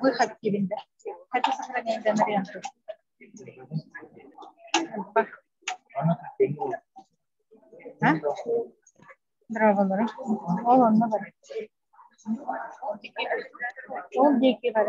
Выход кииринде. Хочу сохранять данные варианты. А? Здраволора. Ол онно бар. Ол диэки бар.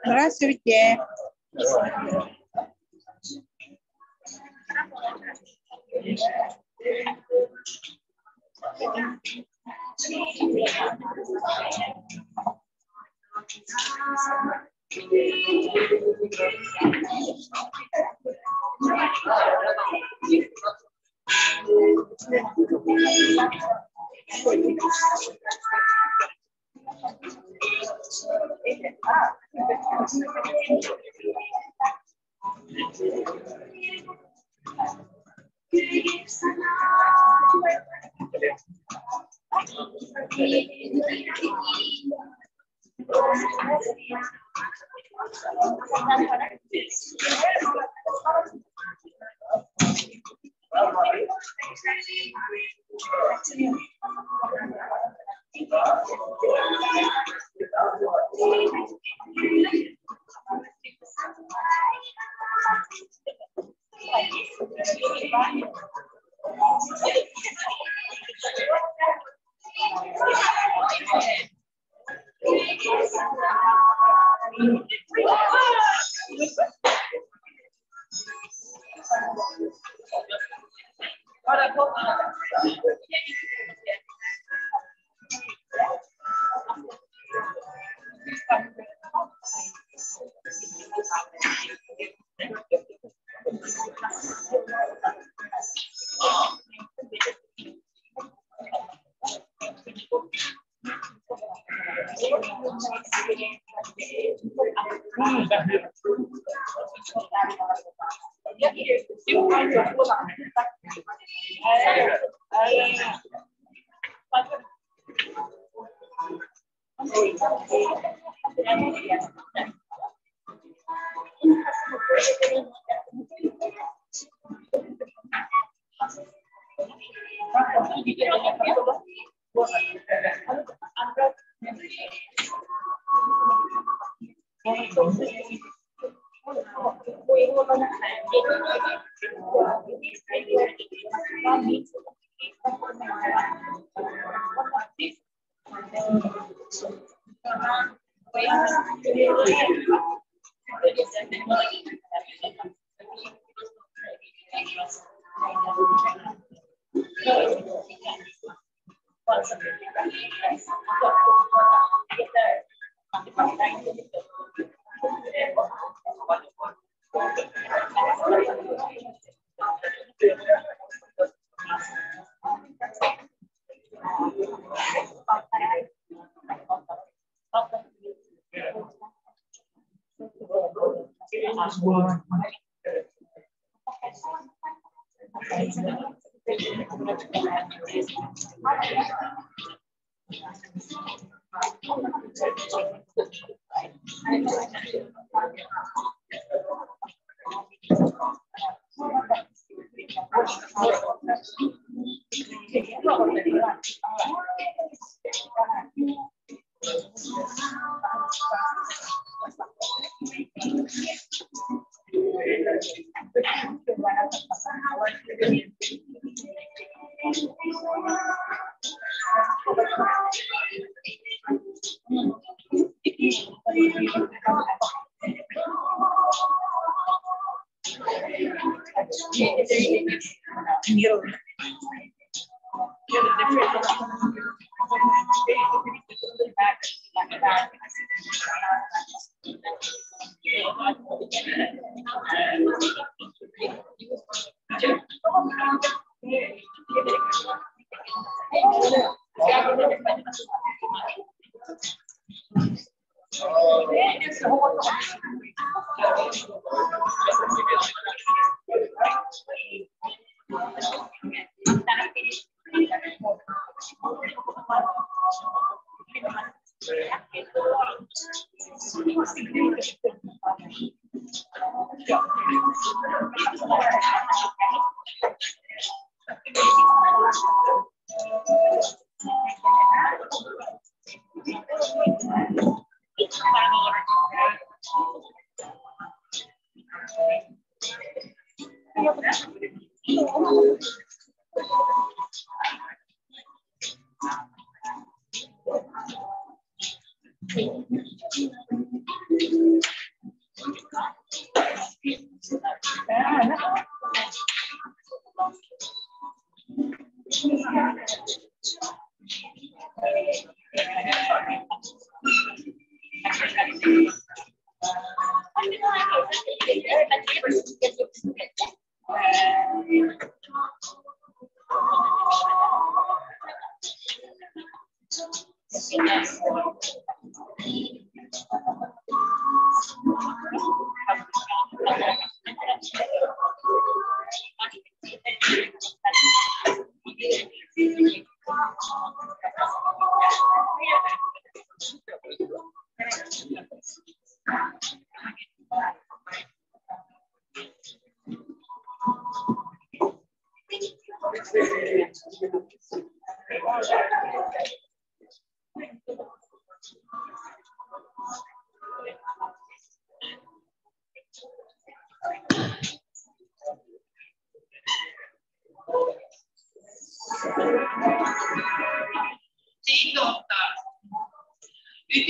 Здравствуйте.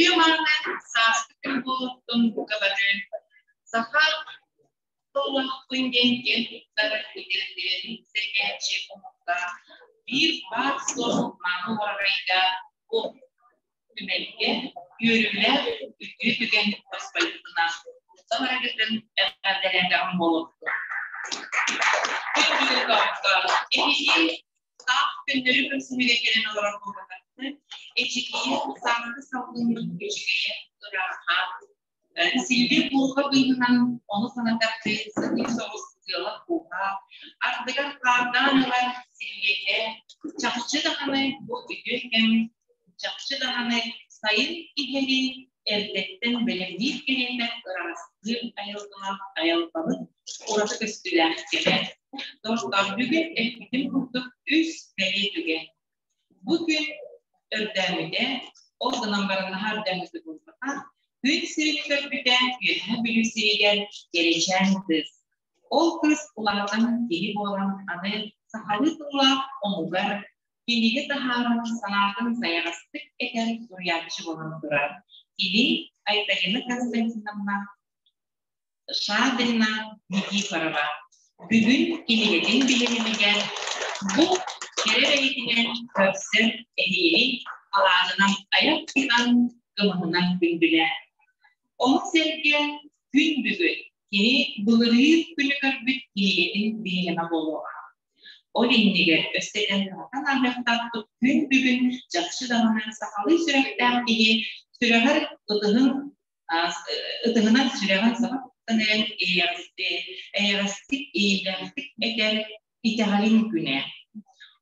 Үтүө-мааны сааскы күн буолуохтун бука бары саха тыллаахпын диэн киэн туттар литэрэтиирэни сэргээччи омукка биир баар-суох мааны уораҕайга бу түмэлгэ үөрүүлээх үтүө түгэн тосхойбутунан барыгытын эҕэрдэлээтэҕим буолуохтун. Күн бүгүн эһиги таах көннөрү көрсүһүүгэ кэлэн олорор буолбатаххыт. Эчикийэ сааскы салгыммыт үчүгэйэ ырааха. Силбир буурҕа быыһынан ону санатардыы сытыы соҕус тыала-кууһа, ардыгар хаардаан ылар силлиэтэ, чахчы даҕаны бу үтүө кэм, чахчы даҕаны сайын иһэрин эрдэттэн бэлэмниир кэриэтэ ыраастыыр айылҕалаах айылҕабыт ураты көстүүлээх кэмэ. Доҕоттоор, бүгүн эппитим курдук үс бэлиэ түгэн. Бу күн өрдөөмүтэ, ол гынан баран наһаа өрдөөмүтэ буолбатах, күн сирин көрбүтэ Үөһээ Бүлүү сиригэр Кэрэчээн кыыс. Ол кыыс улаатан киһи буолан аны сахалыы тыллаах омугар кинигэ таһааран санаатын сайаҕастык этэр суруйааччы буолан турар. Кини Айталина Константиновна Шадрина Никифорова бүгүн кинигэтин билимигэр бу кэрэ бэйэтинэн көрсөр эһиили алаадьынан айах тутан кымыһынан күндүлээн. Ону сэргэ күн бүгүн кини былырыын күнү көрбүт кинигэтин биһирэмэ буолуоҕа. Ол иннигэр өссө этэн даҕатан ааһыахтаахпыт күн бүгүн чахчы даҕаны сахалыы сүрэхтээх киһи сүрэҕэр ытыһын ытыһынан сүрэҕин саба туттан эрэн эйэҕэстик, иэйиилээхтик этэр итэҕэлин күнэ.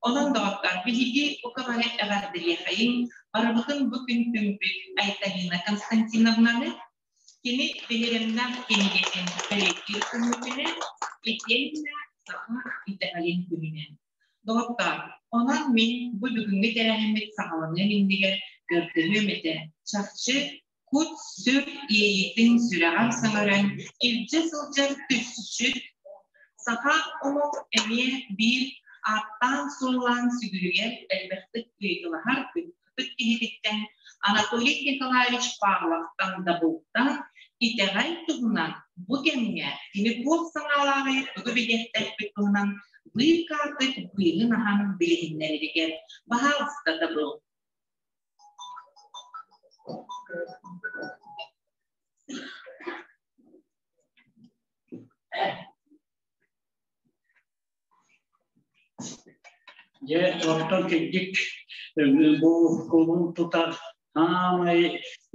Онон, доҕоттоор, биһиги бука бары эҕэрдэлиэхэйиҥ, барыбытын бу күн түмпүт Айталина Константиновнаны, кини биһирэмнээх кинигэтин бэлиэтиир күммүтүнэн, итиэннэ саха итэҕэлин күнүнэн. Доҕоттоор, онон мин бу бүгүҥҥү тэрээһиммит саҕаланыан иннигэр көрдөһүөм этэ, чахчы кут-сүр иэйиитин сүрэҕэр сөҥөрөн илдьэ сылдьар түсчүт саха омук эмиэ биир ааттаан-суоллаан сүгүрүйэр элбэхтик ыйытылаһар ытык киһититтэн Анатолий Николаевич Павловтан Дабылтан итэҕэл туһунан бу кэмҥэ кини туох санаалааҕый тугу билиэхтээхпит туһунан быыкаатык быыһын аһан билиһиннэрэригэр баһаалыста Дабыл. Дьэ, оттон кырдьык бу кулун тутар саамай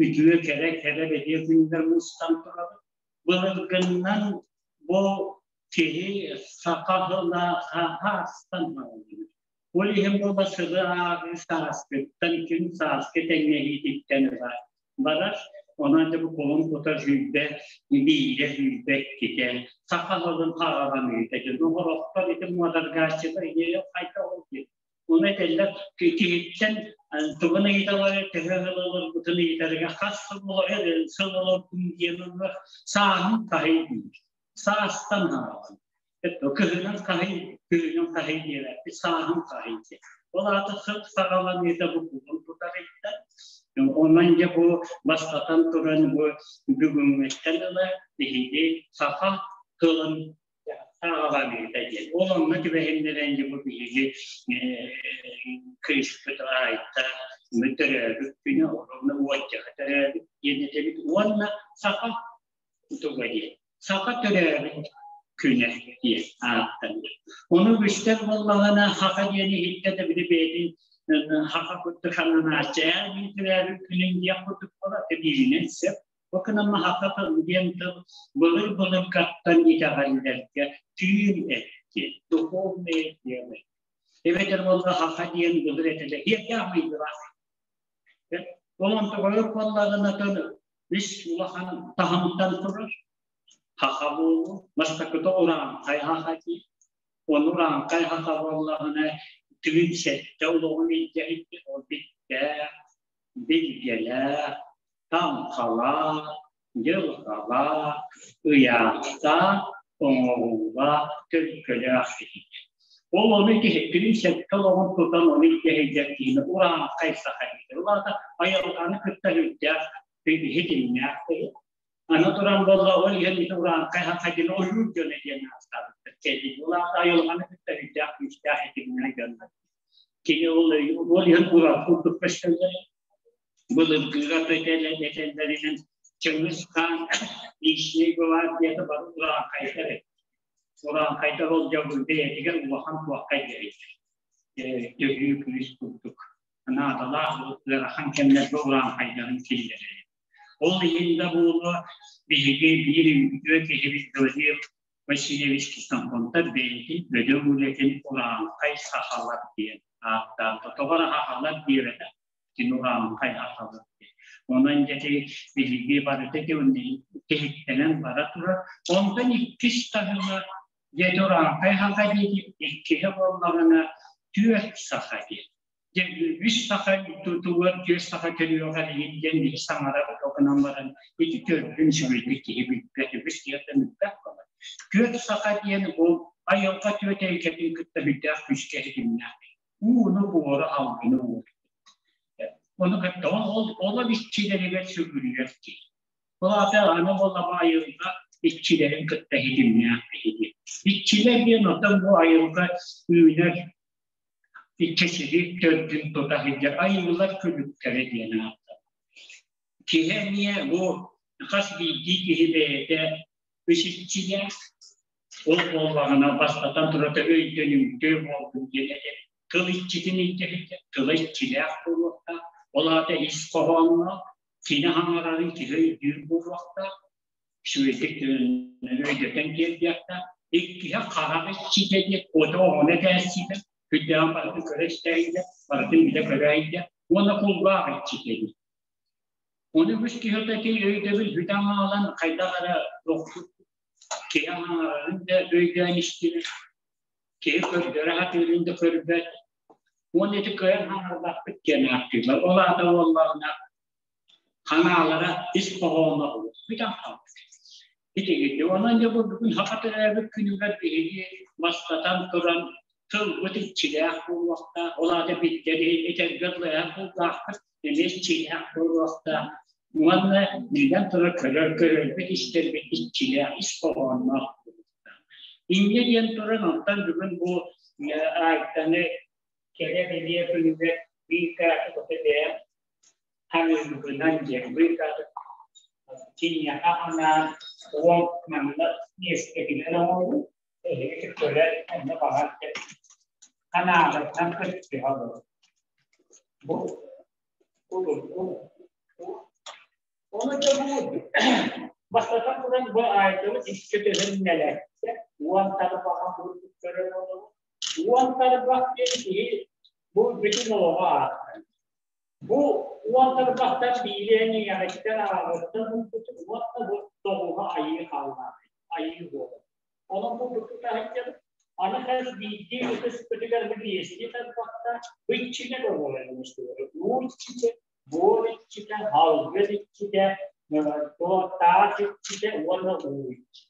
үтүө кэрэ кэрэ бэлиэ күннэр мустан турабыт. Былыргыннан бу киһи саха тыла хаһаастан барыллыбыт. Ол иһин буола сылы ааҕыы сааскыттан күн сааскы тэҥнэһиититтэн ыла барар. Онон дьэ бу кулун тутар 20 биирэ 22-тэ саха тылын хаҕаланыыта дьон оҕорохтор ити муодаргааччылар ийэ хайда ол диэн. Ону этэллэр киһиттэн тугун ыйыталлар төһө сыл олорбутун ыйытарыгар хас сыл сыл олордум диэн сааһын хаһый диир. Саастан хаалан. Кыһынын хаһый, күһүнүн хаһый диэбэппит, сааһын хаһый диэн. Ол аата сыл саҕаланыыта бу кулун тутар ыйда. Онон дьэ бу бастатан туран бу бүгүҥҥүттэн ыла биһиги саха тылын саҕаланыыта диэн. Ол онно түбэһиннэрэн дьэ бу биһиги кыыспыт Айта төрөөбүт күнэ, оруобуна уончака төрөөбүт диэн этэбит уонна саха туга диэн саха төрөөбүт күнэ диэн ааттанар. Ону үгүстэр буоллаҕына саха диэн иһиттэ да били бэйэтин саха курдук сананааччы ээ мин төрөөбүт күнүм диэх курдук буолар бииринэн сөп. Бу гынан саха тыл диэн тыл былыр-былыргаттан итэҕэллэргэ түүн эт диэн духовное дело. Эбэтэр буолла саха диэн былыр этэлэр иэрдээх майгылаах. Ол онтугар буоллаҕына үс улахан таһымтан турар саха буолуу бастакыта урааҥхай саха дии ону урааҥхай саха буоллаҕына тыын сэттэ олоҕун илдьэ илдьэ ол биттээх билгэлээх таҥхалаах дьылҕалаах ыйаахтаах оҥоруулаах төлкөлөөх киһи. Ол ону киһи сэттэ олоҕун тутан ону илдьэ киһини урааҥхай саха диир. Ол аата айылҕаны кытта үрдээх иһитиннээх киһи. Аны туран буолла ол иһин ити урааҥхай саха диэн ойуур дьоно диэн ааттаабыттар. Ол аата айылҕаны кытта үрдээх күүстээх итиннээх дьоннор. Кини ол ол иһин уран курдук көстөллөр. Былыргыга этэллэринэн Чыҥыс хаан личный гвардията бары урааҥхайдар эбит. Урааҥхайдар ол дьабыл бэйэтигэр улахан туохха диэбит. Төһүү күүс курдук. Наадалаах ыарахан кэмнэргэ урааҥхайдарын киллэрэр. Ол иһин да буолуо биһиги биир үтүө киһибит Владимир Васильевич Ксенофонтов бэйэтин бөдөҥ үлэтин урааҥхай сахалар диэн ааттаабыта. Тоҕо эрэ сахалар диэбэтэх, кини урааҥхай сахалар диэн. Онон дьэ биһиги барыта тиһиктэнэн бара турар. Онтон иккис таһыма дьэ урааҥхай саха диэки иккиһэ буоллаҕына түөрт саха диэн. Дьэ үс саха тутугар түөрт саха төрүөҕэр иһин диэн биһи саҥарар гынан баран ити төрдүн үчүгэйдик киһи билбэт, үгүс киһиэхэ билбэт буолар. Түөрт саха диэн ол айылҕа түөрт эйгэтин кытта бүтээх күүскэ ситимнээх. Ууну, буору, алгыны уур. Ону кытта ол ол иччилэригэр сүгүрүйэр киһи. Ол аата аны буоллаҕа айылҕа иччилэрин кытта ситимнээх киһи. Иччилэр диэн оттон бу айылҕа үүнэр иччисиги төрдүн тута сылдьар айыылар күлүктэрэ диэн ааттанар. Киһи эмиэ бу хас биирдии киһи бэйэтэ үс иччилээх, ол буоллаҕына бастатан турата өйдөнүмтүө буолбут диэн этэр. Тыл иччитин илдьэ тыла иччилээх буолуохтаах, ол аата ис хоһоонноох, кини хаҥарарын киһи өйдүүр буолуохтаах, үчүгэйдик өйдөтөн тиэрдиэхтээх. Иккиһэ харах иччитэ диэн уота оҕону этээччитэ, күндэҕин барытын көрө истээйдэ, барытын билэ көрөөйдэ уонна кулгаах иччитэ диэн. Ону үгүс киһи ити өйдөбүл бүтэн хаалан хайдах эрэ киһи аҥаарарын да өйдөөн истибэт, киһи көрдөрө сатыырын да көрбөт. Уонна ити кыайан хаҥарбаппыт диэн ааттыыллар. Ол аата буоллаҕына ханаалара ис хоһооно бүтэн хаалбыт. Итигити. Онон дьэ бу бүгүн саха төрөөбүт күнүгэр биһиги бастатан туран тылбыт иччилээх буолуохтаах, ол аата биллэр этэргэ дылы кулгаахпыт эмиэ иччилээх буолуохтаах. Уонна биллэн турар көрөр көрөрбүт истэрбит иччилээх ис хоһоонноох буолуохтаах. Инньэ диэн туран онтон бүгүн бу Айтаны кэрэ бэлиэ күнүгэр биир кааты бэйэм ханыыбынан диэн быыкааты киниэхэ анаан уон манна миэстэтинэн оҥорбут эһиги көрөр онно баҕар ханаабытынан кыттыһа олорор бу Ону дьэ бу бастатан туран бу аайтыбыт икки төһөн нэлэттэ уон тарбаҕа курдук көрөн олорор. Уон тарбах диэн киһи бу бүтүн олоҕо ааттанар. Бу уон тарбахтан биири эйиэҕиттэн ааҕыттан ылбытым уонна бу тоҕуһа айыы хааллаах айыы буолар. Онон бу бутута сылдьабыт. Аны хас биирдии ытыспытыгар бу биэстии тарбахта бу иччилэр оҕолор уу иччитэ, буор иччитэ, алгыс иччитэ, таас иччитэ уонна уу иччитэ.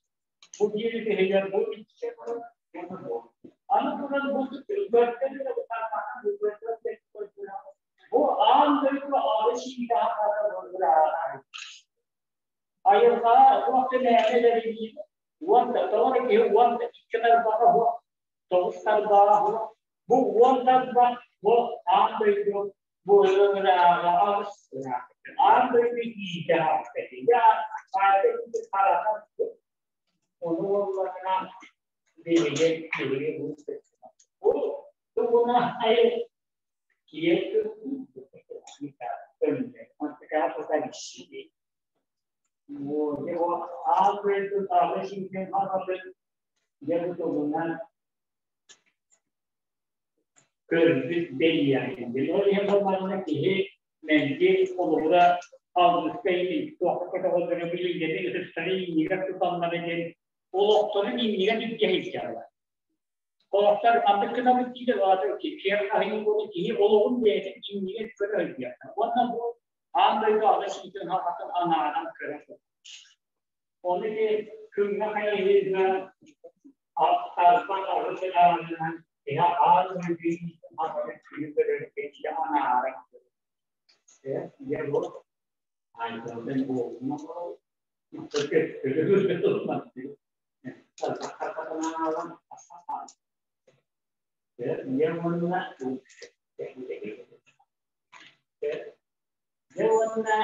Бу биир ытыһыгар бу иччитэ турар уонна буор. Аны туран бу бу аан дойду аалы сиидээх Айылҕаҕа туох да мээнэ бэриллии уонна тоҕо эрэ киһи уонна икки тарбаҕа суох, тоҕус тарбаҕа суох. Бу уон тарбах бу аан дойду бу ырааҕа аҕыс аан дойду иитэ ааттатыйа аата харата ону буоллаҕына биһиги биһиги бу тугуна айы киэр Көрбүт бэлиэҕин. Ол иһин буоллаҕына киһи мэлдьи холобура алгыска иһин туохха көтөҕөллөрө билиҥҥэти ытыстары иннигэр туталлара диэн олохторун иннигэр илдьэ сылдьаллар. Олохтор маннык гынабыт дииллэр, аата киэр хаһыйыы буолан киһи олоҕун бэйэтин иннигэр көрө сылдьыахтаах. Уонна бу аан дойду аҕыс иитин хаҕатын анааран көрө сылдьар. Ону ити күҥҥэ хайыһыыга тарбах аҕыс ыраанынан Киһи аан дойду күнү көрөр киһи анааран дьэ бу айдалдан буолума Дьэ уонна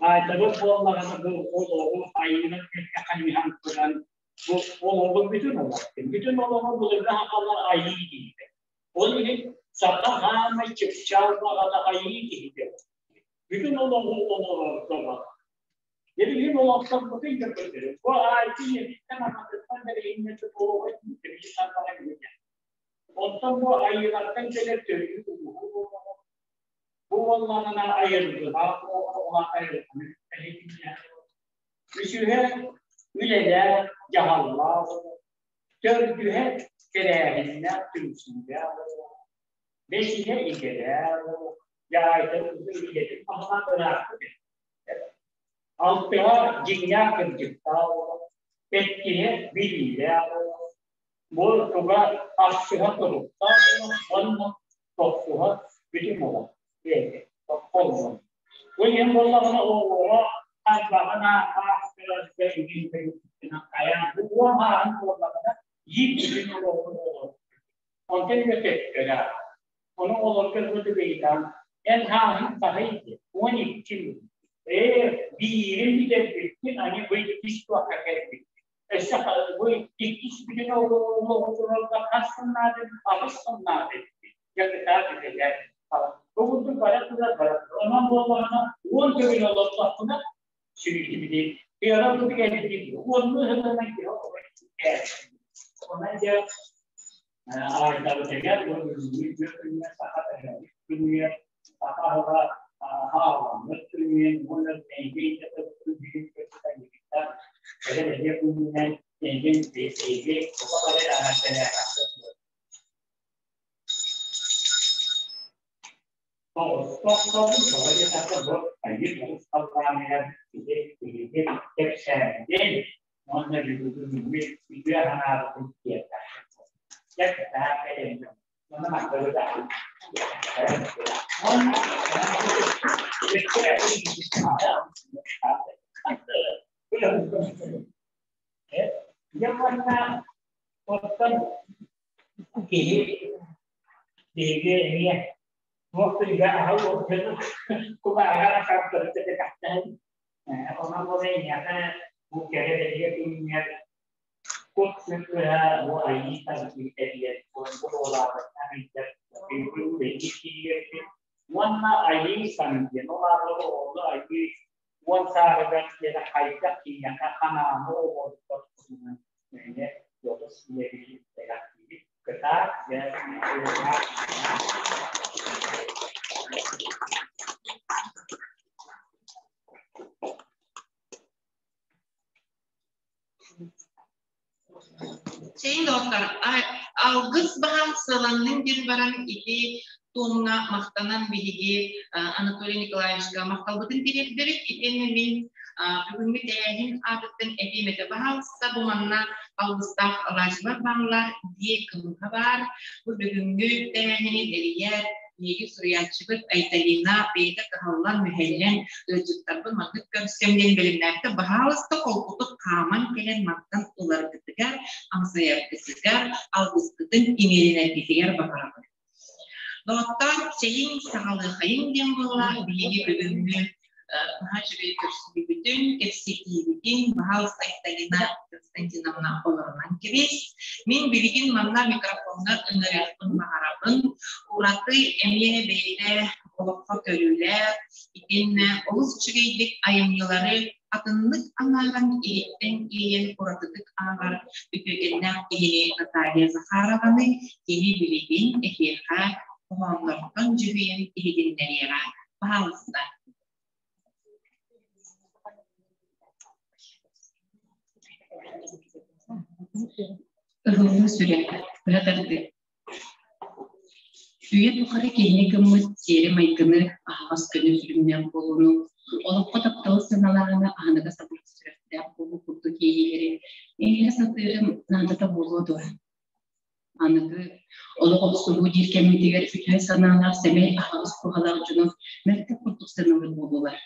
Аайтабыт буоллаҕына бу олоҕу айыынан кэккэ хайыһан туран бу олоҕу бүтүн олох бүтүн олоҕу былыргы сахалар айыы дииллэр. Ол иһин саха хаамай чыпчаал баҕата айыы киһитэ. Бүтүн олоҕу олорорго баҕа. Билигин олохторбутун да көрдөрөр. Бу аайты ийэтиттэн аҕатыттан бэриһиннэрбит олоҕу билигин сарбаҕа билинэр. Оттон бу айыылартан кэлэр төрүт улууһу олоҕу Бу буоллаҕына айылгылаах оҕолоох айылҕаны эһитиннэ. Үсүһэ үлэлээх, дьаһаллаах төрдүһэ тэрээһиннээх, түмсүүлээх бэсиһэ идэлээх дьаайта идэтин баһылаан ыраахпыт алтыһа дьиҥнээх кырдьыктаах сэттиһэ билиилээх бу туга ахсыһа туруктаах уонна тохсуһа бүтүн олох бэйэтэ холбон. Бу иһин буоллаҕына оҕоҕо тарбаҕын ааҕаах көрөргө игин хайаан бу уон ааһын буоллаҕына иир бүтүн олоҕун олор. Онтон үө төттөрө. Ону оҕолорго ылбыты ыйытан эн хааһын хаһый 12 ээ биирин бүтэрбиккин аны бу иккис туохха кэлбиккин Өссө бу иккис бүтүн олоҕу хас сылнаады, аҕыс сылнаады дьарыктаах үлэлэр. Бу курдук бара турар бара турар. Онон буоллаҕына 10 төгүл олордохпуна сүрүтүбүтү тыара курдук эбитин уоннуу сылынан киһи олорор. Онон дьэ аайдабытыгар бүгүҥҥү күҥҥэ саха күнүгэр саха аһыга хаалламмыт күнүн уонна эйгэ кэлэ күнүнэн эйгин эйги Тоҕус тоҕо диэтэххэ бу айыы тоҕус халлааныгар киһи киһини кэпсээбитин уонна бүгүҥҥү үтүө санаабытын тиэрдэр. Дьэ, кытаат кэлэн Уонна Дьэ уонна оттон киһи биһиги эмиэ туох да аһыл кулааҕар хардырыта кэтэхтэһин онон буолан эйиэхэ бу кэрэ бэлиэ күҥҥэр кут сүр кыһа бу айыы тардыыта диэн буолаабытынан ыйдар уонна айыы сан диэн ол аата оҕону айыы уон сааһыгар диэн хайдах киниэхэ ханааны оҕолорбот туһунан мээнэ дьоҕус үлэбили бэлэхтиибит кытаат дьэ Чэйин доҕоттор, алгыс баһан сыаланнын диэн баран ити туомҥа махтанан биһиги Анатолий Николаевичка махталбытын тириэрдэбит. Итиэннэ мин бүгүҥҥү тэрээһин аатыттан этиим этэ. Баһаалыста бу манна алгыстаах алаадьылар бааллар, дии кымыһа баар. Бу бүгүҥҥү тэрээһини тэрийэр Миигин суруйааччыбыт Айталина бэйэтэ кыһаллан-мүһэллэн ыалдьыттарбын маннык көрсөм диэн бэлэмнээбитэ. Баһаалыста холкутук хааман кэлэн мантан ыларгытыгар, амсайаргытыгар, алгыскытын иҥэринэргитигэр баҕарабын. Доҕоттоор, чэйиҥ саҕалыахайыҥ диэн буолла биһиги бүгүҥҥү наһаа үчүгэй көрсүһүүбүтүн, кэпсэтиибитин баһаалыста Айталина Константиновна олорунан кэбис. Мин билигин манна микрофоҥҥа ыҥырыахпын баҕарабын. Ураты эмиэ бэйэтэ олоххо көрүүлээх, итиэннэ олус үчүгэйдик айымньылары атыннык анааран иһиттэн иэйэн уратытык ааҕар үтүөкэннээх киһини Наталья Захарованы кини билигин эһиэхэ хоһооннортон дьүһүйэн иһитиннэриэҕэ. Пожалуйста. Ыһыллыы сүрэ, быһа тардыы. Үйэ тухары киһини гыммыт сиэри-майгыны, аһаҕас көнө сүрүннээх буолууну, олоххо тапталы сыаналааһыны аһыныгас абырах сүрэхтээх буолуу курдук иэйиилэри иҥэрэ сатыырым наадата буолуо дуо? Аныгы олох охсуһуу диир кэммитигэр үтүө санаалаах сэмэй аһаҕас туһалаах дьону мөлтөх курдук сыаналыыр буоллулар.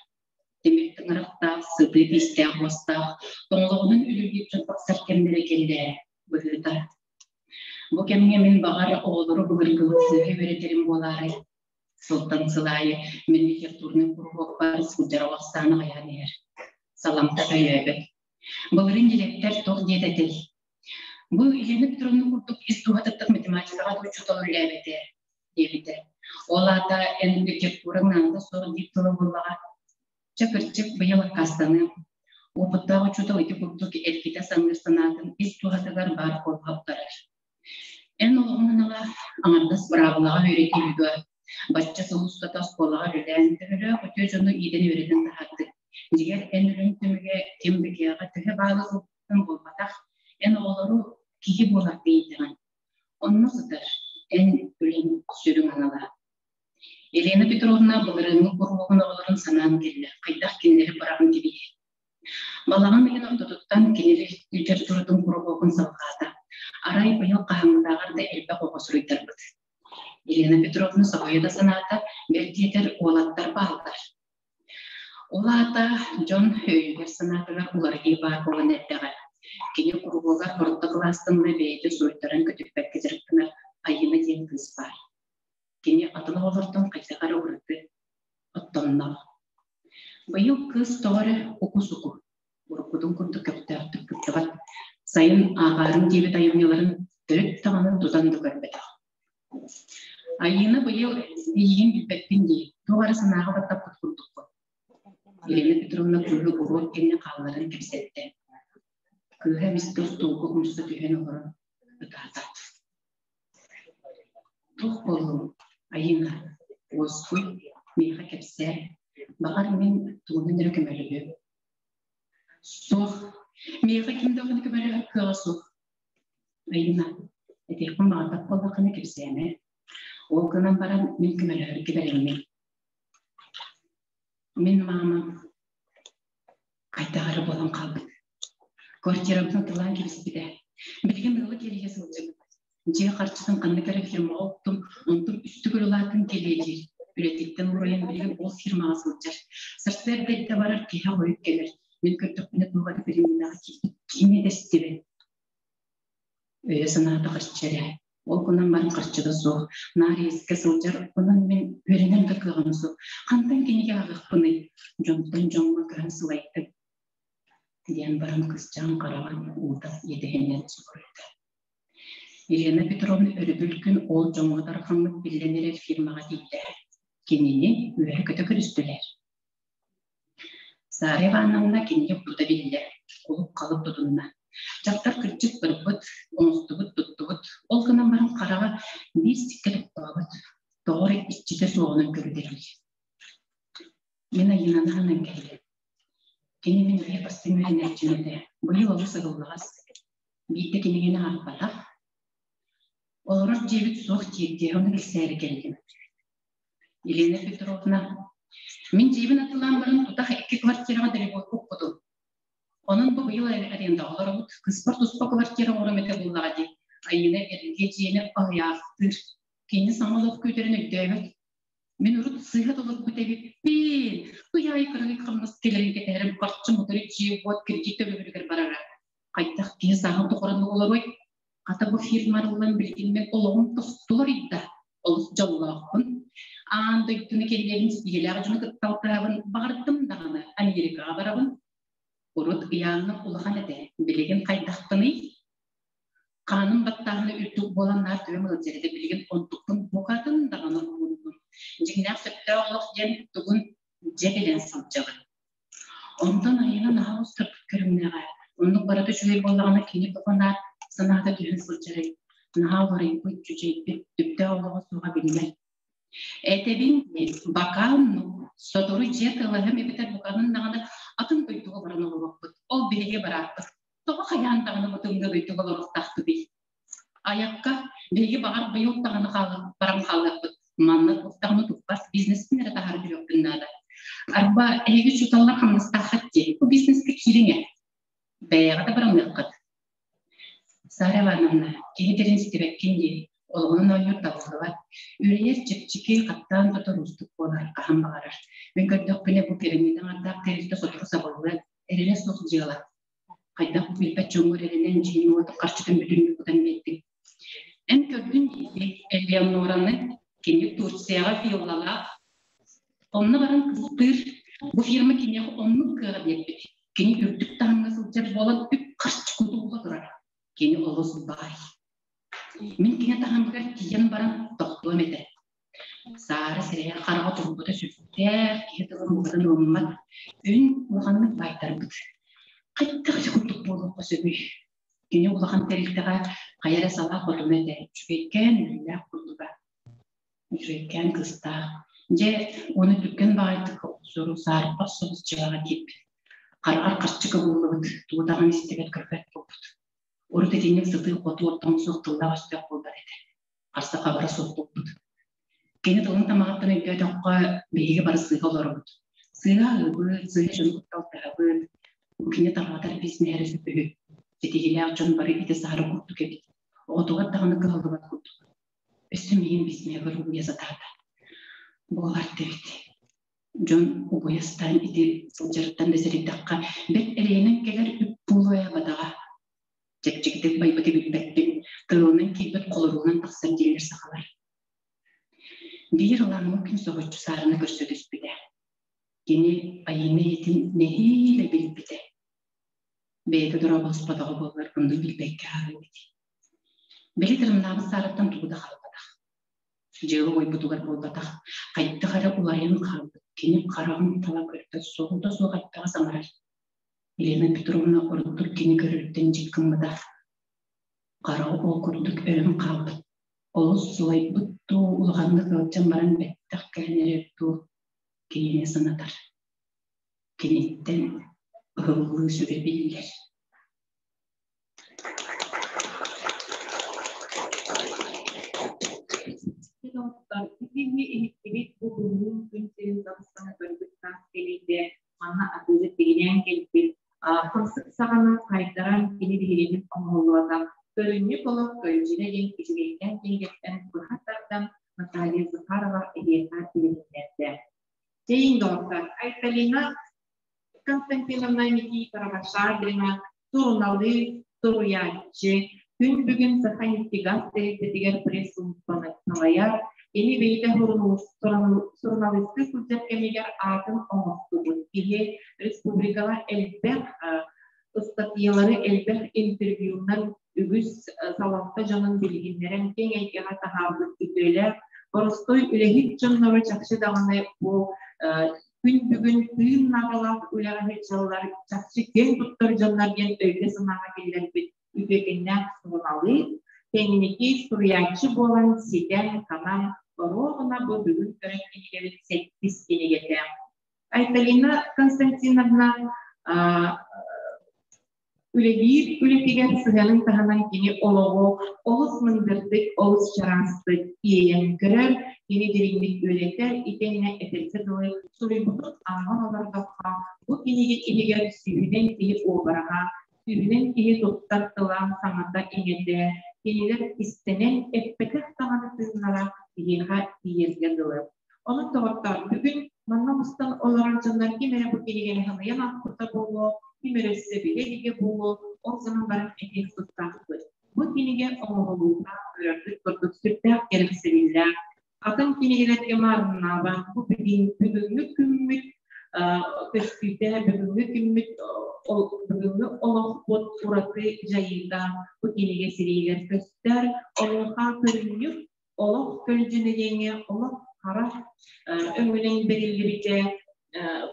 Тимир тыҥырахтаах, сытыы тиистээх-уостаах, тоҥолоҕунан үлэлиир дьон тахсар кэмнэрэ кэллэ, быһыыта. Бу кэмҥэ мин баҕар оҕолору былыргылыы сыыһа үөрэтэрим буолаарай? Сылтан сыл аайы мин литературнай куруһуокпар сылдьар ахсаана аҕыйаан иһэр. Саламта өйөөбөт. Былырыын дириэктэр туох диэтэ этэй? Бу Елена Петровна курдук ис дууһатыттан математикаҕа да учуутал үлэлээбитэ диэбитэ. Ол аата эн литератураҥ наадата суох диир тыла буоллаҕа. Чэ, кырдьык, быйыл аккаастаныам. Уопуттаах учуутал ити курдук эргитэ саныыр санаатын ис дууһатыгар баар буолла утарар. Эн олоҕуҥ анала аҥардас быраабылаҕа үөрэтии дуо? Бачча сыл устата оскуолаҕа үлэлээн, төһөлөөх үтүө дьону иитэн-үөрэтэн таһаардыҥ? Дьиҥэр, эн үлэҥ түмүгэ ким да киэҕэ төһө баалы ылбытын буолбатах, эн оҕолору киһи буоларга иитэҕин. Онно сытар эн үлэҥ сүрүн анала. Елена Петровна былырыыҥҥы куруһуогун оҕолорун санаан кэллэ, хайдах кинилэри быраҕан кэбиһиэй? Балаҕан ыйын ортотуттан кини литературатын куруһуогун салҕаата. Арай быйыл хаһааҥҥытааҕар да элбэх оҕо суруйтарбыт. Елена Петровна соһуйа да санаата, бэл диэтэр уолаттар бааллар. Ол аата дьон өйүгэр-санаатыгар уларыйыы баар буолан эрдэҕэ. Кини куруһуогар орто кылаастан ыла бэйэтэ суруйтаран көтүппэккэ дьарыктанар Айыына диэн кыыс баар. Кини атын оҕолортон хайдах эрэ ураты оттомноох. Быйыл кыыс тоҕо эрэ уку-суку, уруккутун курдук көхтөөхтүк кыттыбат, сайын ааҕаарым диэбит айымньыларын төрүт даҕаны тутан да көрбөтөх. Айыына быйыл эйигин билбэппин дии, туох эрэ санааҕа баттаппыт курдукпун. Елена Петровна кыыһы уруок кэннэ хаалларан кэпсэттэ. Кыыһа эмискэ остуолга умса түһэн олорон ытаата. Туох буоллуҥ, Айыына, уоскуй, миэхэ кэпсээ, баҕар мин тугунан эрэ көмөлөһүөм. Суох, миэхэ ким даҕаны көмөлөһөр кыаҕа суох. Айыына, этиэхпин баҕарбат буоллаххына кэпсээмэ. Ол гынан баран мин көмөлөһөргө бэлэммин. Мин маамам хайдах эрэ буолан хаалбыт. Квартирабытын атыылаан кэбиспитэ. Билигин ыалы киэригэ сылдьабыт. Дьиэ харчытын ханнык эрэ фирмаҕа уктум, онтум үстүк улаатан кэлиэ диир. Үлэтиттэн уурайан билигин ол фирмаҕа сылдьар. Сарсыарда эрдэ барар, киэһэ хойут кэлэр. Мин көрдөхпүнэ туох эрэ переменаҕа киирбит киинэ дэстибин. Өйө-санаата харчы эрэ. Ол гынан баран харчыта суох, наар иэскэ сылдьар, онон мин үөрэнэр да кыаҕым суох. Хантан кинигэ ааҕыахпыный? Дьонтон дьоҥҥо көһөн сылайдым диэн баран кысчаан хараҕын уута иэдэһинэн субуруйда. Елена Петровна өрөбүл күн ол дьоҥҥо тарҕаммыт биллэн эрэр фирмаҕа тиийдэ. Кинини үөрэ-көтө көрүстүлэр. Сара Ивановна кинигэ тута биллэ, кулуп-халып тутунна. Дьахтар кырдьык барбыт, оҥостубут, туттубут, ол гынан баран хараҕа биир сиккэ тохтообот, тоҕо эрэ иччитэ суоҕунан көрүдэрий. Мин Айыынаны аһынан кэллим. Кини мин биир бастыҥ үөрэнээччим этэ. Быйыл олус ыгыллаҕас. Биирдэ кинигэни аахпатах. Олорор дьиэбит суох диир, ону билсээри кэллим. Елена Петровна, мин дьиэбин атылаан баран тутах икки квартираҕа далекотку укпутум. Онон бу быйыл арендаҕа олоробут. Кыыспар туспа квартира оҥором этэ буоллаҕа дии. Айыына эргэ дьиэни аһыйаахтыыр. Кини саҥа олох күүтэрин өйдөөбөт. Мин урут сыыһа толорбут эбиппин. Ый аайы кыракый хамнас кэлэрин кэтэһэрим харчым утары дьиэ-уот кредит төлөбүрүгэр барара. Хайдах киһи сааһын тухары олоруой? Хата бу фирма арыллан билигин мин олоҕум тостулар ыйда. Олус дьоллоохпун. Аан дойдуну кэллэбин ситиһиилээх дьону кытта алтыһабын, баҕардым даҕаны Америкаҕа барабын. Урут ыйааҥҥа улахан этэ, билигин хайдахпыный? Хааным баттааһына үрдүк буолан наар төбөм ыалдьар этэ, билигин онтукпун букатын даҕаны умуннум. Дьиҥнээх сөптөөх олох диэн тугун дьэ билэн сылдьабын. Онтон Айыына наһаа устарбыт көрүҥнээҕэ. Оннук барыта үчүгэй буоллаҕына кини тоҕо наар санаата түһэн сылдьарый? Наһаа уларыйбыт, дьүдьэйбит, түптээх олоҕо суоҕа биллэр. Этэбин бакаан сотору дьиэ тылаһым эбэтэр букатын даҕаны атын дойдуга баран олоруохпут. Ол биһиги барааппыт. Тоҕо хайаан даҕаны бу тымныы дойдуга олоруохтаахпытый? Айакка, биһиги баҕар быйыл даҕаны баран хаалыахпыт. Манна туох даҕаны туппат бизнеспин эрэ таһаара түһүөхпүн наада. Арба, эһиги учууталлар хамнастааххыт дии. Бу бизнескэ киириҥ ээ. Бэйэҕэ да бараныаххыт. Сара Ивановна, киһи этэрин истибэккин дии, олоҕунан оонньуур табыллыбат. Үрэйэр чэпчэки, хаттаан тутар уустук буолар, хаһан баҕарар. Мин көрдөхпүнэ, бу пирамида аҥардаах тэрилтэ сотору сабыллыа, эрэлэ суох дьыала. Хайдах билбэт дьоҥҥор эрэнэн дьиэни-уоту харчытын бүтүннүү кутан биэрдиҥ. Эн көрдүн дии, Элеонораны, кини Турцияҕа виллалаах. Онно баран кыстыыр. Бу фирма киниэхэ оннук кыаҕы биэрбит. Кини үрдүк таһымҥа сылдьар буолан үп-харчы кутулла турар. Кини олус баай. Мин кини таһымыгар тиийэн баран тохтуом этэ. Саара сирэйэ хараҕа турбута сүрдээх, киһи тылын букатын ылыммат, күн улаханнык баайтарбыт. Хайдах ити курдук буолуохха сөбүй? Кини улахан тэрилтэҕэ хайа эрэ салаа хотуна этэ, үчүгэйкээн үлэлээх курдуга. Үчүгэйкээн кыстаах. Дьэ, уонна түргэн баҕайытык охсору саарбах соҕус дьыалаҕа киирбит. Хараҕар харчы кыбыллыбыт, тугу даҕаны истибэт көрбөт буолбут. Урут итинник сытыы-хотуу оттон суох тыллаах-өстөөх буолбат этэ. Харса хабара суох буолбут. Кини тылын тамаҕыттан өйдөөтөххө, биһиги бары сыыһа олоробут. Сыыһа аһыыбыт, сыыһа дьону кытта алтыһабыт. Бу кини тарҕатар бизнеһэ эрэ сөп үһү. Ситиһиилээх дьон бары ити саһара курдук эбит. Оҕотугар даҕаны кыһаллыбат курдук. Өссө миигин бизнеһигэр угуйа сатаата. Буолар да эбит. Дьон угуйа сатаан ити сылдьарыттан да сэрэйдэххэ, бэрт эрэйинэн кэлэр үп буолуо ээ бадаҕа. Чэпчэкитик байбыты билбэппин, тылынан киирбит холоругунан тахсар дииллэр сахалар. Биир ылааҥҥы күн соһуччу саарына көрсө түспүтэ. Кини Айыына ийэтин нэһиилэ билбитэ. Бэйэтэ дорооболоспотоҕо буоллар оннук билбэккэ хаалыа эбит. Били тырымнаабыт саараттан тугу да хаалбатах. Дьыала уойбутугар буолбатах, хайдах эрэ уларыйан хаалбыт, кини хараҕын тала көрбөт, соҕута суох элбэҕи саҥарар. Елена Петровна ордук кини көрөрүттэн дьик гыммыта. Хараҕа ол курдук өлөн хаалбыт. Олус сылайбыт дуу, улаханнык ыалдьан баран бэттэх кэлэн эрэр дуу кинини санатар. Киниттэн ыһыллыы сүрэ биллэр. Итини иһиттибит бу бүгүн күн сирин сабыстана көрбүт таас кэлиитэ манна атыыга тигинээн кэлбит хамсык саҕана хайдаран кини биһириэбит оҥоһуллубатах көрүнньүк олох көлдьүнэ диэн үчүгэйкээн кинигэттэн быһа тардан Наталья Захарова эһиэхэ билиһиннэрдэ. Чэйиҥ доҕоттор, Айталина Константиновна Никифорова Шадрина суруналыыс, суруйааччы, күн бүгүн Саханефтегаз тэрилтэтигэр пресс-сулууспаны салайар, кини бэйэтэ суруналыыстыы сылдьар кэмигэр аатын оҥостубут киһи республикаҕа элбэх ыстатыйалары, элбэх интервьюнан үгүс салалта дьонун билиһиннэрэн киэҥ эйгэҕэ таһаарбыт үтүөлээх, боростуой үлэһит дьоннору чахчы даҕаны бу күн бүгүн тыын наадалаах үлэҕэ сылдьаллар, чахчы киэн туттар дьоннор диэн өйгө-санааҕа киллэрбит үтүөкэннээх суруналыыс, кэнники суруйааччы буолан ситэн-ханан, оруобуна бу бүгүн көрөн кинигэбит сэттис кинигэтэ. Айталина Константиновна Үлэлиир үлэтигэр сыһыанын таһынан кини олоҕу олус мындырдык, олус чараастык иэйэн көрөр, кини дириҥник үөрэтэр, итиэннэ этэргэ дылы суруйбутун ааҕан олордоххо, бу кинигэ иһигэр сүүһүнэн киһи уобараһа, сүүһүнэн киһи туттар тыла, саҥата-иҥэтэ, кинилэр истэнэн эппэтэх даҕаны тыыннара киһиэхэ тиийэргэ дылы. Онон доҕоттоор, бүгүн манна мустан олорор дьоннор ким эрэ бу кинигэни хамыйан аахпыта буолуо, ким эрэ өссө билэ илигэ буолуо, ол гынан баран этиэх тустаахпыт. Бу кинигэ оҥоһулуута көрөргүт курдук сүрдээх кэрэхсэбиллээх. Атын кинигэлэргэ маарыннаабат бу бүгүн, бүгүҥҥү күммүт көстүүтэ, бүгүҥҥү күммүт бүгүҥҥү олохпут ураты дьайыыта бу кинигэ сириигэр көстөр. Онуоха көрүнньүк олох көлдьүнэ диэҥҥэ олох хара өҥүнэн бэриллибитэ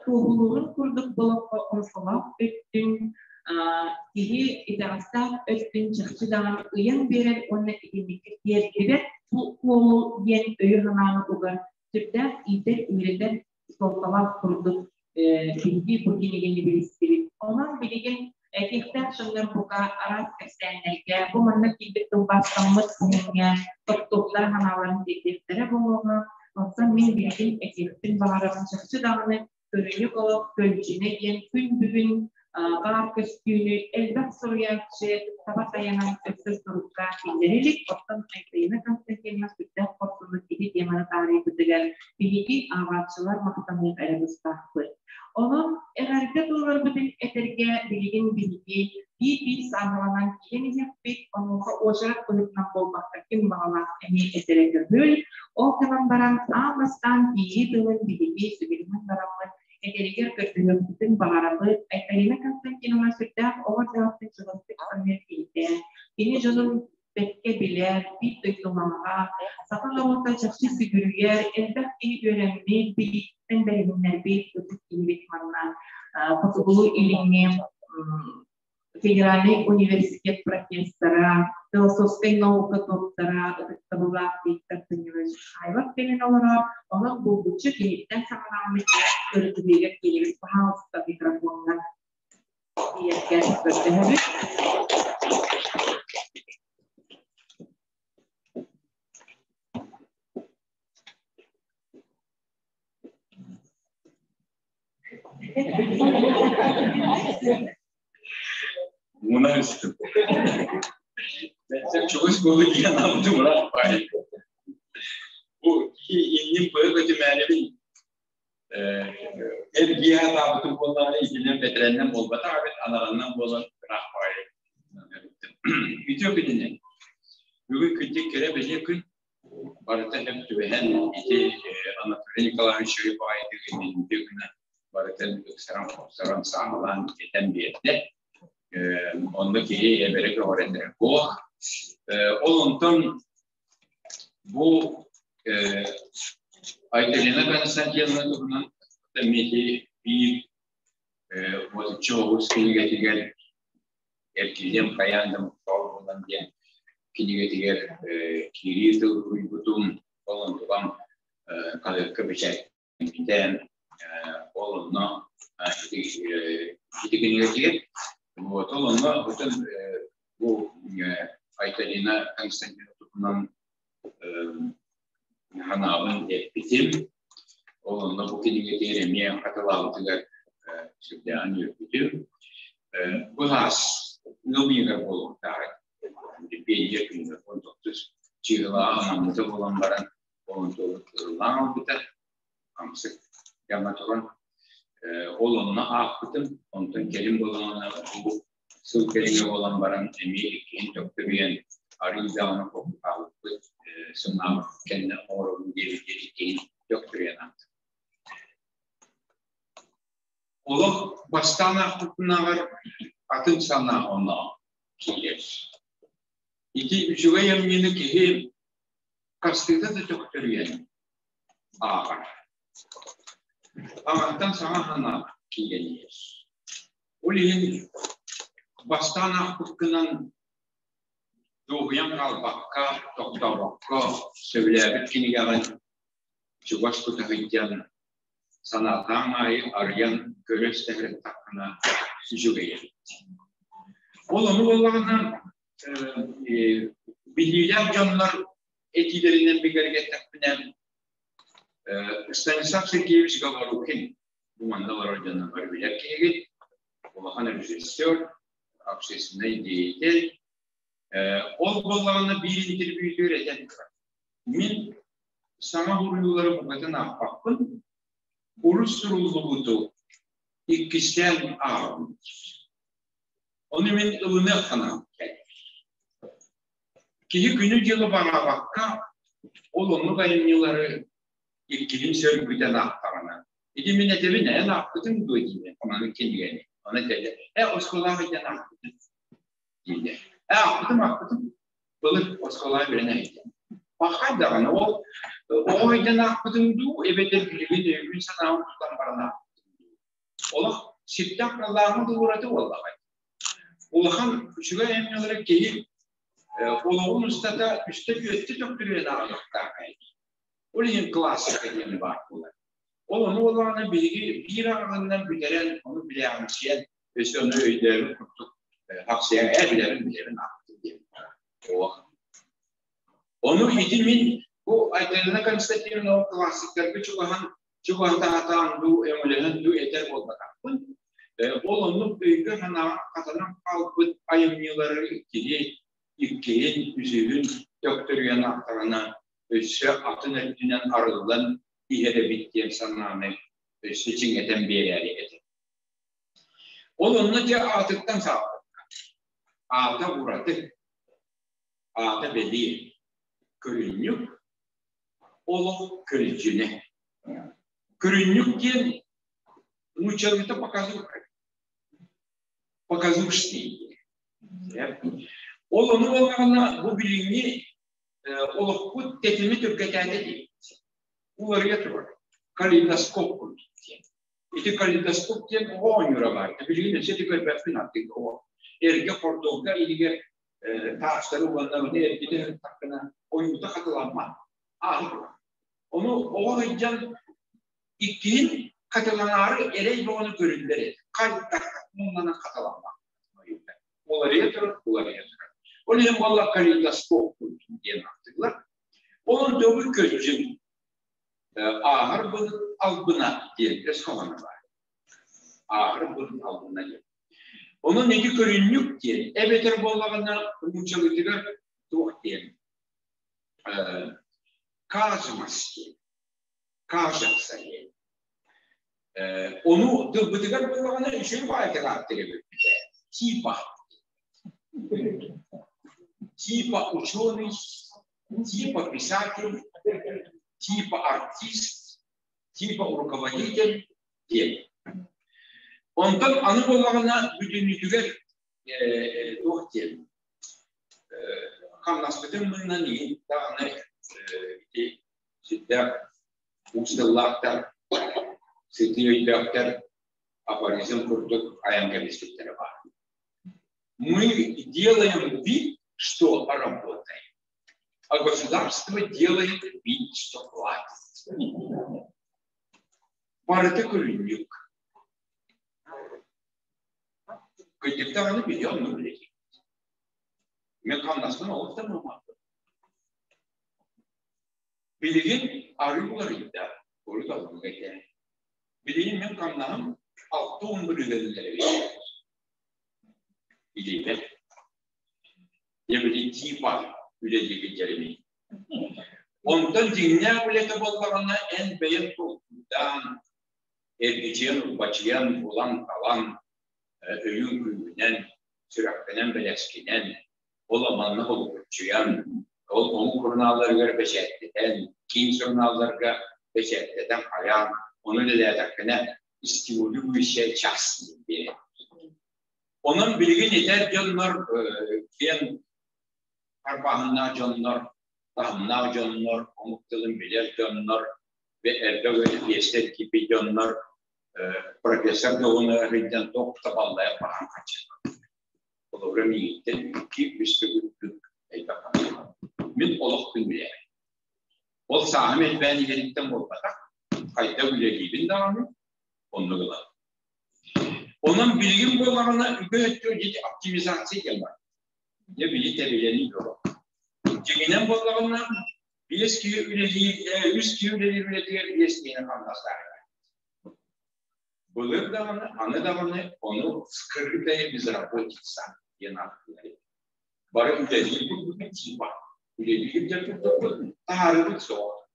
туоһулуурун курдук болоххо омсолоох өттүн киһи итэҕэстээх өттүн чахчы даҕаны ыйан биэрэр уонна итинниккэ тиэрдибэт буолуу диэн өйү-санааны угар сүрдээх иитэр-үөрэтэр суолталаах курдук биһиги бу кинигэни билистибит. Онон билигин этиэхтээх дьоннор бука араас кэпсээннэргэ бу манна киирбит тылбаастаммыт күҥҥэ топтуохтара санааларын тиэрдиэхтэрэ буолуоҕа. Оттон мин билигин этиэхпин баҕарабын чахчы даҕаны көрүнүк олох көлдьүнэ диэн күн бүгүн Баар көстүүнү элбэх суруйааччы таба тайанан өссө сурукка киллэрэ илик, оттон Айталина Константиновна сүрдээх хорсуннук ити теманы таарыйбытыгар биһиги ааҕааччылар махтаныах эрэ тустаахпыт. Онон эҕэрдэ тылларбытын этэргэ билигин биһиги биир-биир сааһыланан киирэн иһиэхпит, онуоха уочарат быһыытынан буолбакка ким баҕалаах эмиэ этэрэ көҥүл. Ол гынан баран аан бастаан киирии тылын биһиги сүбэлэһэн бараммыт этэригэр көрдөһүөхпүтүн баҕарабыт. Айталина Константиновна сүрдээх оҕо дьаһалтын чугастык саныыр киһитэ. Кини дьонун бэркэ билэр, биир дойдулааҕа, саха норуота чахчы сүгүрүйэр, элбэх киһи үөрэммит, билииттэн бэриһиннэрбит ытык киһибит манна Хотугулуу-Илиҥҥи федеральнай университет профессора, философскай наука доктора, ытыктабыллаах Виктор Данилович Михайлов кэлэн олорор. Онон булгуччу киниттэн саҕаламмыт ырытыһыыга киирибит, пожалуйста, микрофоҥҥа тиийэргэ көрдөһөбүт. Муна үстүм. Чугас буолу диэн аабытым ыраах баай. Бу иннин быһа көтүмээрибин эргиэ атаабытым буоллаҕына итинэн бэтэрэннэн буолбатах эбит, анараннан буолан ыраах баай. Үтүө күнүнэн. Бүгүн күндүк кэрэ бэлиэ күн. Барыта сөп түбэһэн ити Анатолий Николаевич баҕайытык иннин гына барытын ыксаран-хопсорон сааһылаан этэн биэрдэ. Онно киһи эбэрэ көҕүрэтэрэ буох. Ол онтон бу Айталина Константиновна туһунан эмиэ биир отучча оҕус кинигэтигэр эргиллиэм хайаан да мохсоҕол буолан диэн кинигэтигэр киирии тыл суруйбутум, ол онтукам хаһыакка бэчээттэммитэ, ол онно ити кинигэтигэр вот ол онно бүтүн бу Айталина Константиновна туһунан санаабын эппитим. Ол онно бу кинигэтигэр эмиэ хатылаабытыгар сүрдээҕин үөрбүтүм. Былаас ыам ыйыгар буолуохтаах пионер күнүгэр 19 чыыһылаҕа анаммыта буолан баран, ол ыллаан ылбыта, хамсык дьаҥа туран. Ол онно аахпытым, онтон кэлин буоллаҕына бу сыл кэриҥэ буолан баран эмиэ иккиһин төхтөрүйэн арыый даҕаны холкутаабыппыт, сымнаабыт кэннэ оҥоробун диэбит иккиһин төхтөрүйэн аахтым. Олох бастаан аахпытынааҕар атын санаа онно киирэр. Ити үчүгэй амньыны киһи хастыыта да төхтөрүйэн ааҕар. Аҕаттан саҥа санаа киирэн иһэр. Ол иһин бастаан аахпыккынан дуоһуйан хаалбакка, тохтообокко сөбүлээбит кинигэҕин чугас тута сылдьан, санаатаан аайы арыйан көрө истэххинэ үчүгэй эбит. Ол ону буоллаҕына биллиилээх дьоннор этиилэринэн бигэргэттэхпинэ Станислав Сергеевич Говорухин бу манна олорор дьоннор бары билэр киһигит, улахан режиссер, общественнай деятель. Ол буоллаҕына биир интервьютугар этэн турар. Мин саҥа суруйуулары букатын аахпаппын, урут суруллубуту иккистээн ааҕабын. Ону мин ылыныах санаам кэлэр. Киһи күнү-дьылы бараабакка, ол оннук айымньылары иккиһин сөргүтэн аахтаҕына, ити мин этэбин, эн аахпытыҥ дуо диибин, маннык кинигэни. Ону этэллэр, ээ, оскуолаҕа илдьэн аахпытым дииллэр. Ээ, аахпытым, аахпытым. Былыр оскуолаҕа үөрэнэ сылдьан. Пахай даҕаны, ол оҕо илдьэн аахпытыҥ дуу, эбэтэр билигин өйгүн-санааҕын тутан баран аахпытыҥ дуу. Олох сирдээх халлааҥҥа да ураты буоллаҕай. Улахан үчүгэй айымньылары киһи олоҕун устата үстэ-түөртэ төхтүрүйэн ааҕыахтаах эбит. Ол иһин классика диэн баар буолар. Ол ону буоллаҕына биһиги биир аҕаҕынан бүтэрэн, ону билээҕимсийэн, өссө ону өйдөөбүт курдук хапсыйан, ээ билэбин, билэбин аахпытым диэн. Олох. Ону ити мин бу Айталина Константиновна классиктарга чугаһан чугаһатаатаан дуу, өҥөлөһөн дуу этэр буолбатахпын. Ол оннук өйгө-санааҕа хатанан хаалбыт айымньылары иккиһи, иккиһин, үсүһүн төхтөрүйэн аахтаҕына, өссө атын өттүнэн арыллан иһэр эбит диэн санааны өссө чиҥэтэн биэрээри этэ. Ол онно дьэ аатыттан саҕаланна. Аата ураты, аата бэлиэ, көрүнньүк, олох көлдьүнэ. Көрүнньүк диэн нууччалыыта показуха. Показушный диэн. Ол ону буоллаҕына бу билиҥҥи олохпут тэтими түргэтээтэ диэбит. Уларыйа турар. Калейдоскоп курдук диэн. Ити калейдоскоп диэн оҕо оонньуура баар. Билигин өссө ити көрбөппүн аттык оҕо. Эргэ хордуолга иһигэр таастары уонна ону эргитэ сырыттаххына ойуута хатыламмат. Ааһы турар. Ону оҕо сылдьан иккиһин хатыланаары эрэй бөҕөнү көрүллэр этэ. Хайдах муҥнанан хатыламмат. Уларыйа турар, уларыйа турар. Ол иһин буолла калейдоскоп диэн ааттыыллар. Ол төгүл көлдьүн ааһар былыт албына диэн өс хоһооно баар. Ааһар былыт албына диэн. Онон ити көрүнньүк диэн эбэтэр буоллаҕына нууччалыытыгар туох диэн кажемость диэн кажется диэн. Ону тылбытыгар буоллаҕына үчүгэй баҕайытык ааттыыр эбиппит ээ. Типа. Типа ученый, типа писатель, типа артист, типа руководитель диэн. Онтон аны буоллаҕына бүтүннүүтүгэр туох диэн хамнаспытын мыынан иһин даҕаны ити сүрдээх уус тыллаахтар, сытыы өйдөөхтөр афоризм курдук айан кэбиспиттэрэ баар. Мы делаем вид, что работаем, а государство делает вид, что платит. Барыта көрүнньүк. Кырдьыктаҕына билиэ онно үлэлиир. Мен хамнаспын олох да мыыммаппын. Билигин арыы уларыйда, урут аллык этэ. Билигин мин хамнаһым 60 бырыһыаннар эбит. Илиибэр. Дьэ били типа үлэлиигин дьэримий. Онтон дьиҥнээх үлэтэ буоллаҕына эн бэйэҥ толкуйдаан, эргичийэн-урбачыйан, булан-талан, өйүҥ күүһүнэн, сүрэххинэн бэлэскинэн, ол манна холукуччуйан, ол омук сурунаалларыгар бэчээттэтэн, киин сурунаалларга бэчээттэтэн хайаан, ону үлэлээтэххинэ стимулирующая час диэн. Онон билигин этэр дьоннор киэҥ харбааһыннаах дьоннор, таһымнаах дьоннор, омук тылын билэр дьоннор, элбэх үлэһиэстэр киирбит дьоннор профессор дьоҕуна сылдьан туох да баллайа баран хаччылар. Холобура миигиттэн икки үс төгүл элбэх Мин олох күн билэбин. Ол сааһым элбээн иһэриттэн буолбатах, хайдах үлэлиибин даҕаны, оннук ылабын. Онон билигин буоллаҕына үгүс өттө дьэ оптимизация диэн бар. Дьэ били тэбилэни бөҕө. Дьиҥинэн буоллаҕына биэс киһи үлэлиир, үс киһи үлэлиир үлэтигэр биэс киһини хамнастаах. Былыр даҕаны, аны даҕаны ону скрытая безработица диэн ааттыылар. Бары үлэлиир курдук типа. Үлэлиир дьон курдукпут, таһаарыыбыт суох.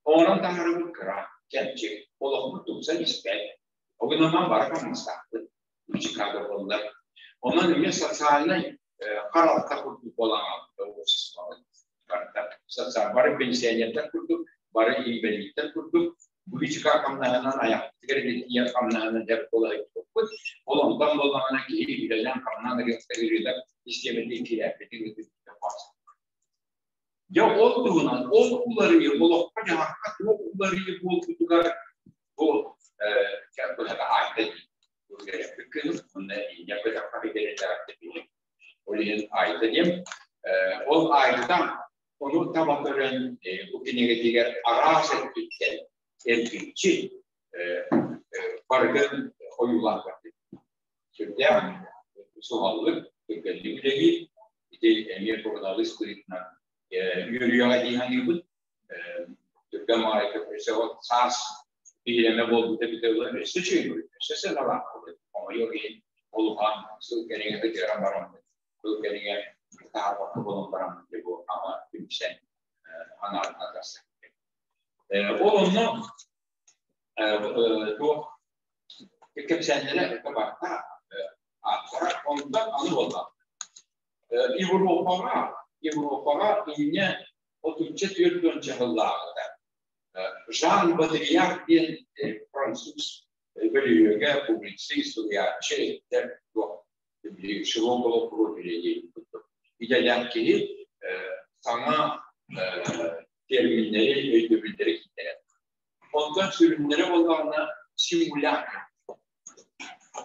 Оҥорон таһаарыыбыт кыра, кэмчи, олохпут тупсан испэт. Огунаман бары хамнастаахпыт, Чикаго буоллар. Онон эмиэ социальнай харалта курдук буолан обществобыт барыта. Социал бары пенсионердар курдук, бары инбэлииттэр курдук Чикаго хамнаһынан айахпытыгар тиийэр хамнаһынан дьар буола сылдьыбыппыт. Ол онтон буоллаҕына киһи үлэлээн хамнаан ырыахта систиэмэтин кирээппитин Дьэ ол туһунан, ол уларыйыы олоххо-дьаһахха туох уларыйыы буолбутугар бу быһата аайта дии. Үөрэппит уонна инньэ быһахха бигэрэтээхтэ Ол иһин аайта диэм. Ол аайтан ону таба көрөн бу кинигэтигэр араас өттүттэн эргиччи барытын ойуулаан көрдүм. Сүрдээх суһаллык, түргэнник үлэлиир. Ити эмиэ суруналыыс быһыытынан үөрүйэҕэ дии саныыбын. Түргэн маайка өссө саас биһирэмэ буолбута эбитэ буолан өссө үчүгэй өссө сыаналаах буолуо. Хомойуох иһин улахан сыл кэриҥэ кытыаран бараммыт, сыл кэриҥэ таһаарбакка буолан бараммыт бу ама түмсэн анаатын атарсан. Ол онно туох кэпсээннэрэ барта ааттара онтон аны буолла. Европаҕа Европаҕа инньэ 34 чаһыллааҕыта Жан Бодрияр диэн француз бөлүһүөгэ, публицист, суруйааччы, широкого профиля диэн курдук идэлээх киһи саҥа терминнэри, өйдөбүллэри киллэрэр. Онтон сүрүннэрэ буоллаҕына симулятор.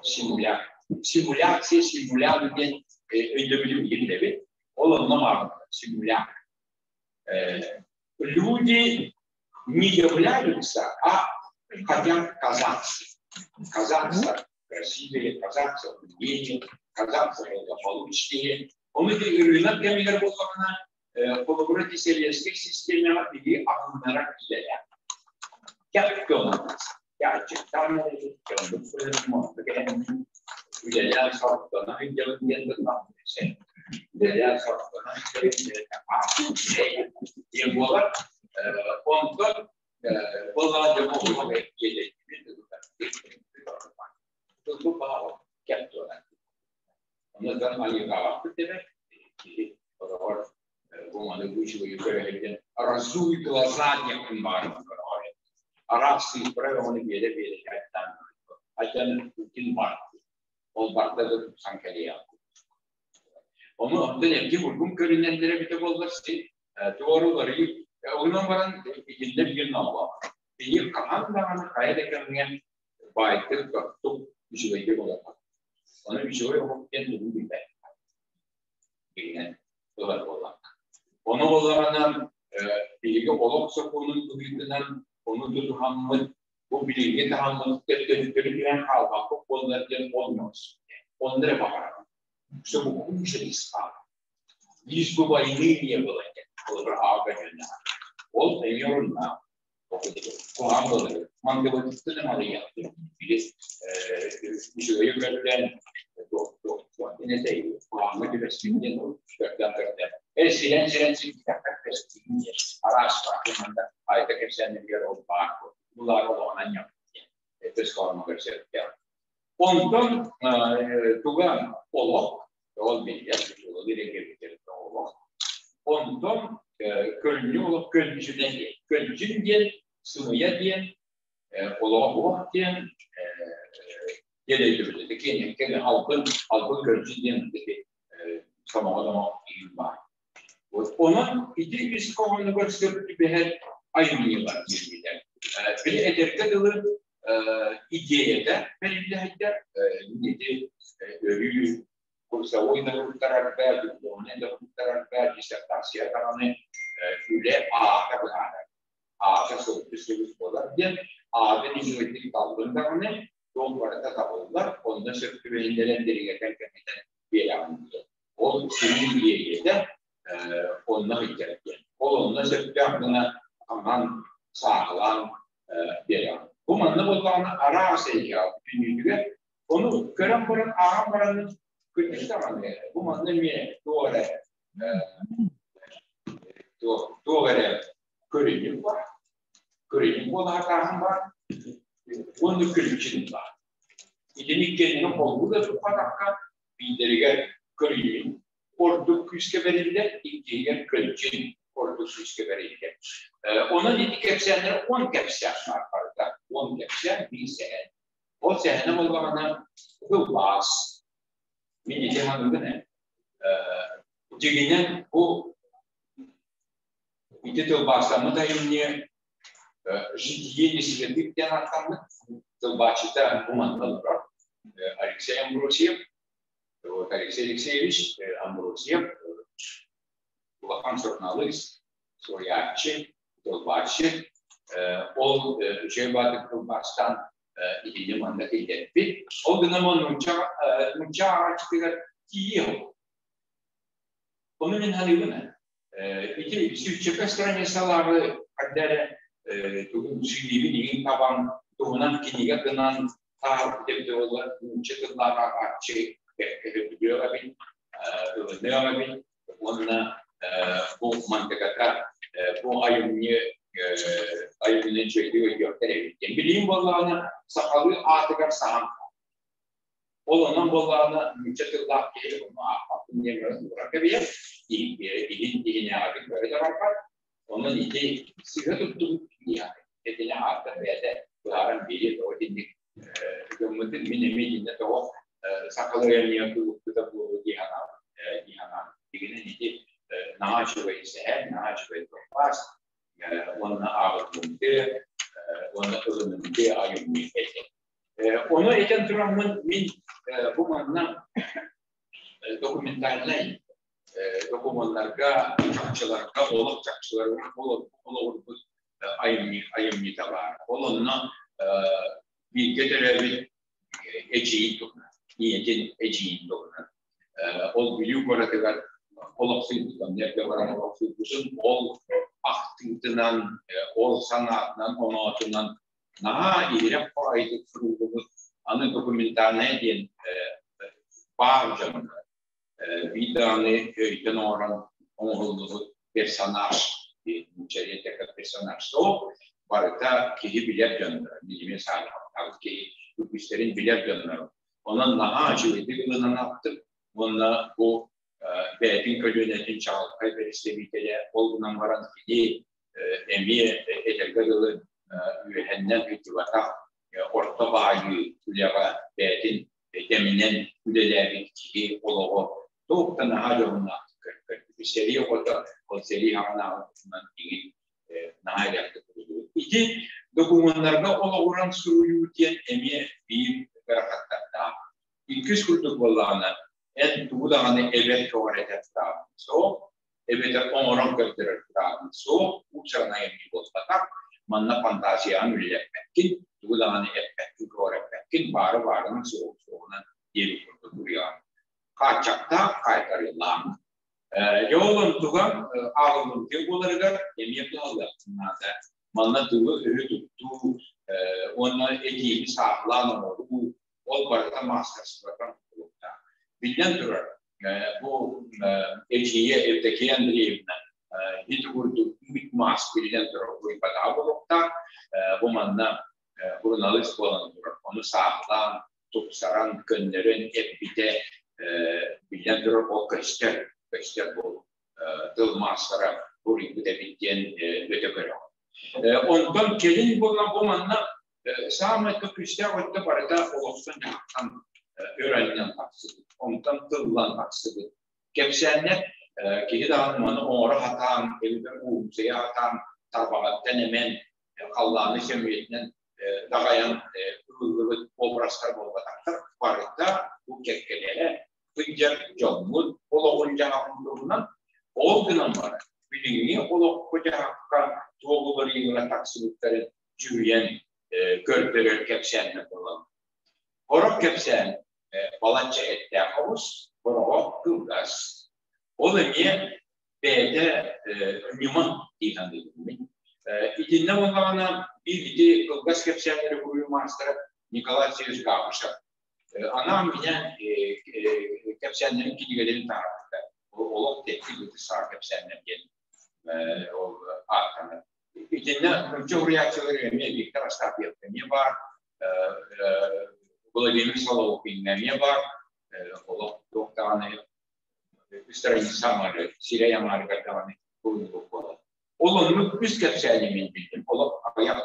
Симулятор. Симуляция, симулятор диэн өйдөбүлү билэбит. Ол онно маарыннар симулятор. Люди не являются, а хотят казаться. Казаться красивее, казаться умнее, казаться благополучнее. Оны ырыынак кэмигэр буоллаҕына, холобура сэбиэскэй систиэмэҕэ биһиги аһыннарар идэлээх. Кэп үлэлээн сордоно сылдьабын диэн үлэлээн сордоно диэн буолар. Онтон буоллаҕа дьомо олох кэп туолар. Онно дьон айыылаабаппыт демек киһи олоҕор бу маны бу көрөһүллэн разуй глаза диэхпин баҕарабын көрөҕөр. Араас цифра ону биэрэ-биэрэ кайттаан айдан Путин бар. Ол барда да тупсан кэлиэх. Ону оттон эрги бургум көрүнэллэрэ бите буоллар син туорулары онон баран итиннэ биир ноолоох. Биир хаһан даҕаны хайа да кэмҥэ баайдык, тоттук, үчүгэйдик олорбот. Ону үчүгэй омук диэн тугун билбэт. Дигинэн ылар буоллахха. Ону буоллаҕына биһиги олох сокуонун быһыытынан ону тутуһаммыт, бу билиҥҥи таһыммыт төттөрү түһэн хаалбаппыт буоллар диэн олмос. Онно эрэ баҕарабын. Чтобы хуже не стало. Лишь бы войны не было диэн. Холобур, аҕа көлүөнэҕэ. Ол эмиэ оруннаах. Куһаҕан буолар. Мантыбытыттан амалыйыахтын. Били үчүгэйи көрдөөн куһаҕаҥҥа түбэспит диэн көрдөөн көрдөөн. Сирэн-сирэн сирбитэххэ көстүүн диэн араас баар. Айта кэпсээннэригэр ол баар. Булаар олоҕунан ньаппыт диэн. Өс хоһооно көрсөбүттээх. Онтон туга олох, ол биллэр, олох. Онтон көлньү олох көлдьүнэ диэн. Көлдьүн диэн, сымыйа диэн, олоҕо суох диэн, диэн өйдөбүл. Киэҥ албын, албын көлдьүн диэн сомоҕо-домоҕо киин баар. Онон ити ис хоһоонугар сөп түбэһэр айымньылар киирбитэ. Били эдэргэ дылы идеята бэриллэһэрдэр ити өрүү курсовой да туттарарга, дипломнай да туттарарга, диссертация даҕаны үлэ аата быһаарар. Аата сылгы буолар диэн аатын үчүгэйдик таллын даҕаны, туох барыта табыллар, онно сөп түбэһиннэрэн дириҥэтэн кэҥэтэн биэрэҕин диэн. Ол сүрүн идиэйэтэ онно сылдьар диэн. Ол онно сөптөөх гына хаҥан, сааһылаан биэрэҕин. Бу манна буоллаҕына араас эйгэҕэ бүтүннүүтүгэр ону көрөн баран ааҕан баран күндү даҕаны бу манна эмиэ туох эрэ туох эрэ көрүнүк бар, көрүнүк буолаатааһын бар, уонна күлүчүн бар. Итини иккиэннэрин холбуу да туппатахха биирдэригэр көрүнүн ордук күүскэ бэриллэр, иккиһигэр көлдьүн ордук күүскэ бэриллэр. Онон ити кэпсээннэр 10 кэпсээн баар барыта. 10 кэпсээн, биир сэһэн. Ол сэһэнэ буоллаҕына тылбаас. Мин ити саныыбын ээ. Дьиҥинэн бу ити тылбаастаммыт айымньы «Житие несвятых» диэн ааттаммыт. Тылбаасчыта бу манна олорор. Алексей Амбросьев. Вот Алексей Алексеевич Амбросьев улахан суруналыыс, суруйааччы, тылбаасчыт. Ол үчүгэй баатыр тылбаастаан итини манна киллэрбит. Ол гынан нуучча нуучча ааҕааччытыгар тиийиэ. Ону мин саныыбын ити сүүсчэкэ страницалааҕы хайда эрэ тугун сүүйүүбүн иҥин табан туһунан кинигэ гынан Таһаарбыт эбитэ буоллар, нуучча тыллаах ааҕааччы бэркэ эбит, ылыныах эбит уонна бу мантыката бу айымньы айымньыны үчүгэйдик өйдүөхтэр эбит диэн. Билигин буоллаҕына сахалыы аатыгар саһан Ол онон буоллаҕына нуучча тыллаах киһи ону аахпаппын диэн баран ууран кэбиһэр, иһин иһинээҕитин көрө да барбат. Онон ити сыыһа туттубут киһиэхэ итини ааттар бэйэтэ быһааран биэриэ тоҕо итинник гыммытын мин эмиэ итиннэ тоҕо сахалыы эмиэ кылыппыта буолуо дии санаабыт дии санаабыт. Дигинэн ити наһаа үчүгэй сэһэн, наһаа үчүгэй тылбаас уонна ааҕыллымтыа уонна ылынымтыа айымньы этэ. Ону этэн тураммын мин бу манна документальнай докумуоннарга, чахчыларга, олох чахчыларыгар олоҕурбут айымньы айымньыта баар. Ол онно бииргэ төрөөбүт эдьиийин туһунан, ийэтин эдьиийин туһунан. Ол Бүлүү куоратыгар олохсуйбутун, эргэ баран олохсуйбутун, ол ахтыытынан, ол санаатынан, оноотунан наһаа иһирэх баҕайытык суруллубут аны документальнай диэн баар дьон биир даҕаны өйтөн оҥорон оҥоһуллубут персонаж нуучча персонаж суох барыта киһи билэр дьонноро билими саарбахтаабыт киһи үгүстэрин билэр дьонноро онон наһаа үчүгэйдик ылынан аптык уонна бу бэйэтин көлүөнэтин чаҕылхай бэрэстэбиитэлэ ол гынан баран кини эмиэ этэргэ дылы үөһэннэн ыйтыбатах орто баайыы үлэҕэ бэйэтин кэминэн үлэлээбит киһи олоҕо туох да наһаа дьоһуннаахтык көрбүт. Сэрии оҕото ол сэрии хаҕанааҕы туһунан иҥин наһаа элбэхтик суруйбут. Ити докумуоннарга олоҕуран суруйуу диэн эмиэ биир ыарахаттардаах. Иккис курдук буоллаҕына, эн тугу даҕаны эбэр көҕүрэтэр быраабыҥ суох, эбэтэр оҥорон көрдөрөр быраабыҥ суох, уучарнай эмиэ буолбатах, манна фантазияҕын үлэлэппэккин, тугу даҕаны эппэккин, көҕүрэппэккин, баары баарынан, суоҕу суоҕунан диэбит курдук уруйаҕын. Хааччахтаах, хаайтарыылаах. Дьэ ол онтуга ааҕыллымтыа буоларыгар эмиэ кыһаллыаххын наада. Манна тылы өһү туттуу уонна этиини сааһылаан оҥоруу ол барыта маастарыстыбаттан тутулуктаах. Биллэн турар, бу эдьиийэ Евдокия Андреевна ити курдук үүт маас биллэн турар уйбатаҕа буолуохтаах. Бу манна суруналыыс буолан турар. Ону сааһылаан, тупсаран, көннөрөн эппитэ биллэн турар ол көстөр, көстөр бу тыл маастара буруйбут эбит диэн өтө көрөҕүн. Онтон кэлин буолан бу манна Саамай күүстээх өттө барыта олохтон-дьаһахтан өр анньан тахсыбыт, онтон тыллан тахсыбыт. Кэпсээннэр киһи даҕаны маны оҥоро сатаан, эбэтэр уумсуйа сатаан, тарбаҕыттан эмэн, халлааны сөмүйэтинэн даҕайан ылыллыбыт образтар буолбатахтар. Барыта бу кэккэлэрэ сылдьар дьоммут олоҕун-дьаһаҕын туһунан ол гынан баран билиҥҥи олоххо-дьаһахха туох уларыйыылара тахсыбыттарын дьүһүйэн көрдөрөр кэпсээннэр буолаллар. Сорох кэпсээн балачча эттээх оҕус, сороҕо кылгас. Ол эмиэ бэйэтэ ньыма дии саныыбын мин. Итиннэ буоллаҕына биир ити кылгас кэпсээннэри суруйуу маастара Николай Алексеевич Габышев анаан минээн кэпсээннэрин кинигэлэрин таһаарбыта. Олох тэттик ытыс саҕа кэпсээннэр диэн ол ааттанар. Итиннэ нуучча уруйааччылар эмиэ Виктор Остапьев эмиэ баар, Владимир Соловкин эмиэ баар, олох туох даҕаны страница аҥары, сирэй аҥаарыгар даҕаны курдук буолар. Ол оннук үс кэпсээни мин биллим. Олох аҕыйах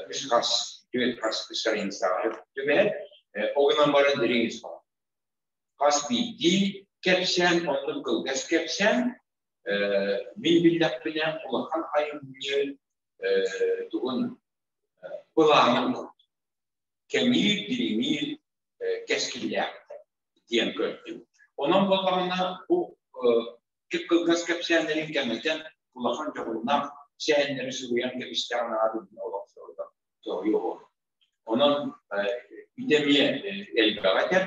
үс хас, түөрт хас страницаҕа түбэһэр. Ол гынан баран дириҥ ис Хас биирдии кэпсээн, оннук кылгас кэпсээн мин биллэхпинэ улахан айымньы тугун былаанын кэҥиир, дириҥиир кэскиллээхтэр диэн көрдүм. Онон буоллаҕына бу кылгас кэпсээннэрин кэҥэтэн улахан дьоһуннаах сэһэннэри суруйан кэбистэҕин аҕа олох соһуйуо. Онон ити эмиэ элбэҕи этэр,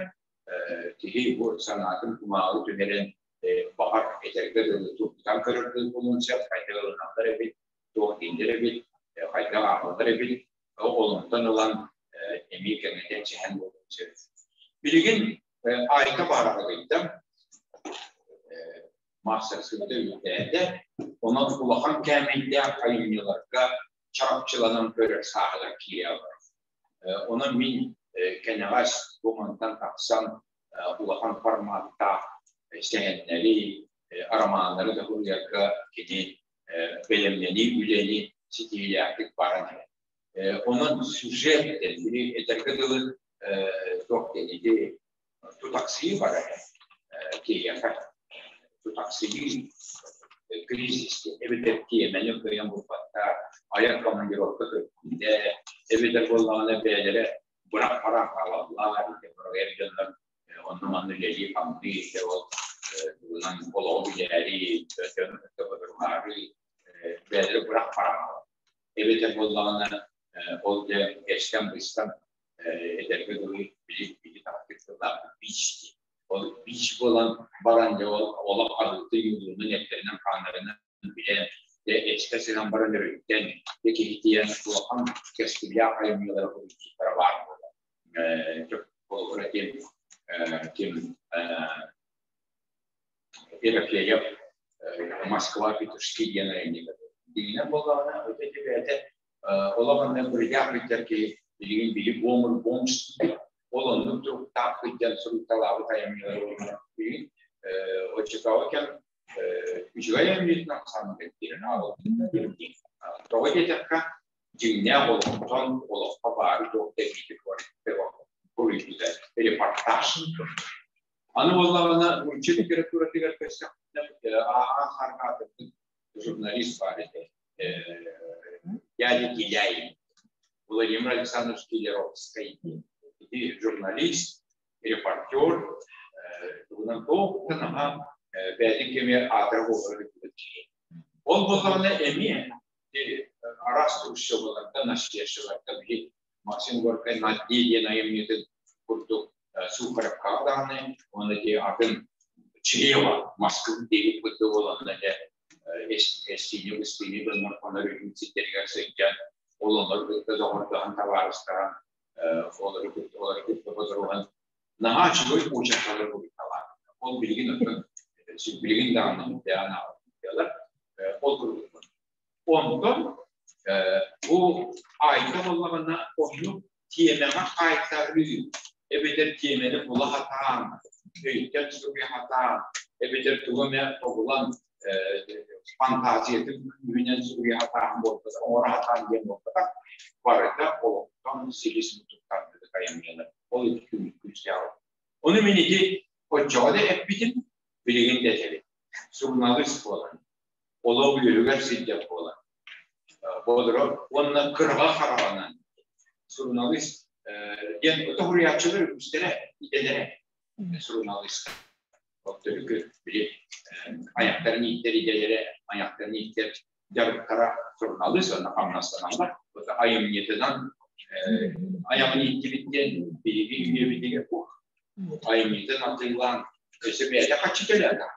киһи бу санаатын кумааҕы түһэрэн баҕар этэргэ дылы тургутан көрөр буолуон сөп, хайдах ылыналлар эбит, туох дииллэр эбит, хайдах ааҕаллар эбит, ол онтон ылан Эмиэ кэҥэтэн сэһэн буолуон сөп. Билигин Айта баараҕадыйда, маастарыстыбата үрдээтэ, онон улахан кээмэйдээх айымньыларга чарапчыланан көрөр сааһыгар киирэ олорор. Онон мин кэнэҕэс бу мантан тахсан улахан форматтаах сэһэннэри, арамааннары да суруйарга кини бэлэмнэнии үлэни ситиһиилээхтик баран эрэр. Онон сюжет били этэргэ дылы туох диэн ити тутахсыйыы барар киһиэхэ тутахсыйыы кризис диэн эбэтэр тиэмэни кыайан булбатта айар командировка көппүтэ эбэтэр буоллаҕына бэйэлэрэ бырах-барах хаалаллар эр дьоннор онно-манна үлэлии-хамныы итэ ол тугунан олоҕу билээри дьону кытта бодоруһаары бэйэлэрэ бырах-барах эбэтэр буоллаҕына ол дьэ эстэн-быстан этэргэ дылы били били тахтык тыллаахпыт бич диэн. Ол бич буолан баран дьэ ол олох арыытын юлуунун эттэринэн хааннарынан билэн дьэ эстэ сыһан баран өрүттэн дьэ киһитийэн улахан кэскиллээх айымньылары суруйбуттара баар буолар. Холобура ким ким Ерофеев Москва Петушки диэн айымньыта. Дьиҥинэн буоллаҕына, өтө бэйэтэ олох онно бырыдьаах бүттэр киһи билигин били бомр бомж ол оннук туруктаах сылдьан суруйталаабыт айымньылары билигин оччотооҕу кэм үчүгэй айымньытын ахсааныгар киирэн. Тоҕо диэтэххэ, дьиҥнээх олохтон олоххо баары туох да эбиитэ суруйбута репортаж. Аны буоллаҕына, нуучча литературатыгар көрсөхпүнэ, ааһан харгаатырбыт журналист баар этэ. Дядя Киляй, Владимир Александрович Киляровскай. Ити журналист, репортер, тугунан туох да наһаа бэйэтин кэмигэр аатыра буолара биллибит киһи. Ол буоллаҕына эмиэ араас трущобаларга, наследстволарга били Максим Горькай «Надди» диэн айымньытын курдук Сухаревкаҕа даҕаны уонна ити атын Чрево Москвы диэбит курдук ол онно дьэ эстиини-быстыыны дьоннор хонор үһүн сирдэригэр сылдьан ол оннор кытта доҕордоһон табаарыстаһан олору кытта олору кытта бодоруһан наһаа үчүгэй уочаркалар буруйталаабыт. Ол билигин оттон билигин даҕаны дэҕэн аҕалар ол курдук. Онтон бу айта буоллаҕына оннук тиэмэҕэ хаайтарыы эбэтэр тиэмэни була сатаан, өйтөн суруйа сатаан, эбэтэр тугу эмэ тобулан фантазиятын күүһүнэн суруйа сатаан буолбатах, оҥоро сатаан диэн буолбатах, барыта олохтон силис мутуктарбыты айымньылар. Ол ити күнүскү. Ону мин ити оччоҕо да эппитим, билигин да этэбин. Суруналыыс буолан, олох үөһүгэр сылдьар буолан, бодоро уонна кыраҕа хараҕынан суруналыыс диэн тоһуруйааччылар үгүстэрэ идэлэрэ суруналыыстар. Оттөрүкү били айахтарын ииттэр идэлэрэ, айахтарын ииттэр дьарыктара суруналыыс уонна хамнастаналлар. Айымньытынан айаҕын ииттибит диэн биһиги үйэбитигэр буох. Айымньытын атыылаан өссө бэйэтэ хаччы төлөөтө.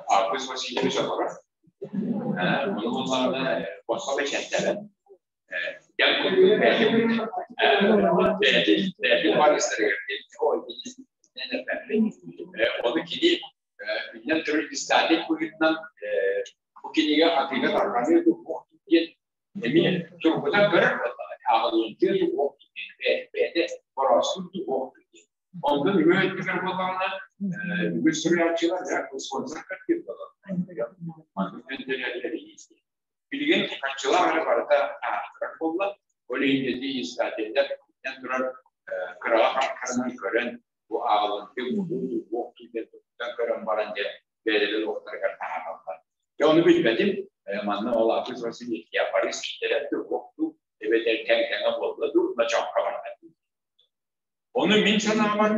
Август Васильевич олорор. Ону буоллаҕына босхо бэчээттээбэт. Дьэ бэйэтин барыстарыгар Ону кини биллэн турар издатель быһыытынан бу кинигэ атыыга тарҕаныа дуо диэн эмиэ тургутан көрөр буоллаҕа. Ааҕылыҥтыа дуо диэн бэйэтэ бороостур дуо диэн. Онтон үгүс өттүгэр буоллаҕына, үгүс суруйааччылар спонсор көрдүүр буолар. Маннык көнтөрүөллэр Билигин харчылаах эрэ барыта аахтарар буолла. Ол иһин ити издателлэр биллэн турар кыраҕа харахтарынан көрөн бу ааҕылынтыы буолуу буохтуу диэн туттан көрөн баран дьэ бэйэлэрин уохтарыгар таһаараллар. Дьэ ону билбэтим. Манна ол Август Васильевич я Париж киирэрэ буохтуу эбэтэр кэҥ-кэҥэ буолла дуу, ночоокко барда. Ону мин санаабар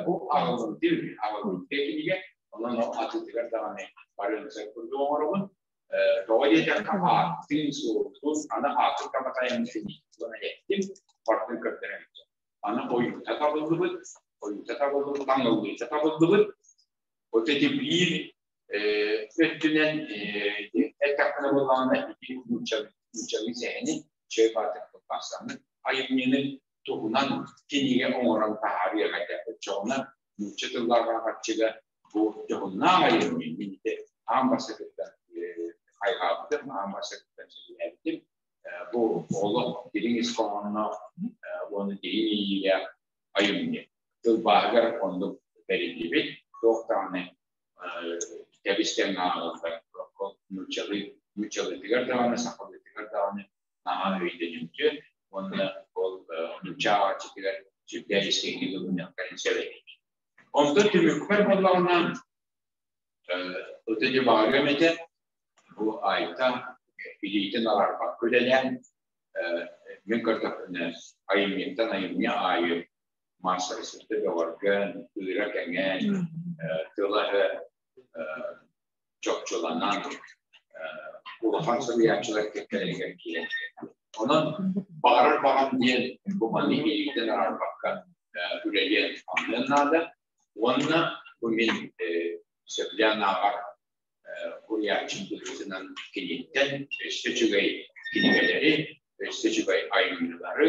бу аҕылынтыы аҕылынтыы кинигэ, онон ол атыытыгар даҕаны барыан сөп курдук оҥоробун. Тоҕо диэтэххэ ааттыын суолтун, аны аатын табатайан уонна эттим, барытын көрдөрөн. Аны ойуута табыллыбыт, ойуута табыллыбыт, таҥыллыыта табыллыбыт. Вот эти биир өттүнэн эттэхпинэ буоллаҕына ити нууччалыы сэһэни, чөй баатыр тылбаастаммыт айымньыны. туһунан кинигэ оҥорон таһаарыах этэ. Оччоҕуна нуучча тыллаах ааҕааччыга бу дьоһуннаах айымньы мин ити аан бастакыттан хайҕаабытым, аан бастакыттан сөбүлээбитим. Бу олох дириҥ ис хоһоонноох уонна дириҥ иэйиилээх айымньы. Тылбааһыгар оннук бэриллибит, туох даҕаны тэбис-тэҥ ааҕыллар. Нууччалыы, нууччалыытыгар даҕаны, сахалыытыгар даҕаны наһаа өйдөнүмтүө уонна ол нуучча ааҕааччытыгар сүрдээх истиҥник ылыныахтарын сөп эбит. Онтон түмүкпэр буоллаҕына, ытыгы баҕарыам этэ, бу Айта илиитин араарбакка үлэлээн, мин көрдөхпүнэ, айымньыттан айымньы аайы маастарыстыбата бөҕөргөөн, ыыра кэҥээн, тыла-өһө чопчуланан, улахан суруйааччылар кэккэлэригэр киирэн. Онон баҕарар баҕам диэн бу маннык илиитин араарбакка үлэлиэн хамныан наада. Уонна бу мин сөбүлээн ааҕар суруйааччым быһыытынан киниттэн өссө үчүгэй кинигэлэри, өссө үчүгэй айымньылары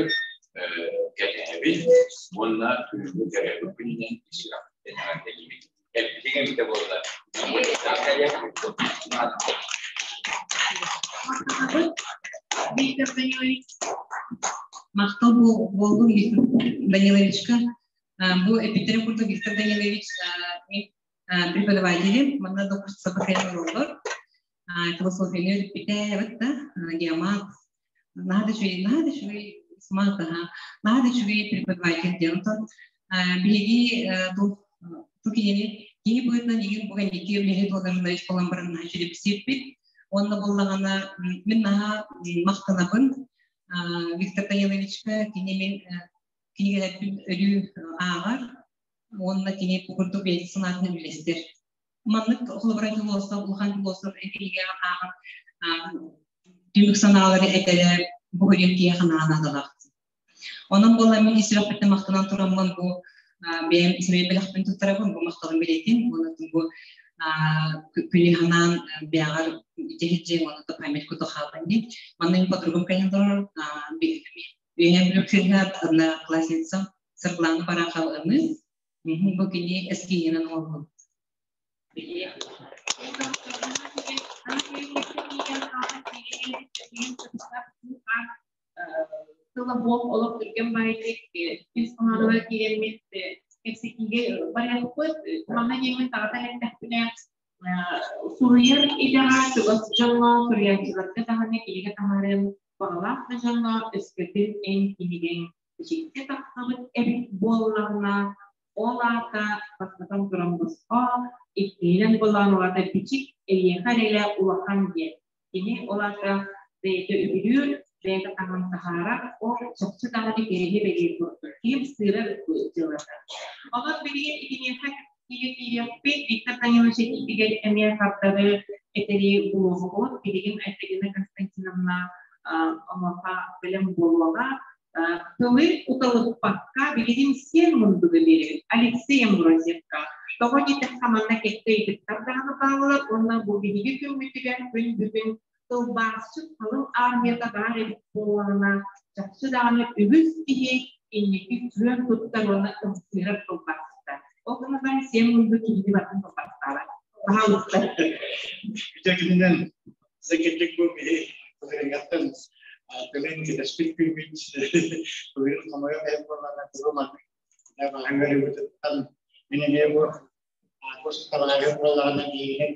кэтэһэбин уонна күһүҥҥү төрөөбүт күнүнэн сүрэхпиттэн эҕэрдэлиибин. Эппитиҥ эбитэ буоллар, Виктор Данилович. Махтал буоллун Виктор Даниловичка. Бу эппиттэрин курдук Виктор Данилович преподаватели, манна докторскай олороллор. Философияны үөрүппүтэ эбит да, геомат. Наһаа да үчүгэй, наһаа да үчүгэй смарт, наһаа да үчүгэй преподаватель диэн. Онтон биһиги ту кинини киһи быһыытынан игин бу кэнники үлэһит уонна журналист буолан баран наһаа үчүгэй билсиэппит. Уонна буоллаҕына мин наһаа махтанабын Виктор Даниловичка, кини мин кинигэлэрбин өрүү ааҕар уонна кини бу курдук бэйэтин санаатын үллэстэр. Маннык холобура философ, улахан философ кинигэҕэ ааҕан түмүк санаалары этэрэ бу көрүөн киһи ханаан Онон буолла мин ис сүрэхпиттэн махтанан тураммын бу бэйэм сэмэй бэлэхпин туттарабын, бу махталым билэтин уонна бу күнү ханаан бэйэҕэр дьиһидьиэҥ уонна память куту хаалан дии. Манна мин подругам кэлэн турар, Үөһээ Бүлүү одноклассницам Саргылаана Барахованы бу кини эскиһинэн оҥорбут. Тыла буох олох түргэн баайдык ис хоһоонугар киирэммит кэпсэтиигэ барыахпыт. Манна диэммин таҕата эттэхпинэ, суруйар идэҕэ чугас дьоҥҥо, суруйааччыларга даҕаны кинигэ таһаарыан баҕалаах да дьоҥҥо өскөтүн эн кинигэҥ бичиккэ тахсыбыт эбит буоллаҕына, ол аата бастатан туран босхо, иккиһинэн былаан улаата бичик эйиэхэ эрэлэ улахан диэн. Кини ол аата бэйэтэ үбүлүүр, бэйэтэ таҥан таһаарар, ол чахчы даҕаны киһини бэлиэ курдук. Киһим сыырар дьыалата. Онон билигин итиниэхэ киириэхпит, Виктор Данилович этиитигэр эмиэ хардары этэри булуоҕубут. Билигин Айталина Константиновна онуоха бэлэм буолуоҕа. Тылы уталыппакка билигин сиэн мундугу биэрэбит Алексей Амбросьевка. Тоҕо диэтэххэ манна кэккэ ыйытыктар даҕаны бааллар уонна бу биһиги күммүтүгэр күн бүгүн тылбаасчыт халыҥ армията баар эбит буоллаҕына, чахчы даҕаны үгүс киһи инники күөн туттар уонна ымсыырар тылбаасчыта. Ол гынан баран сиэн мунду киһини барытын тылбаастаабат. Баһаалыста. Бүтэгининэн Сэкирдик бу биһи былырыҥҥаттан тылын кэтэспит күммүт былырыын хомойуох иһин буоллаҕына бу маннык баһыҥҥарыбытыттан мин эмиэ бу кус табаарыһым буоллаҕына биһигин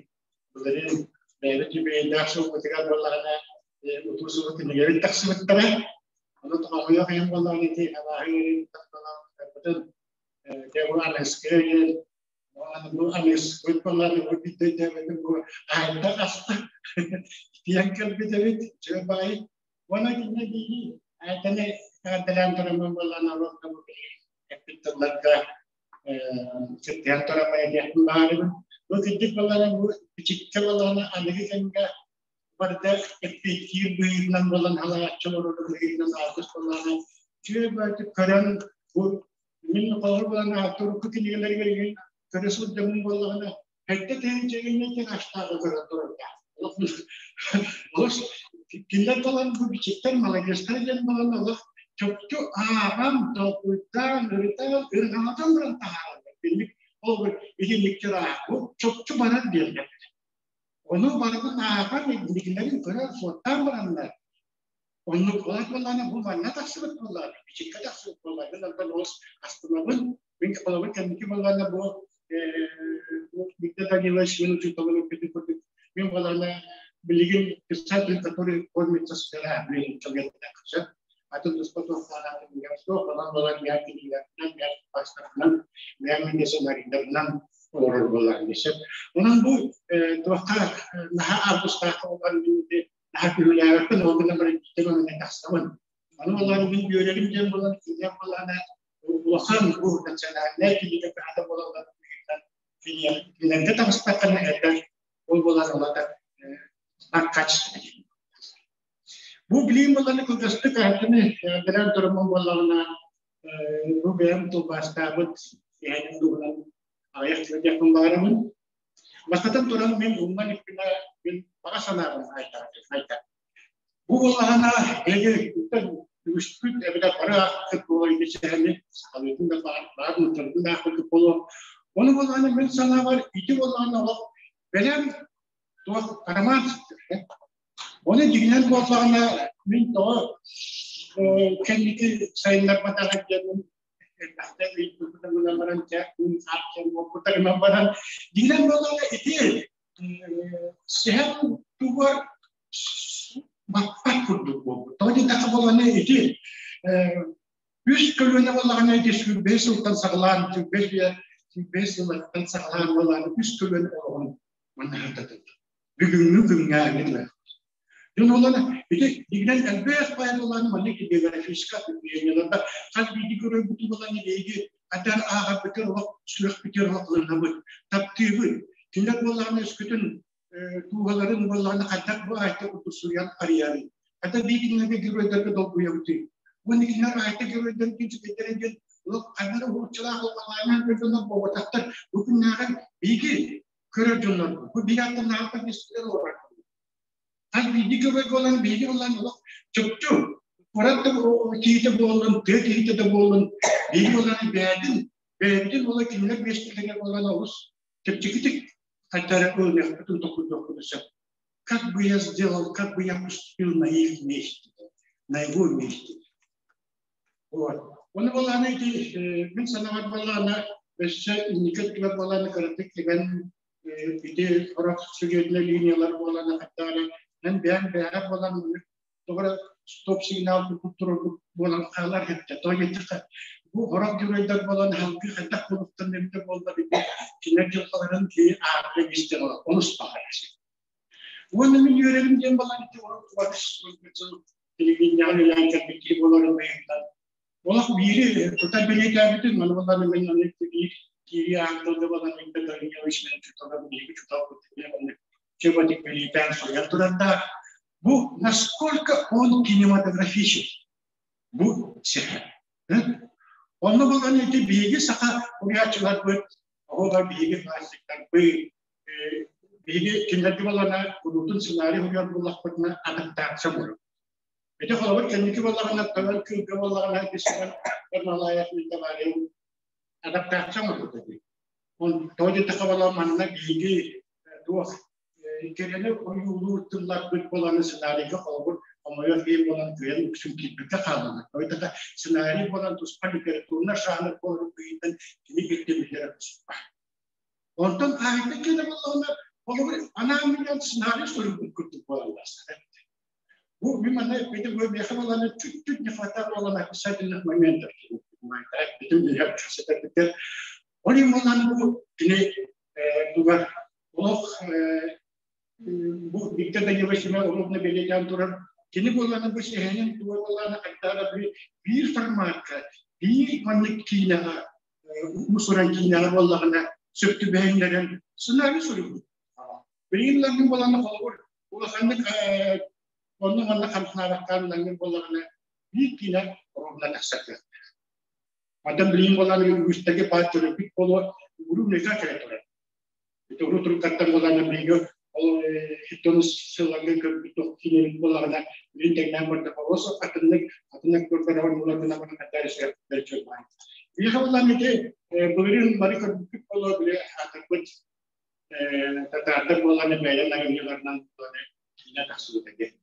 былырыын бэйэбит үбүлүөйдээх сылбытыгар буоллаҕына утуу субу кинигэбит тахсыбыттара ону хомойуох иһин буоллаҕына ити абааһы ыарыытыттан буолан дьэ бу аныгыскы диэн бу аныгыскыбыт буоллаҕына бу биирдэ өйдөөбөтүм бу аайда аста тиийэн кэлбит эбит үчүгэй баҕайы уонна кинини биири аайтаны эҕэрдэлээн тураммын буоллаҕына олох да бу эппит тылларга сыттыһан тураммын этиэхпин баҕарабын бу кырдьык буоллаҕына бу бичиккэ буоллаҕына аныгы кэмҥэ барыта эппиэттиир быһыытынан буолан халааччы олорор быһыытынан аатыс буоллаҕына үчүгэй баҕайытык көрөн бу мин холобур булан урукку кинигэлэригэр игин көрө сылдьабын буоллаҕына хэттэ тыһыынча тираштааҕы көрөн турардаах олох кинилэр талан бу бичиктэр маладьыастар диэн буолан олох. Чопчу ааҕан, толкуйдаан, ырытан, ырҕалатан баран таһаараллар. Инник ол итинниктэр бу чопчу баран биэрдэ. Ону барытын ааҕан, инникилэрин көрөн, суоттаан бараннар, оннук олох буоллаҕына бу манна тахсыбыт буоллаҕына, бичиккэ тахсыбыт буоллаҕына, мин онтон олус астынабын. Мин холобур кэнники буоллаҕына бу Виктор Данилович мин учууталым эппитин курдук мин буоллаҕына билигин писатель, который кормится с пера, мин сөп. Атын туспа туохтаанаатын билэр суох, онон буолан я кинигэлэринэн, я бастарынан, я мин сценарийдарынан олорор буоллаҕым сөп. Онон бу туохха наһаа августаахха улахан наһаа күрүлээбэппин, ол гынан баран биирдэ эмэ тахсабын. Аны буоллаҕына мин үөрэрим диэн буолан, кинигэ буоллаҕына улахан бу национальнай кинигэ кыһата буолаллар кинилэргэ таҕыстаххына элбэх ол буолан олата качество. Бу билиим буоллаҕына кылгастык аһатыны бэрэн турумун буоллаҕына бу бэйэм тылбаастаабыт иһэнин туһунан аҕыйах тылы диэхпин баҕарабын. Бастатан туран мин умнан иппинэ мин баҕа санаабын айтар. Бу буоллаҕына эһиги үгүспүт эбэтэр бары аахпыт буолар ити сэһэни сахалыытын да баар баар нууччалыытын да аахпыт буолуо. Ону буоллаҕына мин санаабар ити буоллаҕына олох бэлэм туох роман Ону дьиҥинэн буоллаҕына мин тоҕо кэнники сайыннарбатаҕа диэн элбэхтэ ыйыппытым гынан баран дьэ күн саат диэн буолбута гынан баран дьиҥинэн буоллаҕына ити сэһэн тугар баппат курдук буолбут. Тоҕо диэтэххэ буоллаҕына ити үс көлүөнэ буоллаҕына ити 25 сылтан саҕалаан 25 сылтан саҕалаан буоллаҕына үс көлүөнэ олоҕун манна сырдатыллар. Бүгүҥҥү күҥҥэ эҥин Дьон буолан ити дигинэн элбэх баай буолан маннык географическай определениеларда хас биирдии көрөрбүт буолан биһиги атар ааҕарбытыгар олох сүрэхпитигэр олох ылынабыт, таптыыбыт. Кинилэр буоллаҕына өскөтүн дууһаларын буоллаҕына хайдах бу айта курдук суруйан арыйарый? Хата биир кинилэргэ геройдарга долгуйабытый? Уонна кинилэр айта геройдарын күнсүкэйдэрин диэн олох ханна да уһулуччулаах олоххолоонон дьоннор буолбатахтар. Бу күннээҕи биһиги көрөр дьоннор бу биир аттынааҕы миэстэлэр олорор. Хас биирдии герой буолан биһиги буолан олох чопчу куорат да киһитэ буоллун, тыа киһитэ да буоллун, биһиги буолан бэйэтин, бэйэбитин буола кинилэр миэстэлэригэр буолан олус чэпчэкитик хайдары ылыныахпытын толкуйдуохпутун сөп. Как бы я сделал, как бы я поступил на их месте, на его месте. Вот. Оны буоллаҕына ити мин санаабар буоллаҕына өссө инники өттүгэр буоллаҕына кыратык кимэн ити сорох сюжетнай линиялар буоллаҕына хайдах эн бэйэҥ бэйэҕэр буолан тоҕо эрэ стоп сигнал курдук турорбут буолан хаалар эбитэ. Тоҕо диэтэххэ бу сорох геройдар буолан салгыы хайдах буолуохтарын эбитэ буолла били кинилэр дьылҕаларын киһи ааҕа истэр олус баҕарар. Уонна мин үөрэрим диэн буолан ити урут телевидениеҕа үлэлээн кэлбит киһи буоларын быһыытынан олох биири тута бэлиэтээбитим маны буоллар мин аны биир киирии аан тылга буолан Виктор Данилович мин чуталым биһиги чуталбыт диэн чөбөтүк бэлиэтээн суруйан турардаах. Бу насколько он кинематографичен бу сэһэн. Онно буолан ити биһиги саха уруйааччыларбыт, оҕолор биһиги классиктарбыт, биһиги кинилэргэ буоллаҕына куруутун сценарий суруйар буоллахпытына адаптация оҥорор. Ити холобур кэнники буоллаҕына тойон кыылга буоллаҕына Исман Ермолаев Николаев адаптация оҥорбута дии. Он тоҕо диэтэххэ буолла манна биһиги туох кэрэни ойуулуур тылларбыт буолан сценарийга холобур хомойор биир буолан кыайан үксүн киирбэккэ хааллылар. Тоҕо диэтэххэ сценарий буолан туспа литературнай жанр буоларын быһыытынан кини ирдэбиллэрэ туспа. Онтон хаһыҥҥа кэлэ буоллаҕына, холобур, анаан-минээн сценарий суруйбут курдук буолаллар. Бу мин манна эппитим бу миэхэ буоллаҕына чуть-чуть не хватало буолан описательных моментов. Эппитим биһиэхэ кэпсэтэрбитигэр. Ол иһин буоллаҕына бу кини тугар олох бу Виктор Данилович уруобуна бэлиэтээн турар кини буоллаҕына бу сэһэнин туга буоллаҕына хайдах эрэ биир форматка биир маннык киинэҕэ уус-уран киинэҕэ буоллаҕына сөп түбэһиннэрэн сценарий суруйбут. Билигин лаҥҥын буоллаҕына холобур улаханнык онно манна хамсаабаккаан лаҥҥын буоллаҕына биир киинэ оруобуна тахсар кыахтаах. Оттон билигин буоллаҕына үгүстэргэ баар төрөппүт буолуо уруу мега кэлэ турар. Ити уруу туруктартан буоллаҕына билиҥҥи Ол хиттон сылларга көрбүт киинэбит буоллаҕына, билин тэҥнээн көрдөххө, олус атыннык атыннык көрбөр оонньууларгына баран хаддар чөлбай. Биһиэхэ буоллаан ити былырыын бары көрбүппүт буолуо, били аатырбыт татаардар буолан бэйэлэрин айымньыларынан киинэ тахсыбыта диэн.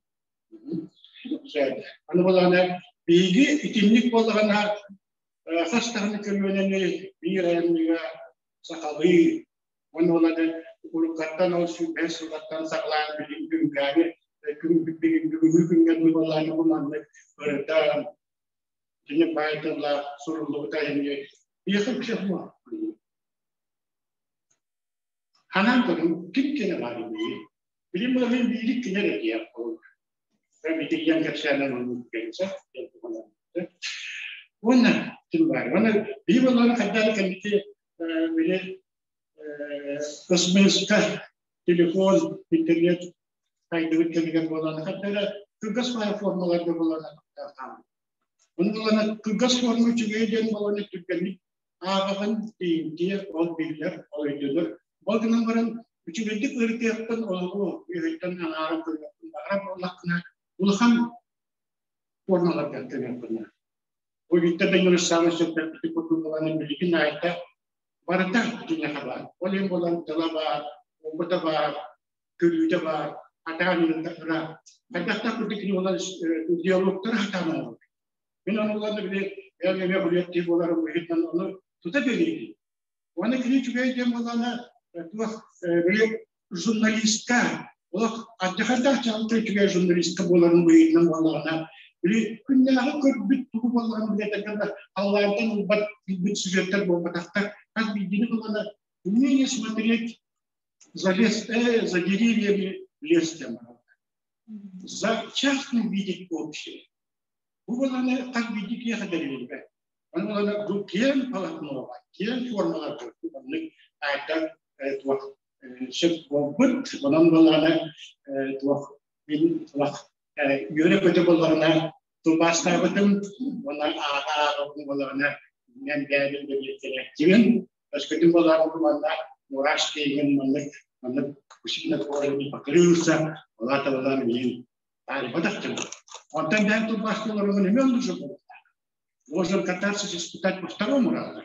Аны буоллаҕына биһиги итинник буоллаҕына хас даҕаны көлүөнэни биир айымньыга сахалыы уонна буоллаҕына уруккаттан ол сүүрбэһис сыллартан саҕалаан билигин күҥҥээҥи күн бүгүҥҥү күҥҥэ буоллаҕына бу маннык ырытан кини баай тыллаах суруллубут айымньы биһиэхэ үксэ суох. Ханаан көрүҥ ким кини баар ини? Билим былырыын биирик кинер этиэх буолук. Битийэн кэпсээнэн оннук кэлсэ. Уонна ким баар? Уонна биир боллоҕуна хайдах кэнники били космическа телефон, интернет сайдыбыт кэмигэр буолан хайдах кыргас баайа формаларга буолан Ону буолан кыргас форма үчүгэй диэн буолан түргэнник ааҕаҕын тиийимтиэ, ол биллэр, ол өйдөнөр. Ол гынан баран үчүгэйдик ырытыахпын, олоҕу үөһүттэн аҥааран көрүөхпүн баҕарар буоллаххына, улахан формаларга көмүөххүнэ. Бу Виктор Данилович саамай сөптөөхтүк курдук буолан билигин айта барыта киниэхэ баар. Ол иһин буолан тыла баар, опыта баар, көрүүтэ баар, хатаан ыра. Хайдахтаах курдук кини буолан диалогтары хатаан оҥорор. Мин ону булан били эн эмиэ хуруйаттыы буоларым быһыытынан ону тута бэлиэтиир. Уонна кини үчүгэй диэн буоллаҕына туох били журналистка олох ардьахардаах чаҕылта үчүгэй журналистка буоларын быһыытынан буоллаҕына били күннээҕи көрбүт тугу буоллаҕын билэтэргэ да халлаантан ылбат билбит сюжеттар буолбатахтар хас биирдиини буоллаҕына умение смотреть за лес за деревьями лес диэн за частным видеть общее. Бу буоллаҕына хас биирдии киһиэхэ бэриллибэт. Аны буоллаҕына бу киэҥ полотноҕа, киэҥ формаларга маннык аайдар туох сөп буолбут. Онон буоллаҕына туох мин туох үөрэ-көтө буоллаҕына тылбаастаабытым уонна ааҕа ааҕабын буоллаҕына мен бэйэбин бэлиэтээччибин. Өскөтүн буоллаҕына манна мурашки игин маннык маннык усиленно не покрылся, была-то была мин Таарыйбатах дьон. Онтон бэйэм тылбаастыыларынан эмиэ оннук дьон буолуохтаах. Должен катарсис испытать по второму разу.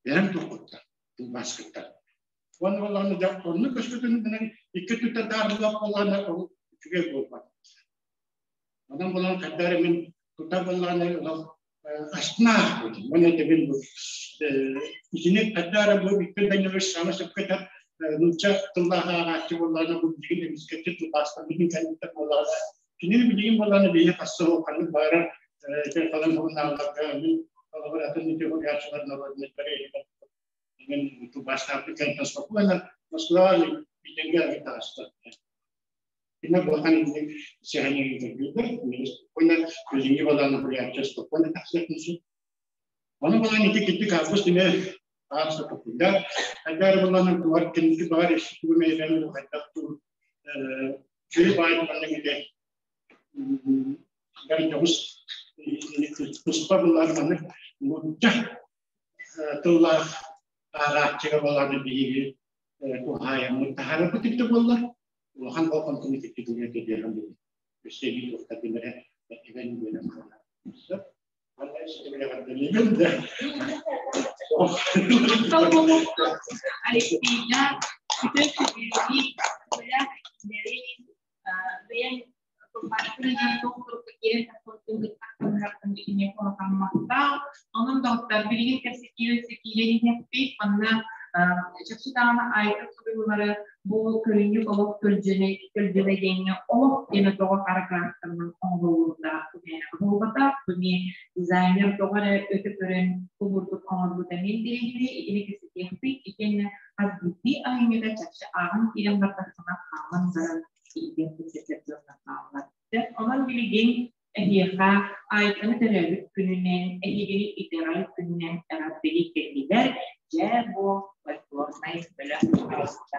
Бэйэм туркуттан, тылбааскыттан. Уонна буоллаҕына дьэ оннук өскөтүн икки өттүттэн таарыллах буоллаҕына ол үчүгэй буолбат. Онон буолан хайдах эрэ мин тута буоллаҕына олох астына Уонна этэбин бу итини хайдах эрэ бу Виктор Данилович саҥа сөпкө этэр нуучча тыллаах ааҕааччы буоллаҕына бу билигин эмискэччи тылбаастаммытын кэнниттэн буоллаҕына кинини билигин буоллаҕына биһиги хасса ханнык баҕарар ити халыҥ сурунаалларга мин холобур атын ити суруйааччылар народнайдары мен тылбаастаабыт кэнниттэн спокойно Москваҕа Питергэ таҕыста. Инна улахан инник сэһэнигин көрдүүрбэр, уонна билиҥҥи балааны буруйааччы спокойно тахсыахпын сөп. Ону балаан ити киттик август эмэ аарса токуйда. Хайдары балааны тугар кэнники баҕар тугу мэйрэн хайдах туу чүрү баай маннык ите бары дьоҕус туспа буллар маннык нуучча тыллаах ааҕааччыга балааны биһиги туһаайаммыт таһаарарбыт итте буоллар улахан болҕомтону итиччэ гыныа диэҕим дии. Өссө эбии туохтарбын эрэ эбэн биэрэн хаалар. Алексейга үтө сүбүрүү, бэйэҥ тылбаастырынан туох турукка киирэн тахсыбытын кытта кыһартан итинник улахан махтал. Онон доҕоттор билигин кэпсэтиибин киирэн иһиэхпит. Манна чахчы даҕаны айар суруйуулары бу көрүнньүк олох көлдьүнэ көлдьүнэ диэҥҥэ олох диэн тоҕо хара кыраасканан оҥоһуллубута буолбатах. Бу эмиэ дизайнер тоҕо эрэ өтө көрөн кубурдук оҥорбута эмиэ интэриэһинэй. Итини кэпсэтиэхпит. Итиэннэ хас биирдии айымньыта чахчы ааҕан киирэн бардаххына хаалан баран иитиэн кэпсэтэр дьоннор бааллар. Онон билигин эһиэхэ Айтаны төрөөбүт күнүнэн, эһигини итэҕэл күнүнэн эҕэрдэлии кэллилэр. Дьэ, бу фольклорнай бөлөх таҕыста.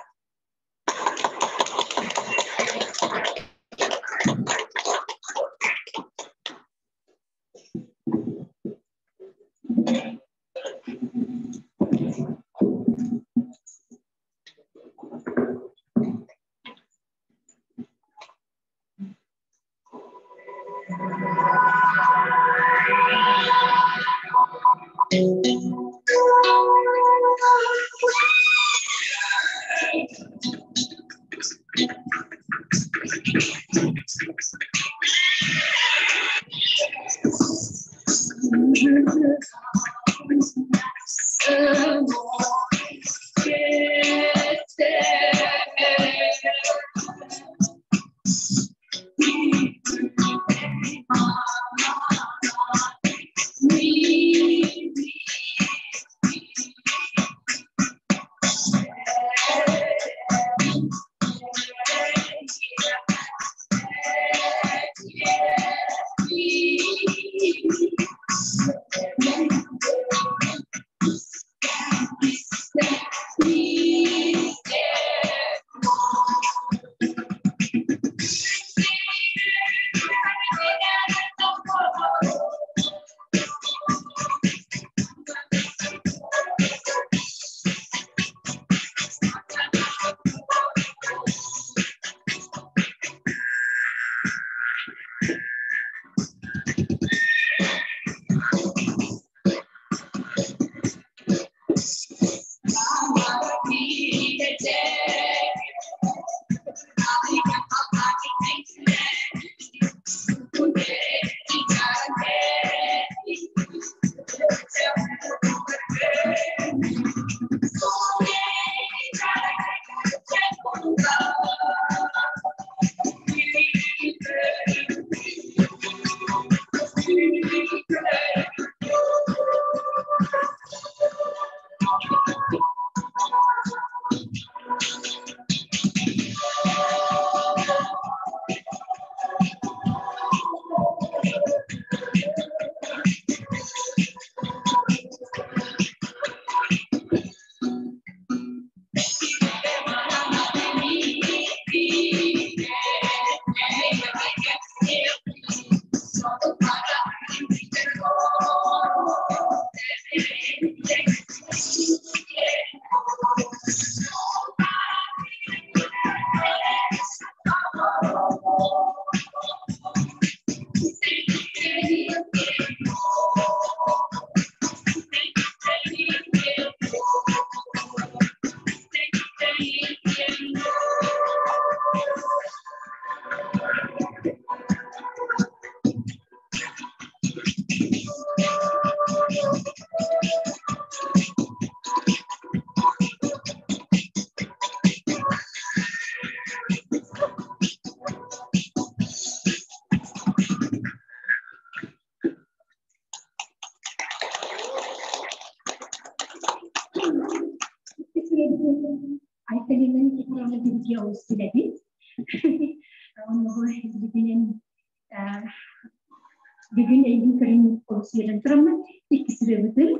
Бүгүн эйигин көрөн олус үөрэн тураммын иккис ырыабытын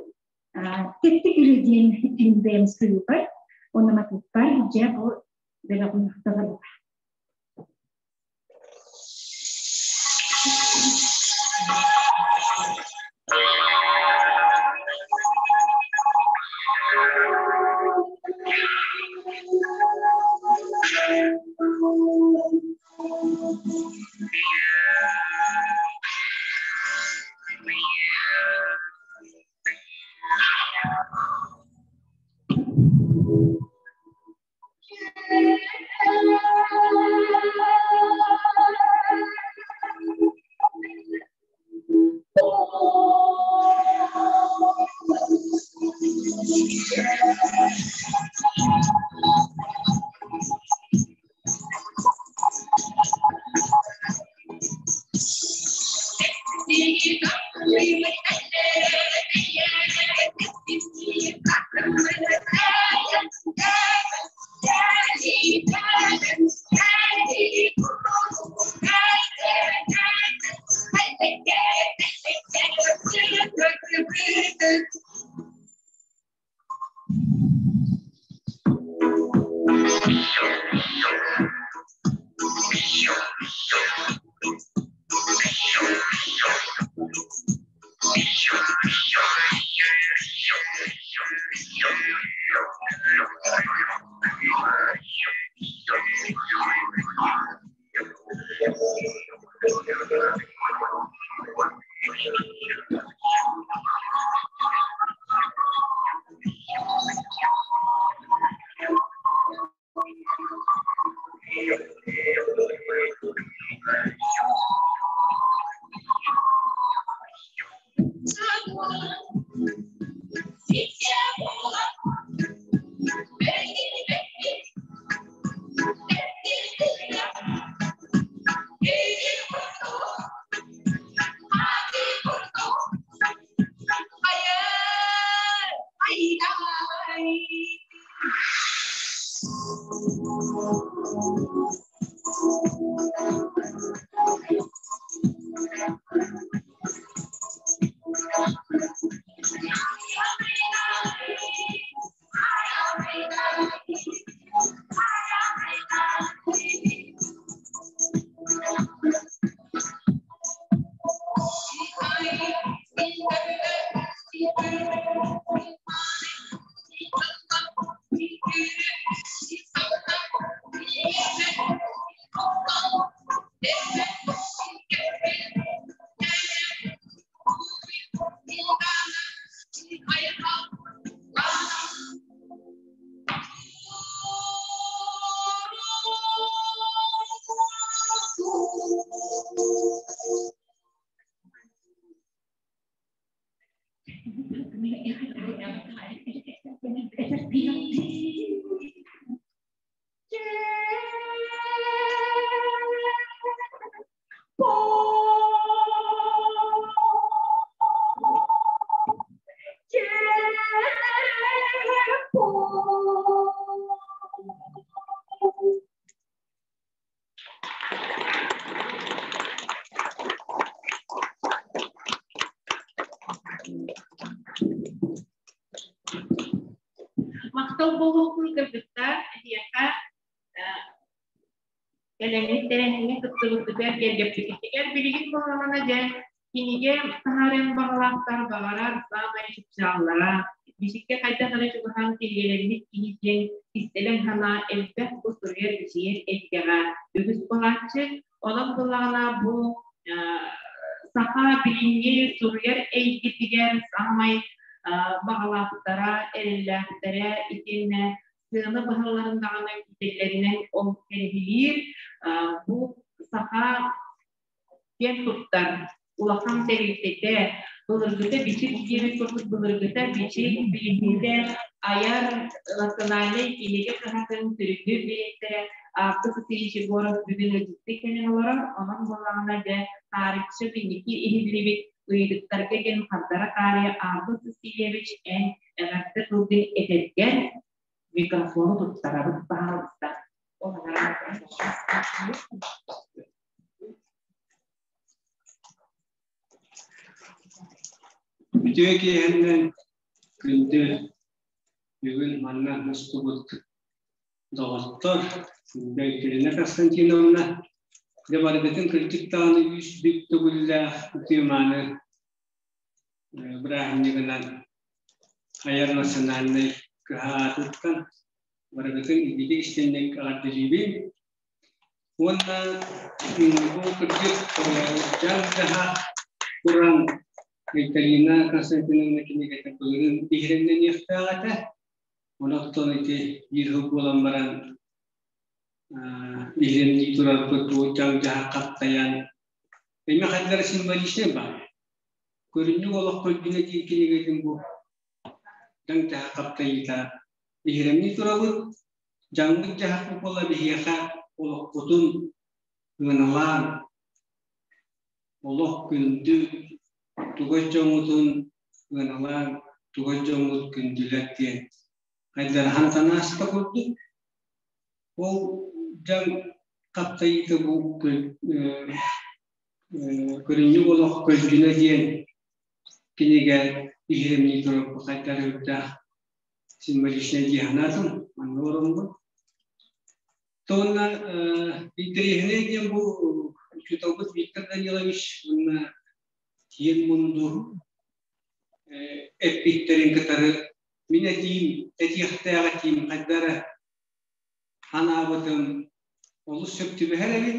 Тэттик ырыа диэн мин бэйэм суруйуубар уонна матыыппар дьэ бу бөлөҕүм толоруга. Махтал буолуохтун кыргыттар, эһиэхэ кэлэҥҥит тэрээһиҥҥэ кыттыбыккытыгар, киэргэппиккитигэр билигин буоллаҕына дьэ кинигэ таһаарыан баҕалаахтар баҕарар саамай чыпчааллара бичиккэ хайдах эрэ чугаһаан кинигэлэммит киһи диэн кистэлэҥ санаа элбэх бу суруйар бичийэр эйгэҕэ үгүс буолааччы. Онон буоллаҕына бу саха билиҥҥи суруйар эйгэтигэр саамай баҕалаахтара, эрэллээхтэрэ итиэннэ сыана быһалларын даҕаны күүтэллэринэн ол кэрэһилиир. Бу саха киэн туттар улахан тэрилтэтэ, былыргыта бичик диэбит курдук былыргыта бичик билиҥҥитэ айар национальнай кинигэ кыһатын сүрүннүүр дириэктэрэ Август Васильевич Егоров бүгүн ыалдьыттыы кэлэн олорор. Онон буоллаҕына дьэ таарыччы инники иһиллибит ыйытыктарга диэн хардара таарыйа Август Васильевич эн эҕэрдэ тылгын этэргэр микрофону туттарабыт баһаалыста. Ол Үтүө киэһэннэн күндү бүгүн манна мустубут доҕоттор, Екатерина Константиновна, дьэ барыгытын кырдьык даҕаны үс бүк төгүллээх үтүө-мааны бырааһынньыгынан айар национальнай кыһа аатыттан барыгытын итиитик истинник эҕэрдэлиибин. Уонна бу кырдьык дьаҥ-дьаһах туран Айталина Константиновна кинигэтэ былырыын биһирэмнэниэхтээх этэ. Онон ити биир сыл буолан баран биһирэмнии турарбыт бу дьаҥ-дьаһах хаптайан эмэ хайдара символичнай баар. Көрүнньүк олох көрдүнэ диир кинигэтин бу дьаҥ-дьаһах хаптайыыта биһирэмнии турабыт. Дьаҥмыт дьаһах буола биһиэхэ олохпутун ыаналаан, олох күндү тугай дьоҥҥутун ыаналаан, тугай дьоҥҥут күндүлэр диэн хайдараһан санааста курдук. Ол дьаҥ хаптайыыта бу көрүнньүк олох көлдьүнэ диэн кинигэ биһирэмнии турар бу хайдарыырдаах символичнай дии санаатым манна олороммун. Тонна интэриэһинэй диэн бу учууталбыт Виктор Данилович уонна Тиэн Мунду эппиттэрин кытары мин этиим, этиэхтээх этиим хайдара ханаабытым олус сөп түбэһэр эбит.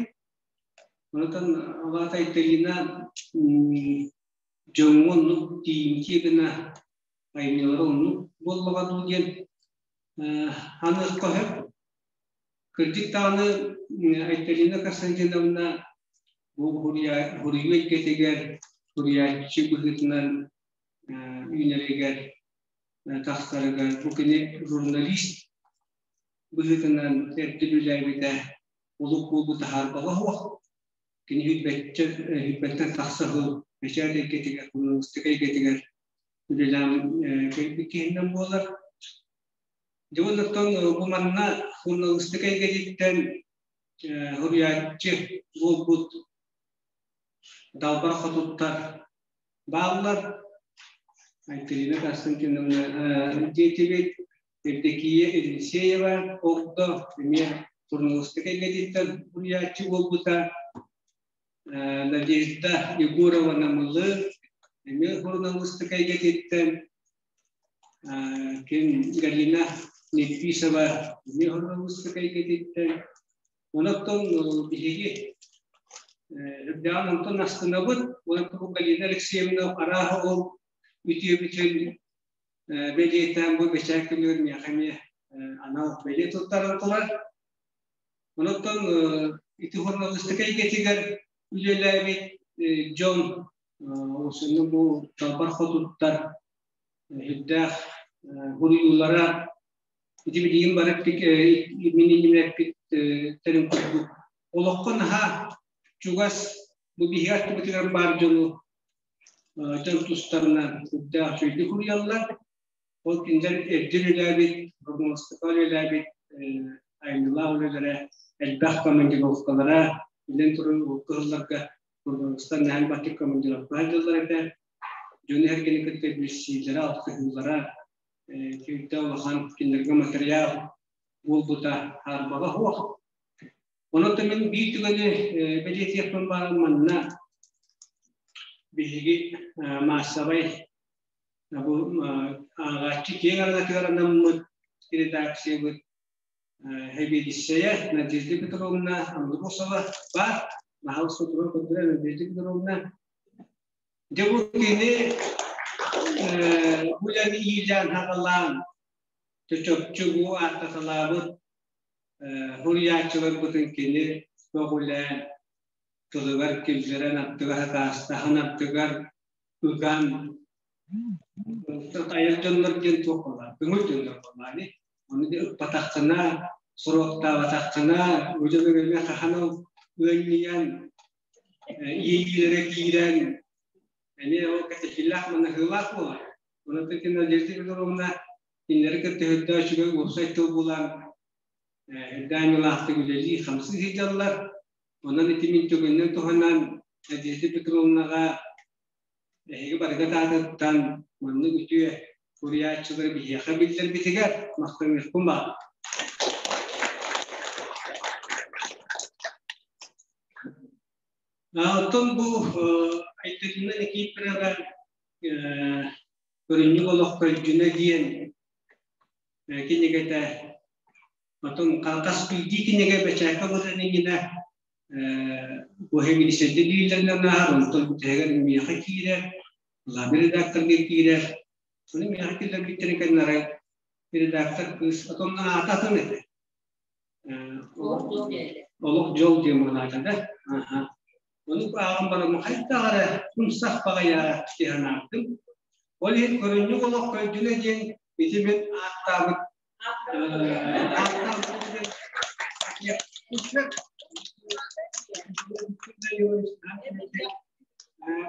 Онтон Алата Айталина дьоҥҥо оннук тиийимтиэ гына айымньылара оннук буоллаҕа дуу диэн аныахха сөп. Кырдьык даҕаны Айталина Константиновна бу суруйуу эйгэтигэр суруйааччы быһыытынан үүнэригэр тахсарыгар бу кини журналист быһыытынан эрдэ үлэлээбитэ олук буолбут таһаарбаҕа суох. Кини сүүрбэттэн тахса сыл бэчээт эйгэтигэр, журналистика эйгэтигэр. үлэлээн кэлбит киһинэн буолар. Дьэ оннуктан бу манна суруналыыстыка эйгэтиттэн суруйааччы буолбут далбар хотуттар бааллар. Айталина Константиновна диэтибит, Евдокия Елисеева ордо эмиэ суруналыыстыка эйгэтиттэн суруйааччы буолбута. Надежда Егорова Намылы эмиэ суруналыыстыка эйгэтиттэн ким Галина Нетвисова эмиэ суруналыыстыка эйгэтиттэн. Онон биһиги үрдээҕин онтон астынабыт. Онон Галина Алексеевна арааһа ол үтүөбүтүн бэлиэтээн бу бэчээт күнүгэр миэхэ эмиэ анал бэлиэ туттаран турар. Онон ити суруналыыстыка эйгэтигэр үлэлээбит дьон осонно бу далбар хотуттар үрдээх суруйуулара ити билигин бары мин иннибэр эппит курдук олоххо наһаа чугас бу биһиги аттыбытыгар баар дьону дьон тустарынан үрдээх үчүгэйдик суруйаллар. Ол кинилэр эрдэ үлэлээбит, журналистика үлэлээбит айымньылаах үлэлэрэ, элбэх командировкалара, билэн туран урукку сылларга журналистар наһаа элбэхтик командировкаҕа сылдьаллар этэ. Дьону эргини кытта билсиилэрэ, алтыһыылара күүтэ улахан кинилэргэ материал буолбута хаарбаҕа суох. Онон мин биир түгэни бэлиэтиэхпин баҕарабын манна биһиги маассабай бу ааҕааччы киэҥ араҥатыгар анаммыт редакциябыт сэбиэдиссэйэ Надежда Петровна Андросова баар. Баһаалыста туран көрдөрөр Надежда Петровна. Дьэ бу кини бу үлэни иилээн-саҕалаан чоччу бу ааттаталаабыт суруйааччыларбытын кини көҕүлээн тылыгар киллэрэн аттыгар сакаастаһан аттыгар ыган айар дьоннор диэн туох буолла көҥүл дьоннор буоллаани ону ыппатаххына суруктаабатаххына бу дьону эмиэ хаһан ол ыанньыйан иэйиилэрэ киирэн эмиэ ол кэтэһиилээх манаһыылаах буолар. Онон Надежда Петровна кинилэри кытта үрдээх үчүгэй уопсай тыл булан үрдээн ылаахтык үлэлии хамсыы сылдьаллар. Онон ити мин түгэнинэн туһанан Надежда Петровнаҕа эһиги барыгыт аатыттан маннык үтүө суруйааччылары биһиэхэ биллэрбитигэр махтаныахпын баҕарабын. Оттон бу Айталина Никифорова Көрүнньүк олох көлдьүнэ диэн кинигэтэ отон хас биирдии кинигэ бэчээккэ бытан иннинэ бу министрде дииллэринэн ааһар, онтон бүтэһигэр миэхэ киирэр, главный редакторга киирэр. Ону миэхэ киллэрбиттэрин кэннэ арай редактор кыыс отон аата атын этэ. Олох дьол диэн буолаата да. Ону ааҕан баран хайдах эрэ умсах баҕайа диэн ааттым. Ол иһин көрүнньүк олох көлдьүнэ диэн ити мин ааттаабыт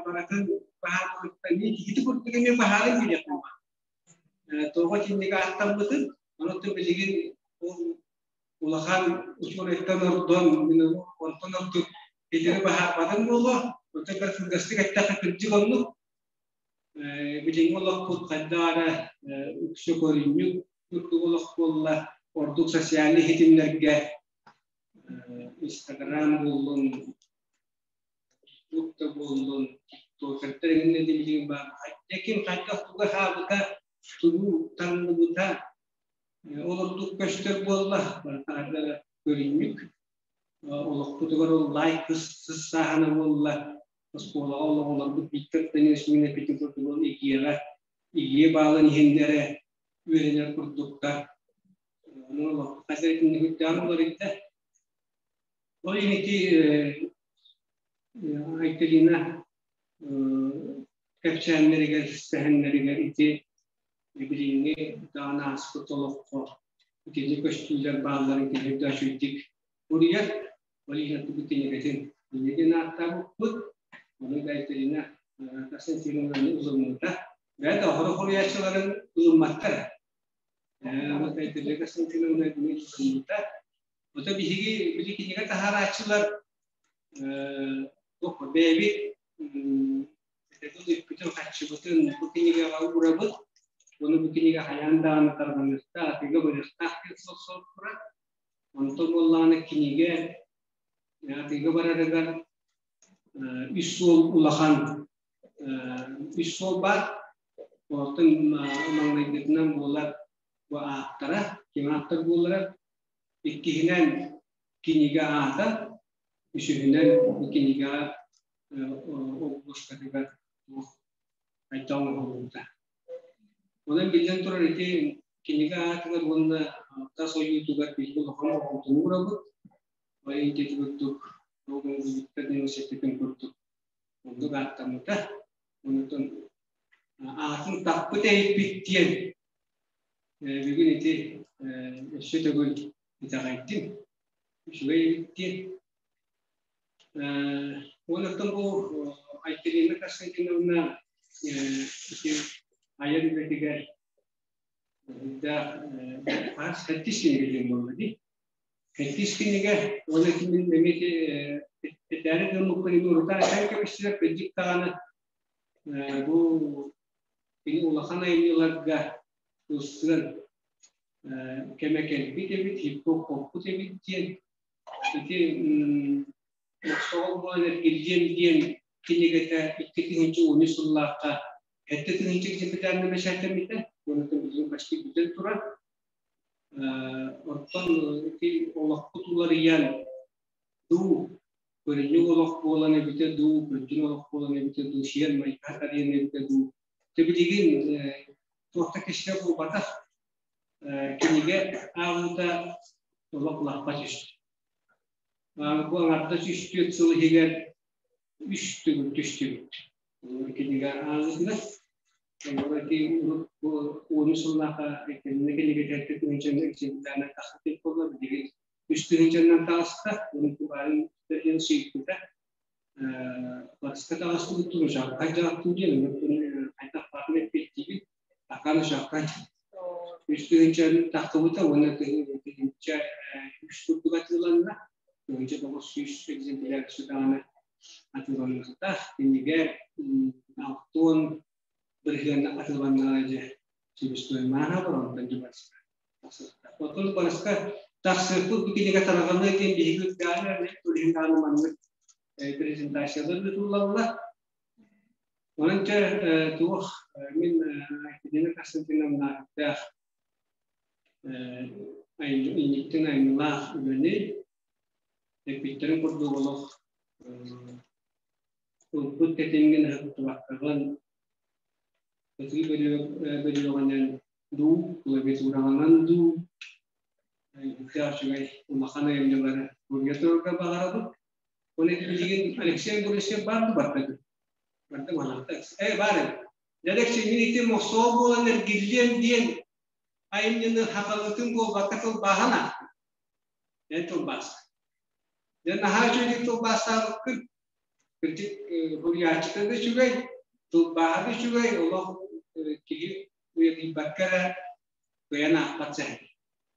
барытын баһаарбыттан ити курдук эмиэ баһаарын билиэхпин Тоҕо итинник ааттаммытын, онон билигин ол улахан учуонайтан ордон, мин онтон ордук итини баһаарбатым буолуо. Онтон бэр кылгастык эттэххэ кырдьык оннук. Билиҥҥи олохпут хайдах эрэ үксэ көрүнньүк курдук олох буолла. Ордук социальнай ситимнэргэ Инстаграм буоллун, Фейсбук да буоллун, тиктокердар эҥин билигин баар. Ким хайдах туга хаабыта, тугу таҥныбыта ол ордук көстөр буолла. Барытыгар көрүнньүк. Олохпутугар ол лайк сыссааһына буолла. Оскуолаҕа олоҕолорбут Виктор Данилович мин эппитин курдук ол игиэҕэ игиэ баалын иһиннэрэ үөрэнэр курдуктар. Ону олоххо хас эрэ күннүк үрдээн уларыйда. Ол иһин ити Айталина кэпсээннэригэр, сэһэннэригэр ити билиҥҥи даҕаны ааспыт олоххо итини көстүүлэр баалларын киһи да үчүгдик уруйар. Ол иһин бу кинигэтин иннигин ааттаабыппыт. Ону да Айталина Константиновнаны ылыммыта. Бэйэ да хоро хоруйааччыларын ылымматтар. Вот Айталина Константиновна ылыммыта. Ото биһиги били кинигэ таһаарааччылар бэйэбит үппүтүн харчыбытын бу кинигэҕэ уурабыт. Ону бу кинигэ хайаан даҕаны тарҕаныахтаах, атыыга барыахтаах диэн суол турар. Онтон буоллаҕына кинигэ атыыга барарыгар үс суол улахан үс суол баар. Оттон маҥнайгытынан буолар бу ааттара, ким ааптар буолара. Иккиһинэн кинигэ аата, үсүһүнэн бу кинигэҕэ обложкатыгар туох хайдах оҥоһуллубута. Онон биллэн турар ити кинигэ аатыгар уонна тас ойуутугар биһиги улахан болҕомтону уурабыт. Ол ити курдук университетын курдук оннук ааттаммыта. Онтон аатын таппыт эйиппит диэн бүгүн ити өссө төгүл итэҕэйдим. Үчүгэй эбит диэн. Онтон бу Айталина Константиновна ити айар үлэтигэр аас сэттис кинигэ диэн буолла дии. Сэттис кинигэ уонна мин эмиэ этээри гыммыппын урутаан этэн кэбистилэр кырдьык даҕаны бу кини улахан айымньыларга ылсыан кэмэ кэлбит эбит, хип-хоп хоппут эбит диэн ити Мохсоҕол буолан эргиллиэм диэн кинигэтэ 2013 сыллаахха 7 тыһыынча экземплярынан бэчээттэммитэ уонна билигин почти бүтэн турар. Оттон ити олохпут уларыйан дуу, көрүнньүк олох буолан эбитэ дуу, көрдүн олох буолан эбитэ дуу, сиэр майгы тарыйан эбитэ дуу. Дьэ билигин туох да кистэл буолбатах. Кинигэ ааҕыыта олох лаппа түстэ. Бу аҥардас үс-түөрт сыл иһигэр үс төгүл түстүбүт. Кинигэ ааҕыытыгар. Олор ити урут бу уону сыллаахха кэннэ кинигэ тэртэ тыһыынчанан экземплярынан тахсыбыт буолла. Билигин үс тыһыынчанан таҕыста. Уон кубаарын диэн сыыппыта. Барыска таҕыстыбыт тугу шахха дьааттуу диэн хайдах баарын эппиэттиибит. Аканы шахха үс тыһыынча тахсыбыта уонна тыһыынча үс курдук атыыланна. 1900 экземпляр даҕаны атыыланыахтаах. Кинигэ алтуон бырыһыан атыыланнаҕа дьэ себестоимость бар, онтон дьэ барыска тахсыахтаах. Оттон барыска тахсыахпыт бу кинигэ тарҕаныа диэн биһиги ыргааны туриһын даҕаны маннык презентациялар ыытыллаллар. Онон дьэ туох мин Екатерина Константиновна инниктин айымньылаах үлэни эппиттэрин курдук олох ылбыт тэтимҥин ыһыктыбаккаҕын ытыы бөлүөҕүнэн дуу, клавиатураҕынан дуу үчүгэй улахан айымньылары суруйа турарга баҕарабыт. Ол билигин Алексей Борисов баар дуу барда дуу? Барда манаахта. Э, баар эбит. Алексей, мин ити мохсоҕол буолан эргиллиэм диэн айымньыны хахалытын буолбакка тылбааһын аахтым. Эн тылбаас. Дьэ наһаа үчүгэйдик тылбаастаабыккын. Кырдьык суруйааччыта да үчүгэй, тылбааһа да үчүгэй, олох киһи уйадыйбакка эрэ кыайан аахпат сэһэн.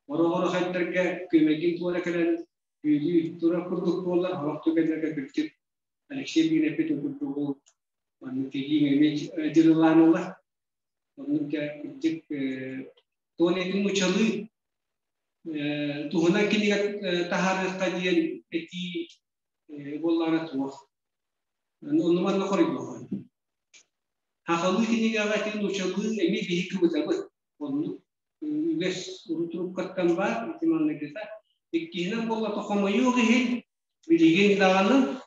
Оро-оро хайдарга күөмэйгин туора кэлэн бүөлүү турар курдук буоллар, сорох түгэннэргэ кырдьык Алексей Биирэппит курдугу маннык тиийииҥ эмиэ дьырылаан ылар. Оннук дьэ кырдьык туон этин нуучалыы туһунан кинигэ таһаарыахха диэн этии буоллаҕына туох. Онну манна хоруйдуохха. Хахалыы кинигэҕэ ити нуучалыы эмиэ биһи кыбытабыт. Оннук үгэс урутуруккаттан баар ити манныгыта. Иккиһинэн буоллата хомойуох иһин билигин даҕаны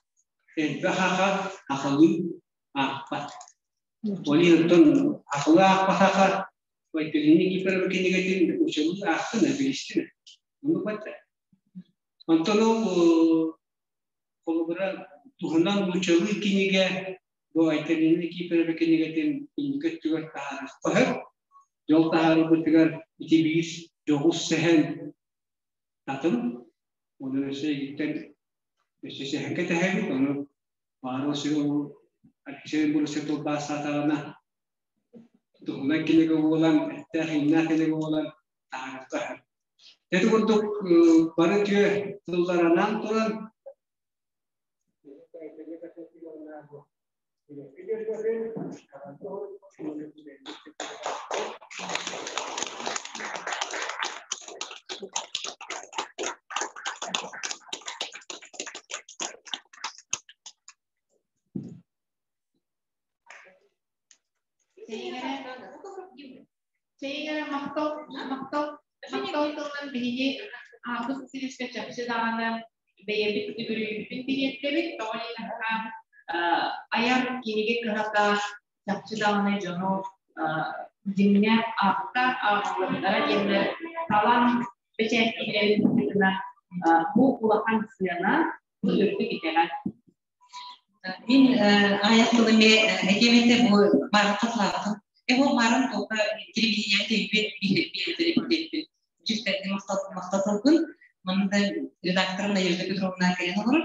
элбэх аха хахалыы аахпат. Ол иһин хахалыы аахпатаха Валентина Никифорова кинигэтин нуучалыы аахтын, билистин. Оннук батта. Онтон ол холобура туһунан нуучалыы кинигэ бу Айталина Никифорова кинигэтин инники өттүгэр таһаарыахха Дьол таһаарбытыгар ити биир дьоҕус сэһэн атын. Оны өссө игиттэн өссө сэһэнкэ тэһэбит. Ону баары өссө Алексей Борисов тылбаастаатаҕына. Туһунан кинигэ буолан, эттээх-иҥнээх кинигэ буолан таһаарыахха. Ити курдук бары үтүө тылларанан туран Чэйиҥ эрэ махтал, махтал, махтал тылынан биһиги Август Васильевичка чахчы даҕаны бэйэбит үбүрүйбүтүн тириэрдэбит. Тоҕо диэтэххэ, айар кинигэ кыһата чахчы даҕаны дьону дьиҥнээх аахта ааҕаллара диэннэр талан бэчээттииллэрин быһыытынан бу улахан сыана, бу үрдүк итэҕэл. Мин аҕыйах тыл эмиэ этиэм этэ бу марын хатылаабатым. Эбо марын тока телевидение тейбет биэрдэрин Чистэрди махталбын. Манна да редакторым Надежда Петровна кэлэн олорор.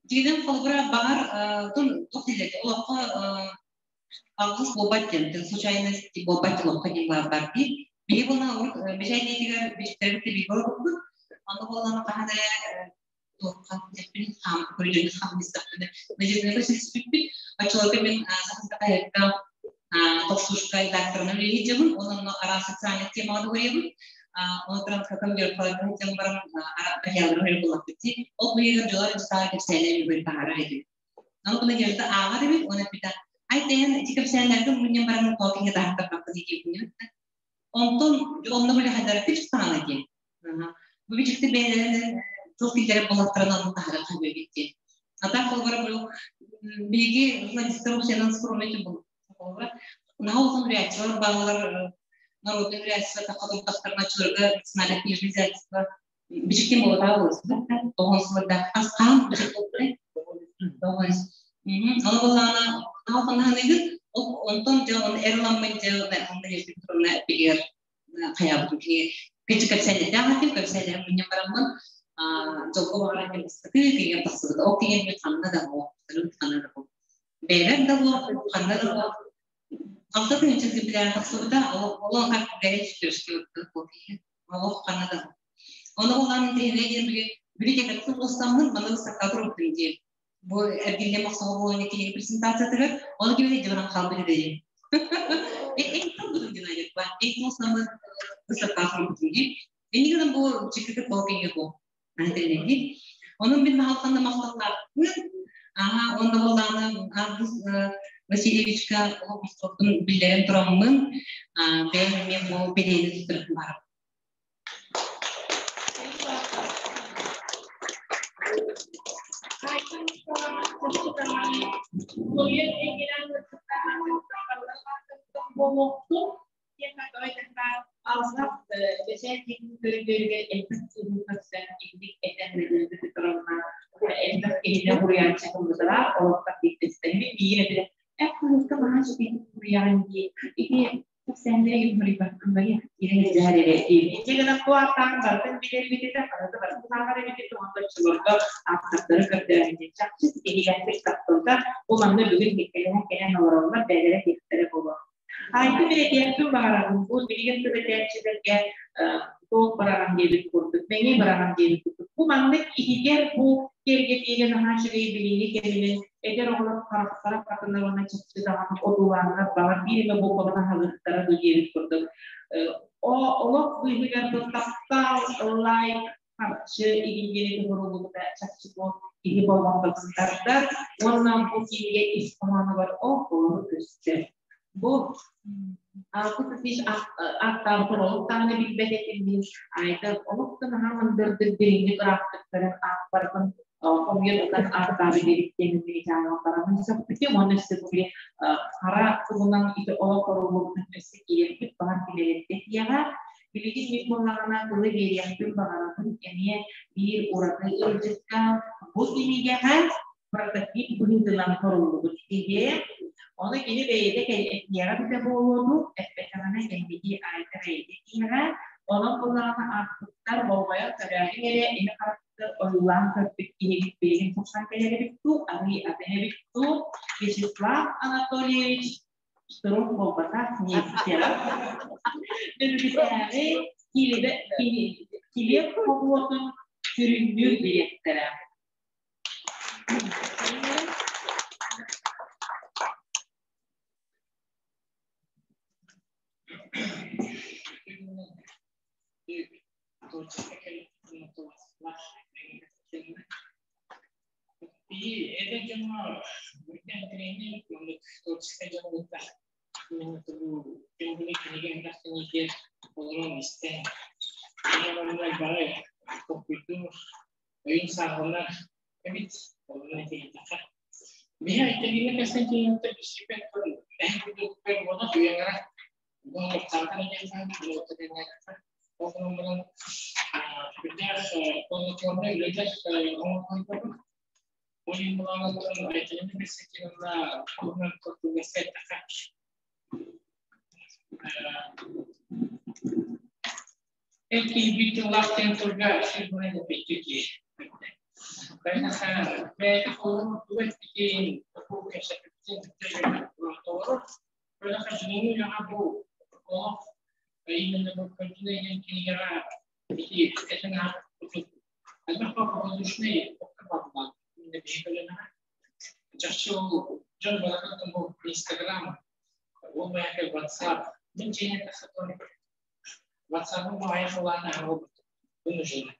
Дьиҥинэн холобура баҕар тун туох дииллэр олоххо алгыс буолбат диэн случайность буолбат диэн олоххо диэн баар баар дии. Биһи буолан урут бэчээт бичиктэрбит биир олорбуппут. Аны буолан хаһан эрэ туохха эппин хаам көрүдүөн хаамныстахпына Надежда сиспиппит оччолорго мин Саха хаһыакка тохсушка редакторынан үлэлии дьабын онон араас социальный темаҕа дугуйабын оны туран командировкаларга сылдьан баран материаллары буллахпыт ол быйыгар дьолор дьысаҕа кэпсээннэр үгүр таһаарар этим Аны бу Надежда ааҕар эбит уонна эппитэ ай тэйэн ити кэпсээннэргин мунньан баран тоокиҥҥа таһаартарбаккын диэбин Онтон онно били хайдарыппыт саҥа диэн. Бу бичикти бэйэлэрин тыл киллэрэр буоллахтарына онно таһаарар хайбыт диэн. А так холобура бу биһиги журналистар усенан скромный был. Холобура наһаа улахан үрээтчилэр бааллар народный үрээтчилэр тахха турдахтарына чыларга национальное книжное издательство бичиктин буолатаа буолсун тоҕон сылырдаах асхаан бичик буолбутай тоҕон Аны буоллаҕына наһаа ханнаһаныгын онтон дьэ он эр ыламмын дьэ онно Надежда Петровна билигэр хайаабытым кини кичи кэпсээннэрдээх этим кэпсээннэрин мунньан бараммын дьолго баҕарар кэм бастакы кинигэм тахсыбыта ол кинигэм мин ханна да буол ханна да буол бэйэбэр да буол ханна да буол алта тыһыынча экземпляр тахсыбыта ол как горячий олох ханна да ону улаан интэриэһинэй диэн били били кэтэхтэн устаммын маны выставка турбутум диэн бу эргиллэн мохсоҕо кинигэ презентациятыгар ону кимин дьыбаран хаалбыт эдэйим эйттэн бутум дин айырба эйттэн устаммын выставка турбутум диэн иннигинэн бу чиккитик ол кинигэ бу антеннеги онон мин махалханна махталлаахпын аха онно буоллаҕына Август Васильевичка олох биллэрэн тураммын бэйэм эмиэ бу бэлиэни туттарбын барабын. Алсах бэчээт көрүдүөрүгэр элбэх сылы көрсөн инник этэн Надежда Петровна элбэх киһини уруйааччы булбутара олохтох биирдэстэми биир эбит эх кыыска наһаа үчүгэйдик суруйаҕын дии ити кэпсээннэри суруйбаккын бari киирэн илдьэр эрэ диир инчэ гынан бу ааттаан барытын билэр эбит харата барытын ааҕар эбит уонна оччолорго ааптардары көрдөөһүн чахчы ситиһиилээхтик тахсыбыта бу манна бүгүн кэккэлэһэн кэлэн олороллор бэйэлэрэ диэхтэрэ буолуо Айты бирэтиэхпин баҕарабын. Бу билигин тыбэтээччилэргэ туох бараҕан диэбит курдук, мэҥиэ бараҕан диэбит курдук. Бу маннык иһигэр бу киэргэтиигэ наһаа үчүгэй билиини кэминэн эдэр оҕолор харахтара хатынар уонна чахчы даҕаны одуулааннар баҕар биир эмэ буукабаны аһылыктара дуу диэбит курдук. Олох быыһыгар бу таптал, лайк, харчы игин диэни туһуруллубута чахчы бу киһи болҕомтотун тардар уонна бу киинигэ ис хоһоонугар ол толору көстөр. Бу Алгыс Исиш ааттаабытын олох даҕаны билбэт этим мин. Айда олох да наһаа мындырдык дириҥник ыраахтык көрөн аахпарбын хомуйан ылан ааттаабы диэбиттиэн мин барамын сөхпүтүм уонна өссө бу хара туһунан ити олох оруллубутун өссө киирэрбит баҕар килэлэттэ диэҕэ. Билигин мин буоллаҕына тылы биэриэхпин баҕарабын эмиэ биир ураты ыалдьыкка бу кинигэҕэ прототип быһыытынан хоруллубут киһи. Ону кини бэйэтэ этиэҕэ эбитэ буолуо дуу, эппэтэҕинэ кэнники айта бэйэтэ этиэҕэ. Онон буоллаҕына аахпыттар болҕойон көрөөрүҥ эрэ ини харахтар ойуулаан көрбүт киһибит билигин тахсан кэлэр эбит дуу, арыый атын эбит дуу. Вячеслав Анатольевич. Строк буолбатах, Нестеров. Дүллүкүтээҕи килиэп собуотун сүрүннүүр дириэктэрэ. Эдэр дьоҥҥо интэриэһинэй маннык творческай дьону кытта ким кинигэ элбэх иитиэр олорон истэн манна элбэҕи толкуйдуур, өйүн сааһыланар эбит, онно этиһиттэххэ. Биһи Айталина Константиновна билсибэт эһэ курдук буола үйэҥэрэ бу тоқтаатан диэххэ, диэххэ. Ол гынан баран сүрдээх плодотворнай үлэлэр оҥорбут. Ол иһин былаанаттан Айталина Константиновна туһунан кылгас эттэххэ, эр киһи биир тыллаах диэн тылга сир быһан эппиттии киһи. Бэйэтэ холобур тугу эппитин, тугу кэпсэппитин толорор. Көнөхө дьиҥин үлэҕэ бу олох именно бу көрдүнэ диэн кинигэҕэ ити этэн ааспыт элбэх воздушный бааллаах именно биһи көлөнөҕө. Чахчы ол дьон барытын бу Инстаграм, ол мэхэ WhatsApp мин дьиэһин тахсатан WhatsApp-ым аҕыйах улаан аһарбыт нужно.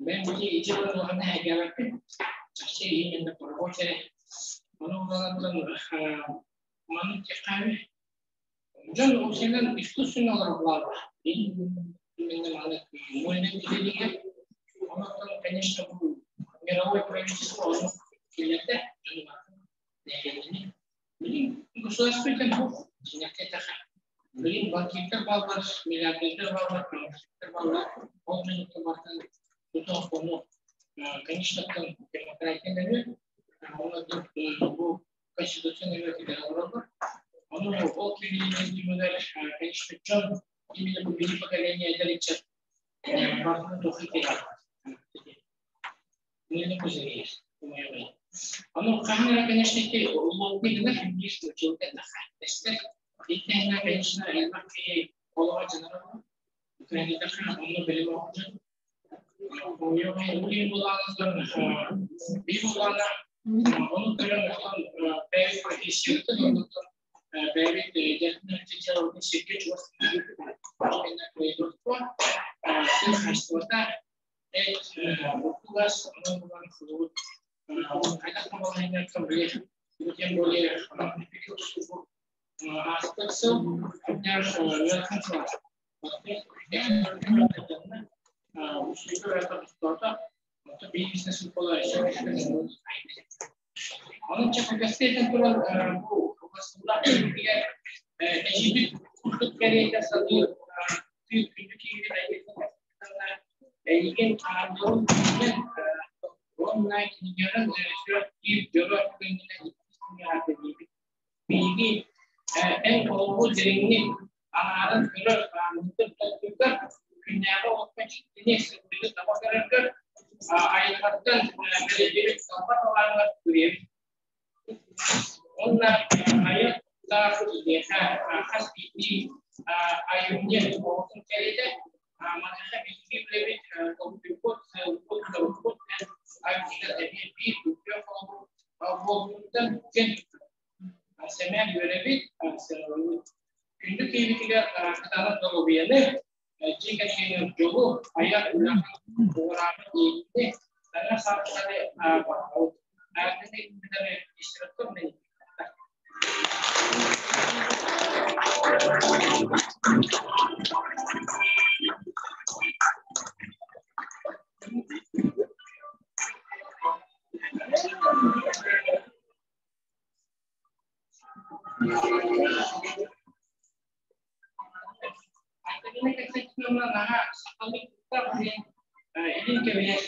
Мен бу ити улахан эһэгэбэппин. Чахчы именно рабочая. Ону улаанаттан маннык теххаами дьон усенан искусственно олорбулаaba. Именно маннык муйнан килилиге. Онон, конечно, бу мировой правительство ону киллэрдэ дьону бартын нэһилиэнньэни. Билин государство бу дьиҥэккэ Билин банкирдар бааллар, миллиардердар бааллар, промышленниктар бааллар. Ол дьонуттан бартын тутан ону, конечно, демократия нөҥүө, оны бу конституция нөҥүө кидэн олороллор. Ону ол киһини түмүгэр, конечно, дьон именно бу били поколение эдэр ыччат бартын тухы кэлэр. Мыны кузырыйар. Ону хаһан эрэ, конечно, ити улууппуй гынар, биир училка тэстэр. Итиннэ, конечно, элбэх киһи олоҕо дьанара Украинадаха онно билим оҕо биир булаана ону көрөн оттон бэйэбит профессиябытын оннуттан бэйэбит дьарыктанар сиргэ чугас производство тыл хаачыстыбата эт буккугас онон булан худубут хайдах балаһыанньаттан били тем более ааспыт сыл ыарахан сыл Onun чакагастетен туран бу эжибит курдук кэриэтэ сатыыр күндү киһи эйигин ааннарын уонна кинигэҕин сүрэхтиир дьоро күнүнэн иккис Биһиги эн олоҕу дириҥник анааран көрөр, мындыр толкуйгар, күннээҕи олоххо дьиктини, сырдыгы таба көрөргөр, айылҕаттан бэриллибит талба талааҥҥар күрүөбүт. Уонна айар куттаах киһиэхэ хас биирдии айымньы оҕотун кэриэтэ маныаха биһиги үлэбит толкуйбут, сыалбыт, сорукпут айымньыга эмиэ биир үтүө холобур буолбутуттан киэн Сэмээн үөрэбит, сыаналыыбыт. Күндү киһибитигэр кытаанах доруобуйаны, дьиэ кэргэҥҥэр дьолу, айар үлэҕин, уорааны иэйиини, саҥа саҕалары баҕарабыт. Айталина Константиновна наһаа сахалыы куттаах диэн илин кэбиһэр.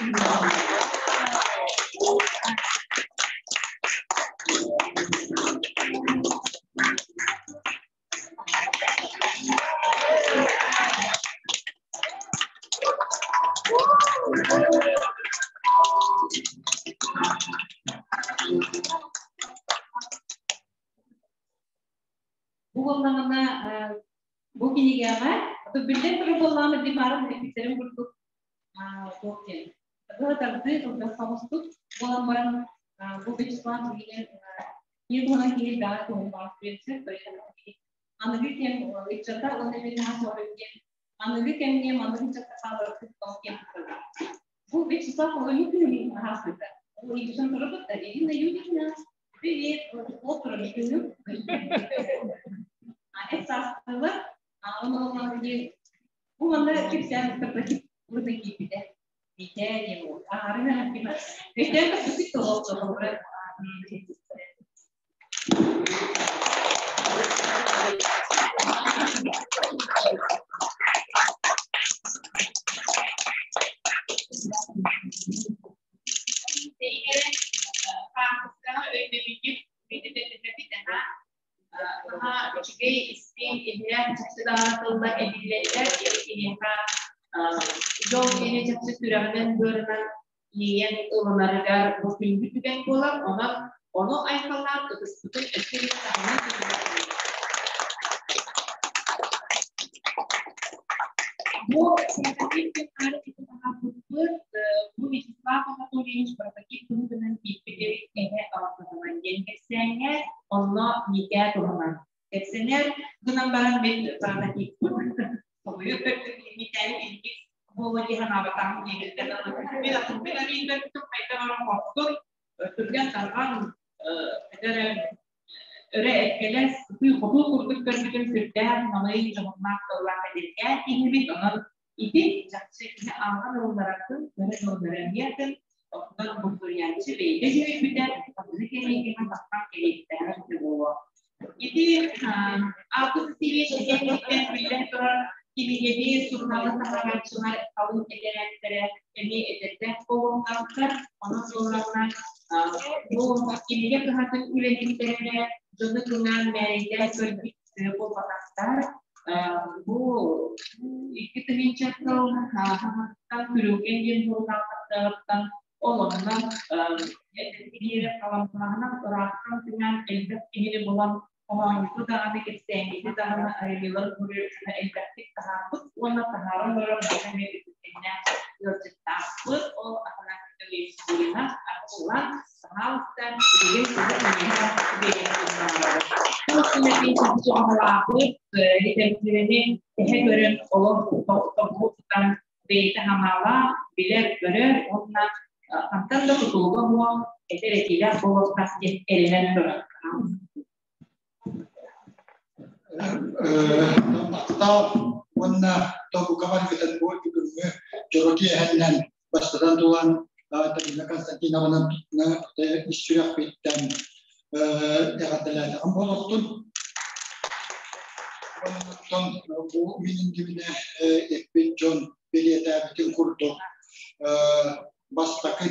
Бу буоллаҕына бу кинигэҕэ биллэн турар буоллаҕына димарын эппиттэрин курдук туох диэн быһа тардыы кылгас соҕустук буолан баран бу Вячеслав билигин киһи туһунан киһи даҕа туһун баҕас билсэр аныгы кэм ыччата уонна мин наһаа сөҕөрүм диэн аныгы кэмҥэ маннык ыччатта хааларыттан киэн туттабын. Бу Вячеслав оҕонньор күнүн аһаспыта. Ол ыйытысан турабыт да Ирина Юрьевна привет, вот турар күнүм. Эт саастыылар, оны бу манна кэпсээн корпоратив быта киирбитэ. Битэ диэн ол. Аарына хакима. Өйдөөн көрбүт толоттоҕура. Үчүгэй истиҥ иһирэх чахчы даҕаны тыллар эбиллэллэр киһиэхэ дьол диэни чахчы сүрэҕинэн быарынан иэйэн ылынарыгар бу күндү түгэн буолар, онон ону айхаллаан ытыспытын өссө биир таһынан Бу бу Вячеслав Анатольевич прототип быһыытынан киирбит эбит эһэ алахсатынан диэн кэпсээҥҥэ, онно Митээ туһунан кэпсэнэр гынан баран мин прототиппын соһуйу көрдүм Митээни биһиги буолуо дии санаабатаҕым диэбиттэн мин атыммын арыйан көрбүтүм хайдах эрэ хорсун түргэн-тарҕан эдэр өрө эккэлэс сытыы-хотуу курдук көрбүтүм сүрдээх намыын дьоһуннаах тыллаах эдэркээн киһибит онон ити чахчы киһи ааҕан ылынаратын көрөн ылынарыан оттон бу суруйааччы бэйэтэ дьүһүйбүтэ аныгы кэмиэйгэҕэ тахсан кэлиэхтээҕэ эбитэ буолуо. Ити Август Васильевич кэнниттэн биллэн турар кинигэни сурунаалы таһаарааччылар алын этэрээттэрэ эмиэ эдэрдээх буолуохтаахтар. Онон буоллаҕына бу кинигэ кыһатын үлэһиттэрэ дьону кыҥаан мээрэйдээн көрбүт буолбатахтар. Бу 2000 сыл хаһыаттан Күрүлгэн диэн сурунаалтан ол онно этэргиэрэ халамтааһынан ыраахтан түҥээн элбэх киһини булан хоһоонньуту даҕаны кэпсээҥҥити даҕаны айымньыларын суруйар элбэхтик таһаарбыт уонна таһааран олорор бэйэтэ эмиэ үтүктэннээх ыалдьыттаахпыт. Ол Афанасий Николаевич Гуринов арчылан пожалуйста, билигин саха эйиэхэ биэриэхпин баҕарабын. Туох түмэтин чахчы оҥолообут, литэрэтиирэни тэһэ көрөн олох тобулу тутан бэйэтэ хамаалаах, билэр-көрөр уонна хантан да тутулуга суох этэр этиилээх буолуохтаах диэн эрэнэн турар. Махтал уонна тобука баргытын бу бүгүҥҥү дьоро киэһэннэн бастатан туран Татьяна Константиновна ис сүрэхпиттэн эҕэрдэлээтэҕим буолуохтун. Оттон бу мин иннибинэ эппит дьон бэлиэтээбитин курдук бастакы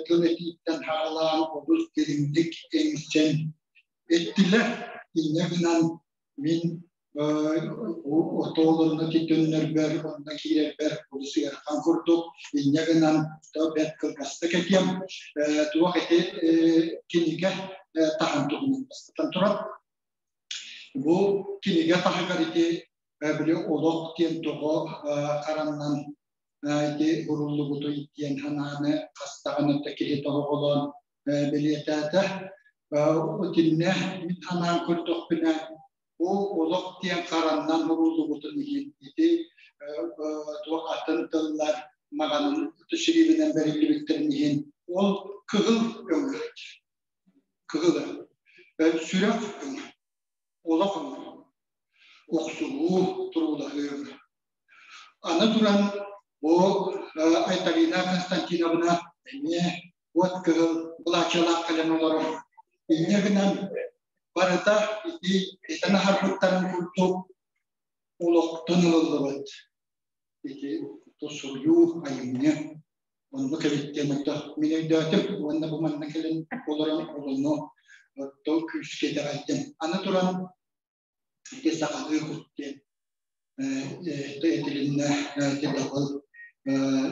тыл этииттэн саҕалаан олус дириҥник эҥсэн эттилэр. Инньэ гынан мин отоолонно төннөрбөр, онно киирэрбэр олус ыарахан курдук. Инньэ гынан бэрт кылгастык этиэм. Туох ити кинигэ таһан туһунан бастатан туран. Бу кинигэ таһыгар ити били олох диэн тоҕо хараннан ити уруллубутуй диэн санааны хастаҕын өттө киһи тоһоҕолоон бэлиэтээтэ. Итиннэ мин санаан көрдөхпүнэ, бу олох диэн хараннан урууллубутун иһин ити туох атын тыллар маҕанын сириибинэн бэриллибиттэрин иһин ол кыһыл өҥө кыһыл өҥ сүрэх өҥө олох өҥө охсуһуу туруулаһыы өҥө аны туран бу Айталина Константиновна эмиэ уот кыһыл былаачыалаах кэлэн олорор. Инньэ гынан барыта ити этэн аһарбыттарын курдук олохтон ылыллыбыт ити суруйуу айымньы. Оннук эбит диэн ото мин өйдөөтүм уонна бу манна кэлэн олорон олону отто күүскэ итэҕэйдим. Аны туран ити сахалыы кут диэн этилиннэ ити дабыл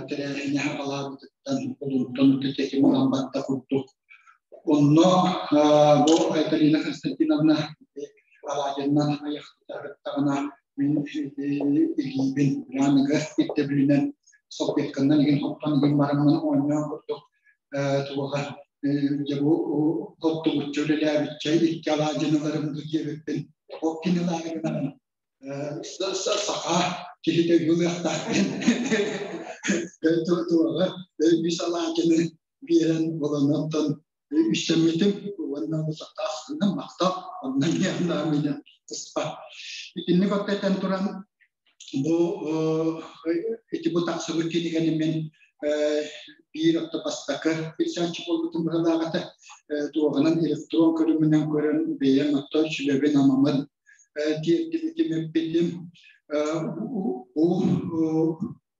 тэрээһини хаалаабытыттан олунтан тэтим ылан барда курдук. Онно бу Айталина Константиновна алаадьыннан айахтаҕына мин илиибин аныгы ирдэбилинэн салфетканнан игин хоттон игин бараммын оонньоон курдук туоха дьэ бу хоттубучча үлэлээбиччэ икки алаадьыны ыларым диэбиппин ол кини ылаарыгынан саха киһитэ ылыахтаахпын туоха үс алаадьыны биэрэн болоннон үссэммитим уонна сатаастынан махтал онно миэхэ туспа итинник этэн туран бу ити бу тахсыбыт кинигэни мин биир отто бастакы билсээччи буолбутум быһалааҕата туоҕунан электрон көрүҥүнэн көрөн бэйэм отто сүбэбин амамын тиэрдибитим эппитим ол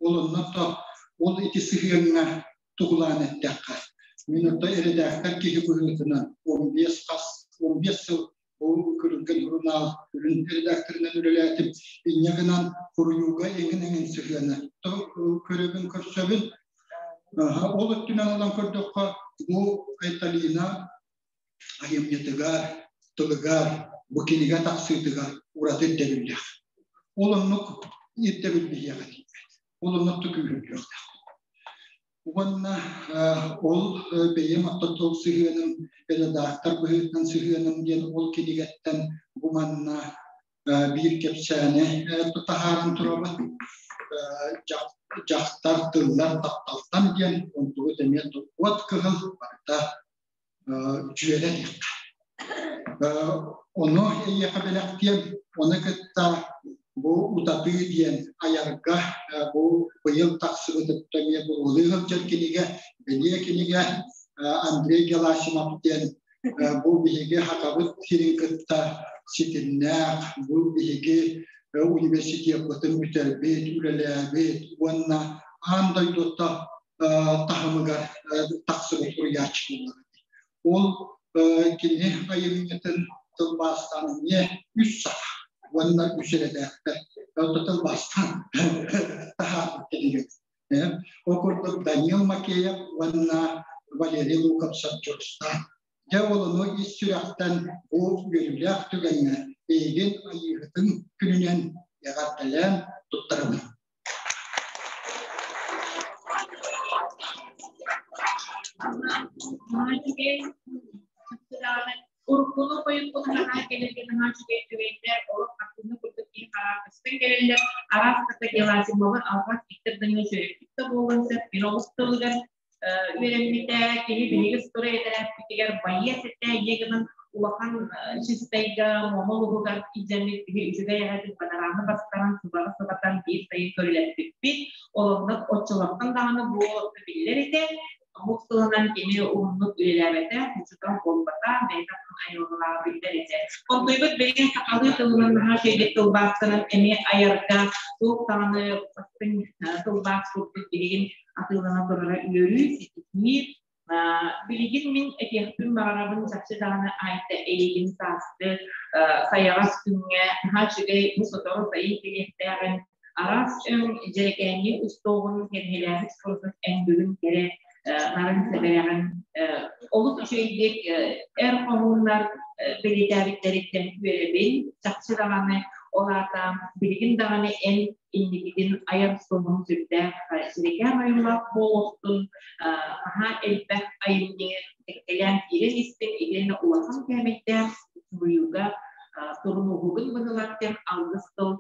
онно ол ити сыһыаҥҥа туһулаан эттэххэ мин отто эрэдээктэр киһи быһыытынан 15 хас 15 сыл ол Күрүлгэн сурунаал сүрүн редакторынан үлэлээтим. Инньэ гынан суруйууга эҥин-эҥин сыһыана көрөбүн көрсөбүн. Ол өттүнэн ылан көрдөххө, бу Айталина айымньытыгар, тылыгар, бу кинигэ тахсыытыгар ураты ирдэбиллээх. Ол оннук ирдэбил биһиэхэ тиийбэт. Ол оннук күүһүрдүөхтээх. Уонна ол бэйэм оттон сыһыаным, редактор быһыытынан сыһыаным диэн ол кинигэттэн бу манна биир кэпсээни таһааран турабын. Дьахтар тыллар тапталтан диэн онтубут эмиэ уот кыһыл барыта дьүөрэ диэххэ. Ону эйиэхэ бэлэхтиэм, ону кытта бу утатыы диэн айарга бу быйыл тахсыбыт эмиэ буруолуу сылдьар кинигэ, бэлиэ кинигэ Андрей Геласимов диэн бу биһиги Хатабыт сирин кытта ситимнээх, бу биһиги университеппытын бүтэрбит, үлэлээбит уонна аан дойдута таһымыгар тахсыбыт суруйааччы буолар. Ол кини айымньытын тылбаастаан эмиэ үс саха уонна үс эрэдээктэр тылбаастаан таһаарбыт кинигэ. Ол курдук Данил Макеев уонна Валерий Луковцев Дьурустаан. Дьэ ол ону ис сүрэхтэн бу үөрүүлээх түгэҥҥэ эйигин Айыыһытын күнүнэн эҕэрдэлээн туттарабын. Уруккуну хойуккуну наһаа кэлэргэ наһаа үчүгэй түгэннэр олох хартыына курдук киһи хараахтастан кэлэллэр. Араас ката Геласимовы алҕас Виктор Данилович үөрэппит да буолуон сөп. Мин олус тылыгар үөрэммитэ, кини биһиги строй этэрээппитигэр байыас этэ, ийэ гынан улахан чистайга, Муома улууһугар илдьэммит биһи үчүгэй эҕэтин бадарааны бастаран, сыбаҕы сыбатан биир сайын көрүлэппиппит. Ол онно оччолортон даҕаны бу биллэр этэ. Омук тылынан кини уһуннук үлэлээбэтэ, учуутал буолбата, бэйэтэ айылҕалааҕа биллэр этэ. Онтуйбут билигин сахалыы тылынан наһаа үчүгэйдик тылбаастанан эмиэ айарга туох даҕаны бастыҥ тылбаас курдук билигин атыылана турара үөрүү, ситиһии. Билигин мин этиэхпин баҕарабын чахчы даҕаны Айта эйигин сааскы сайаҕас күҥҥэ наһаа үчүгэй бу сотору сайын кэлиэхтээҕин араас өҥ дьэрэкээҥҥи устуоҕун кэргилээбит курдук эн бүгүн кэрэ нарын сэбэрэҕин олус үчүгэйдик эр хоһууннар бэлиэтээбиттэриттэн үөрэбин чахчы даҕаны ол аата билигин даҕаны эн инникитин айар суолун сүрдээх сирэкээн ойуулаах буолуохтун наһаа элбэх айымньы кэккэлээн киирэн истин итиэннэ улахан кээмэйдээх суруйууга турунууһугун быһыылаах диэн алгыс тыл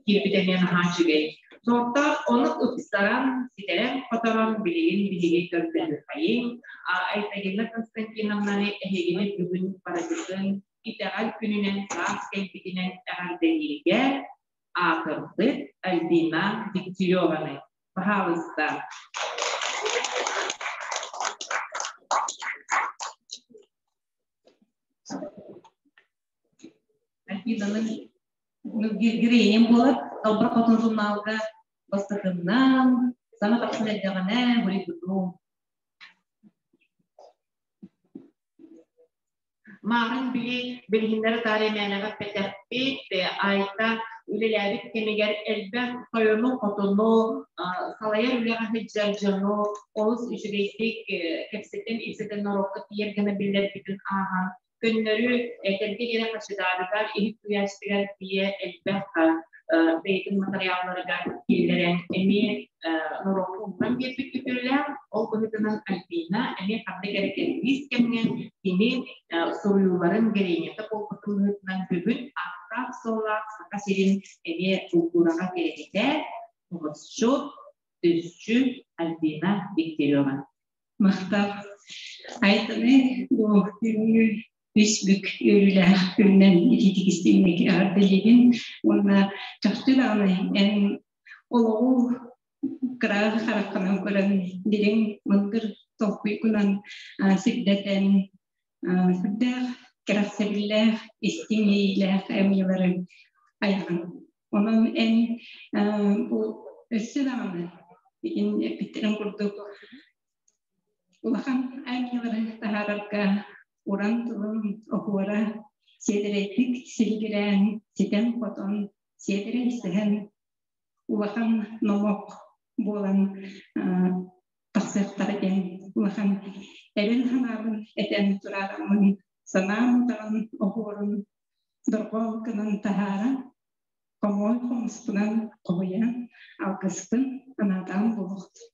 киирбитэ эмиэ наһаа үчүгэй. Суоттаах ону ыпсаран, ситэрэн-хоторон билигин биһиги көрдөһүөххэйиҥ. Айталина Константиновнаны эһигини бүгүн барыгытын итэҕэл күнүнэн саас кэлбитинэн эҕэрдэлииргэ аатырбыт Альбина Дегтяреваны. Пожалуйста. Альбинаны героиням буолар. Далбар Хотун журналга бастакыннан Саҥа тахсан эрдэҕинэ буруйбутум. Мааҕын били билиһиннэри таарыйа мээнэҕэ эппэтэхпит, Айта үлэлээбит кэмигэр элбэх тойону-хотуну, салайар үлэҕэ сылдьар дьону олус үчүгэйдик кэпсэтэн-ипсэтэн норуокка тиийэр гына биллэрбитин ааһан, көннөрү этэргэ диэри хачыдаарыгар, иһит куйаастыгар тиийэ элбэх бэйэтин матырыйаалларыгар киллэрэн эмиэ норуокка ууран биэрбит үтүөлээх. Ол быһыытынан Альбина эмиэ ханнык эрэ кэрдиис кэмҥэ кини суруйууларын героинята буолбутун быһыытынан бүгүн ааттаах-суоллаах Саха сирин эмиэ култуураҕа кэрэһитэ, хомусчут, түсчү Альбина Дегтярева. Махтал. Айтаны бу күҥҥү үс бүк үөрүүлээх күнүнэн итиитик истиҥник эҕэрдэлиибин уонна чахчы даҕаны эн олоҕу кыра хараххынан көрөн дириҥ мындыр толкуйгунан сирдэтэн сүрдээх кэрэхсэбиллээх истиҥ иэйиилээх айымньылары айаҕын. Онон эн бу өссө даҕаны итин эппиттэрин курдук улахан айымньылары таһаарарга уран тылын оһуора сиэдэрэйдик силигирээн, ситэн-хотон, сиэдэрэй сэһэн улахан номох буолан тахсыахтара диэн улахан эрэл санаабын этэн тураараммын санаам утаҕын оһуорун дорҕоон гынан таһааран хомуой хомуспунан хоһуйан алгыспын анаатаҕым буолуохтун.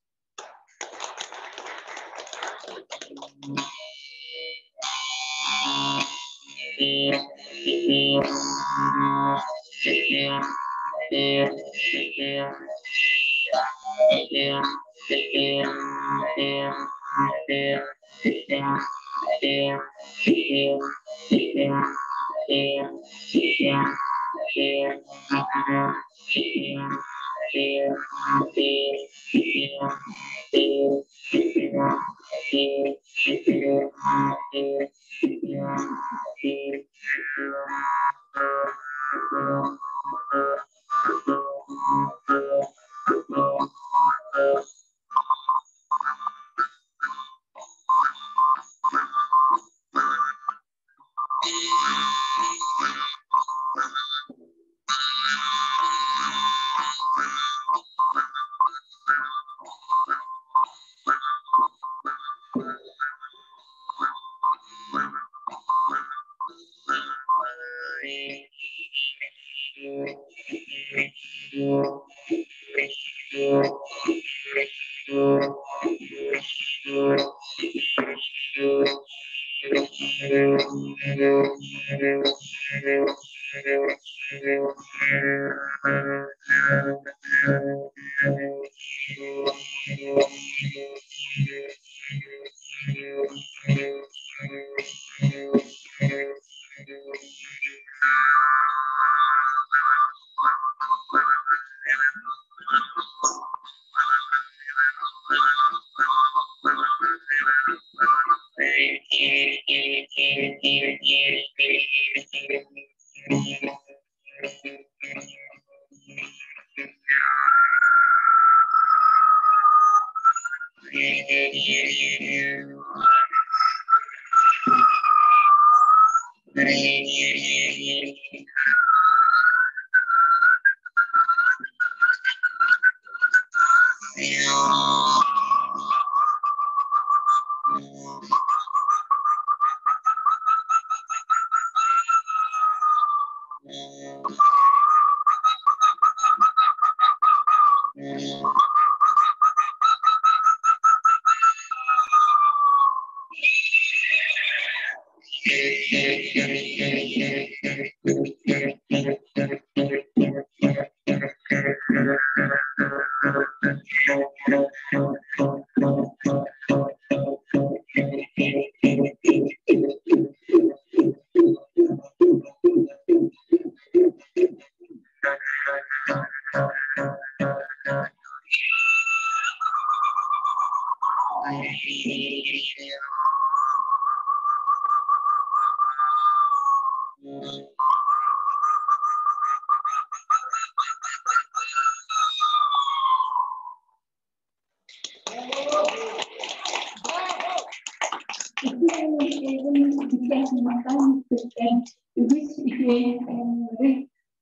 Күүстээх көстөн үгүс үчүгэй айымньылары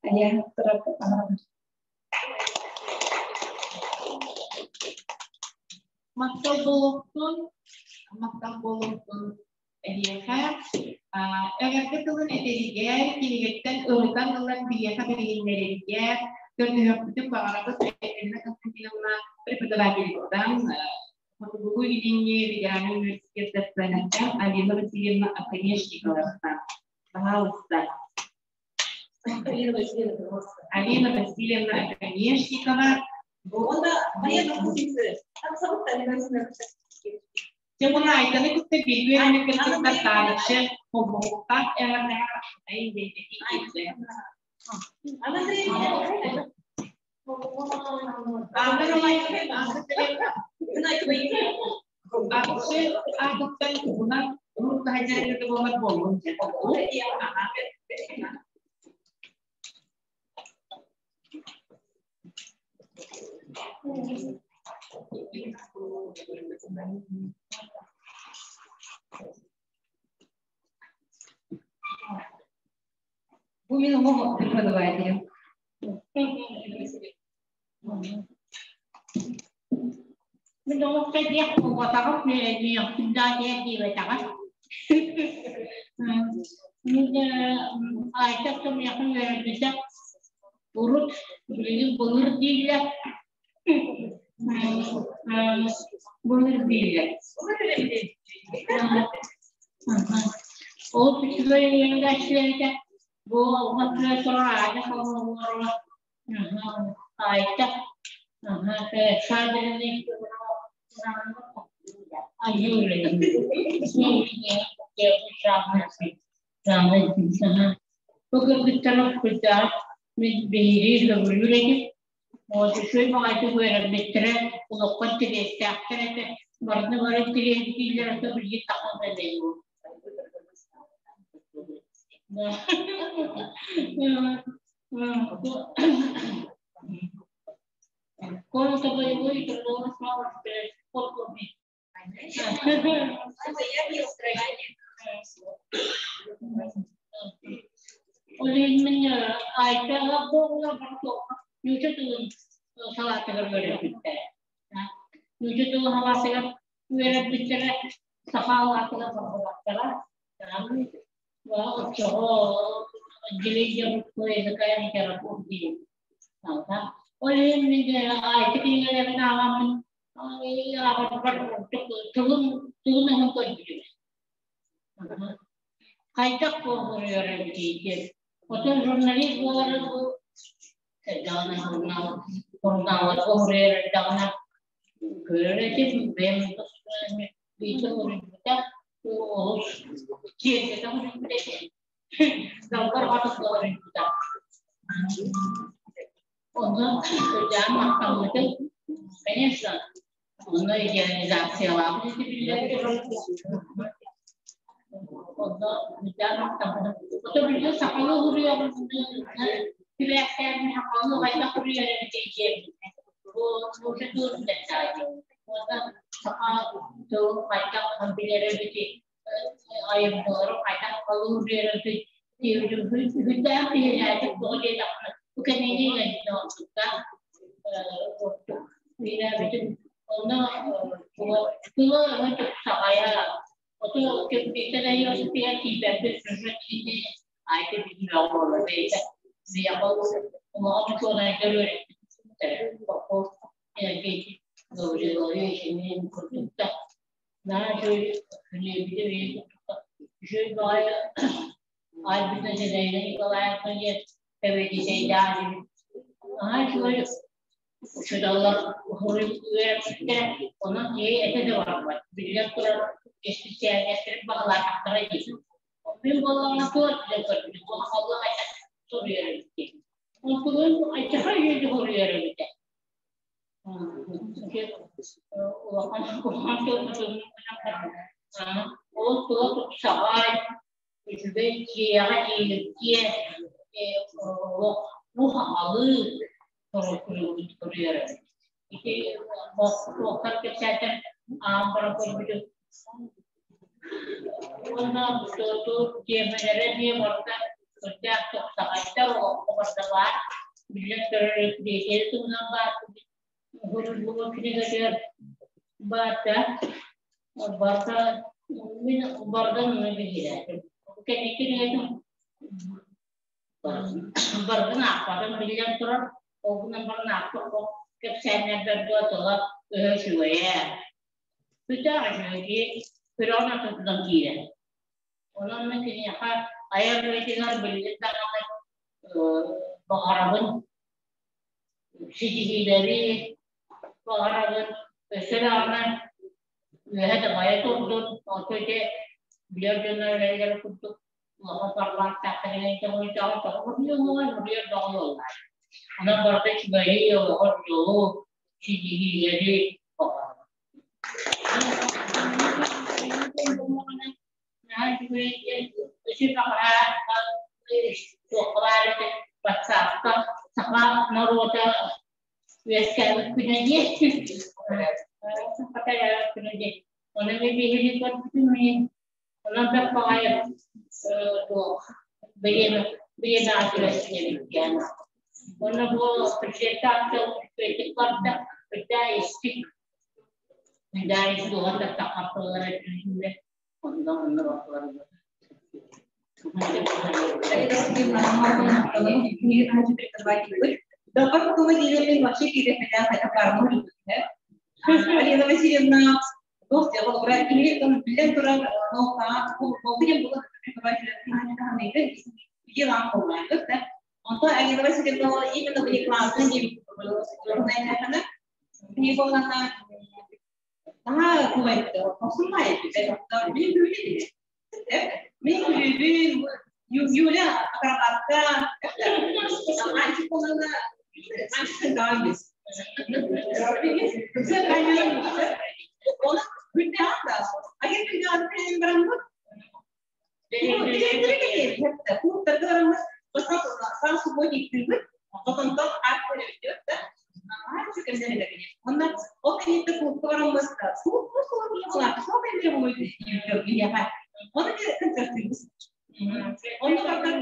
айан турар баҕарабын. Махтал буолуохтун, махтал буолуохтун эһиэхэ. Эҕэрдэ тылын этэригэр, кинигэттэн ырытан ылан биһиэхэ бэриһиннэрэригэр көрдөһүөхпүтүн баҕарабыт Екатерина Константиновна преподавателиттан Хотугулуу-Илиҥҥи федеральнай университет доценаттан Алина Васильевна Оконешниковаттан. Пожалуйста. Алина Васильевна Оконешникова. Дьэ муна Айтаны кытта бииргэ үөрэммит кыргыттар таарыччы холбоһуктаах эҕэрдэҕэ айын диэн этии Арчы аатыттан туһунан урут таһдьарыгы буолар буоллун Бу мин оҕо преподавателем. Мин олохто диэх буолбатаҕым, үөрэммиэхпин даа диэбэтэҕэ. Мин Айта миэхэ үөрэммитэ урут, билигин былыр дииллэр. Былыр дииллэр. Ол үчүгэй үөрэнээччилэргэ бу алҕас турар аадьа холоруоллара Айта Бу кыргыттары кырдьаҕас мин биһириир көҥүлүүр этим. Үчүгэй баҕайытык үөрэммиттэрэ, олоххо интэриэстээхтэр этэ. Барыны бары интэриэһиргииллэр этэ, билигин тахсан Комната боевой трудовой слава Ол иһин мин Айтаҕа буолла нуучча тылын салаатыгар үөрэппиттэрэ. Нуучча тылын салаатыгар үөрэппиттэрэ, саха алаатыгар барбатахтара. Оччоҕо отделение русского языка и литературы диэн. Ол иһин мин Айта кинигэлэрин ааҕаммын ааҕарбар тылын тылын өһөн көрбүтүм. Хайдах буолуруйар эбитий диэн. Оттон журналист буолары бу эрдэҕинэ журнал журналларга уруйар эрдэҕинэ көрөр этим бэйэм биирдэ уруйбута олус киэргэтэ уруйбута этэ. Далбар хатыс уруйбута. Онно кырдьаан махтаммытым. Конечно, онно идеализациялаабыт ити биллэр Онно кырдьаан махтаммытым. Ото билигин сахалыы уруйабын тибээхтээбин сахалыы хайдах уруйар эбитий диэбитэ. Бу нуучча тылын дэттээти. Уонна саха тылын хайдах билэр эбитий айымньылары хайдах сахалыы уруйар эбитий Үһүндээх киһилээтик тоҕо диэтэххинэ, бу кэмиини иҥэрбитэ онтуктаах ордук үөрээбитим. Онно тыла өҥө тупсаҕайа, ото кэмпиэттэн айыасытыгар тиийбэппит сюжет киһини айта билбэҕэ буолар бэйэтэ. Миэхэ улахан учуонайдар үөрэппиттэрэ. Попов Энергетик Гаврилович эмиэ курдук да. Наһаа үчүгэй күнүөбүтэ бэйэ курдук үчүгэй баҕайы айбыта Зинаида Николаевна диэн сэбиэдиссэйдээх этибит. Наһаа үчүгэй учууталлар үөрэппиттэрэ, онон киһи этэ да барбат. Биллэн турар, исписээлинэстэрин баһылаатахтара дии. Мин буоллаҕына туох диэн көрбүтүм, улаханлык айта суруйар эбит диэн. Онтулун айтаха үйэ суруйар эбитэ. Улахан улахан Ол тула тупсаҕай, үчүгэй дьиэҕэ тиийимтиэ, олох бу сахалыы суруйар эбит. Ити туохтан кэпсээтэр аан баран көрбүтүм. Уонна туту тиэмэлэрэ эмиэ барыта сүрдээх тупсаҕайдар, олоххо барыта баар. Биллэн турар, рекреация туһунан баар уһуйуллубут кинигэтигэр баар да барыта мин барытын онно биһирээтим. Кэнники кинигэтин барытын аахпатым биллэн турар. Ол гынан баран аахпыт кэпсээннэрбэр дуо тыла өһө үчүгэйэ. Сүрдээх үчүгэй күрэҕин ортотунан киирэр. Онон мин киниэхэ айар үлэтигэр билигин даҕаны баҕарабын ситиһиилэри баҕарабын өссө даҕаны үөһэ дабайа турдун онто ити билэр дьоннор үлэлэрэ курдук улахан форматтаахтар суруйар бөҕө буоллар. Онон барыта үчүгэйи, олоҕор дьолу, ситиһиилэри баҕарабын. Ватсапка саха норуота үөскээбит күнэ диэ. Саха төрөөбүт күнэ диэ. Ону мен биһиги көрбүтүм мин онон бэрт баҕайы туох бириэмэ бириэмэҕэ түбэстибиккэн. Уонна бу презентация үчүгэйдик барда, үрдээ истик Даа суоҕа таххаппалара түүннэ онно онно бахлар. Доҕор тума диэбин вообще киирэ хотя пару Алина Васильевна туох дьэ холобура кини биллэн турар Онтон Алина Васильевна именно внеклассный диэн буоллаҕына наһаа кубайтты хосуннай мин күлүүбүн мин күлүүбүн Юля акробатка анчык буоллаҕына анчык Оны күннээн да агер күннээн бараммыт сам субботник хотонтон ат көрөбүт да Онна ол кэнниттэн клубка бараммыт клуб Оны концертыбыз. Онно бардар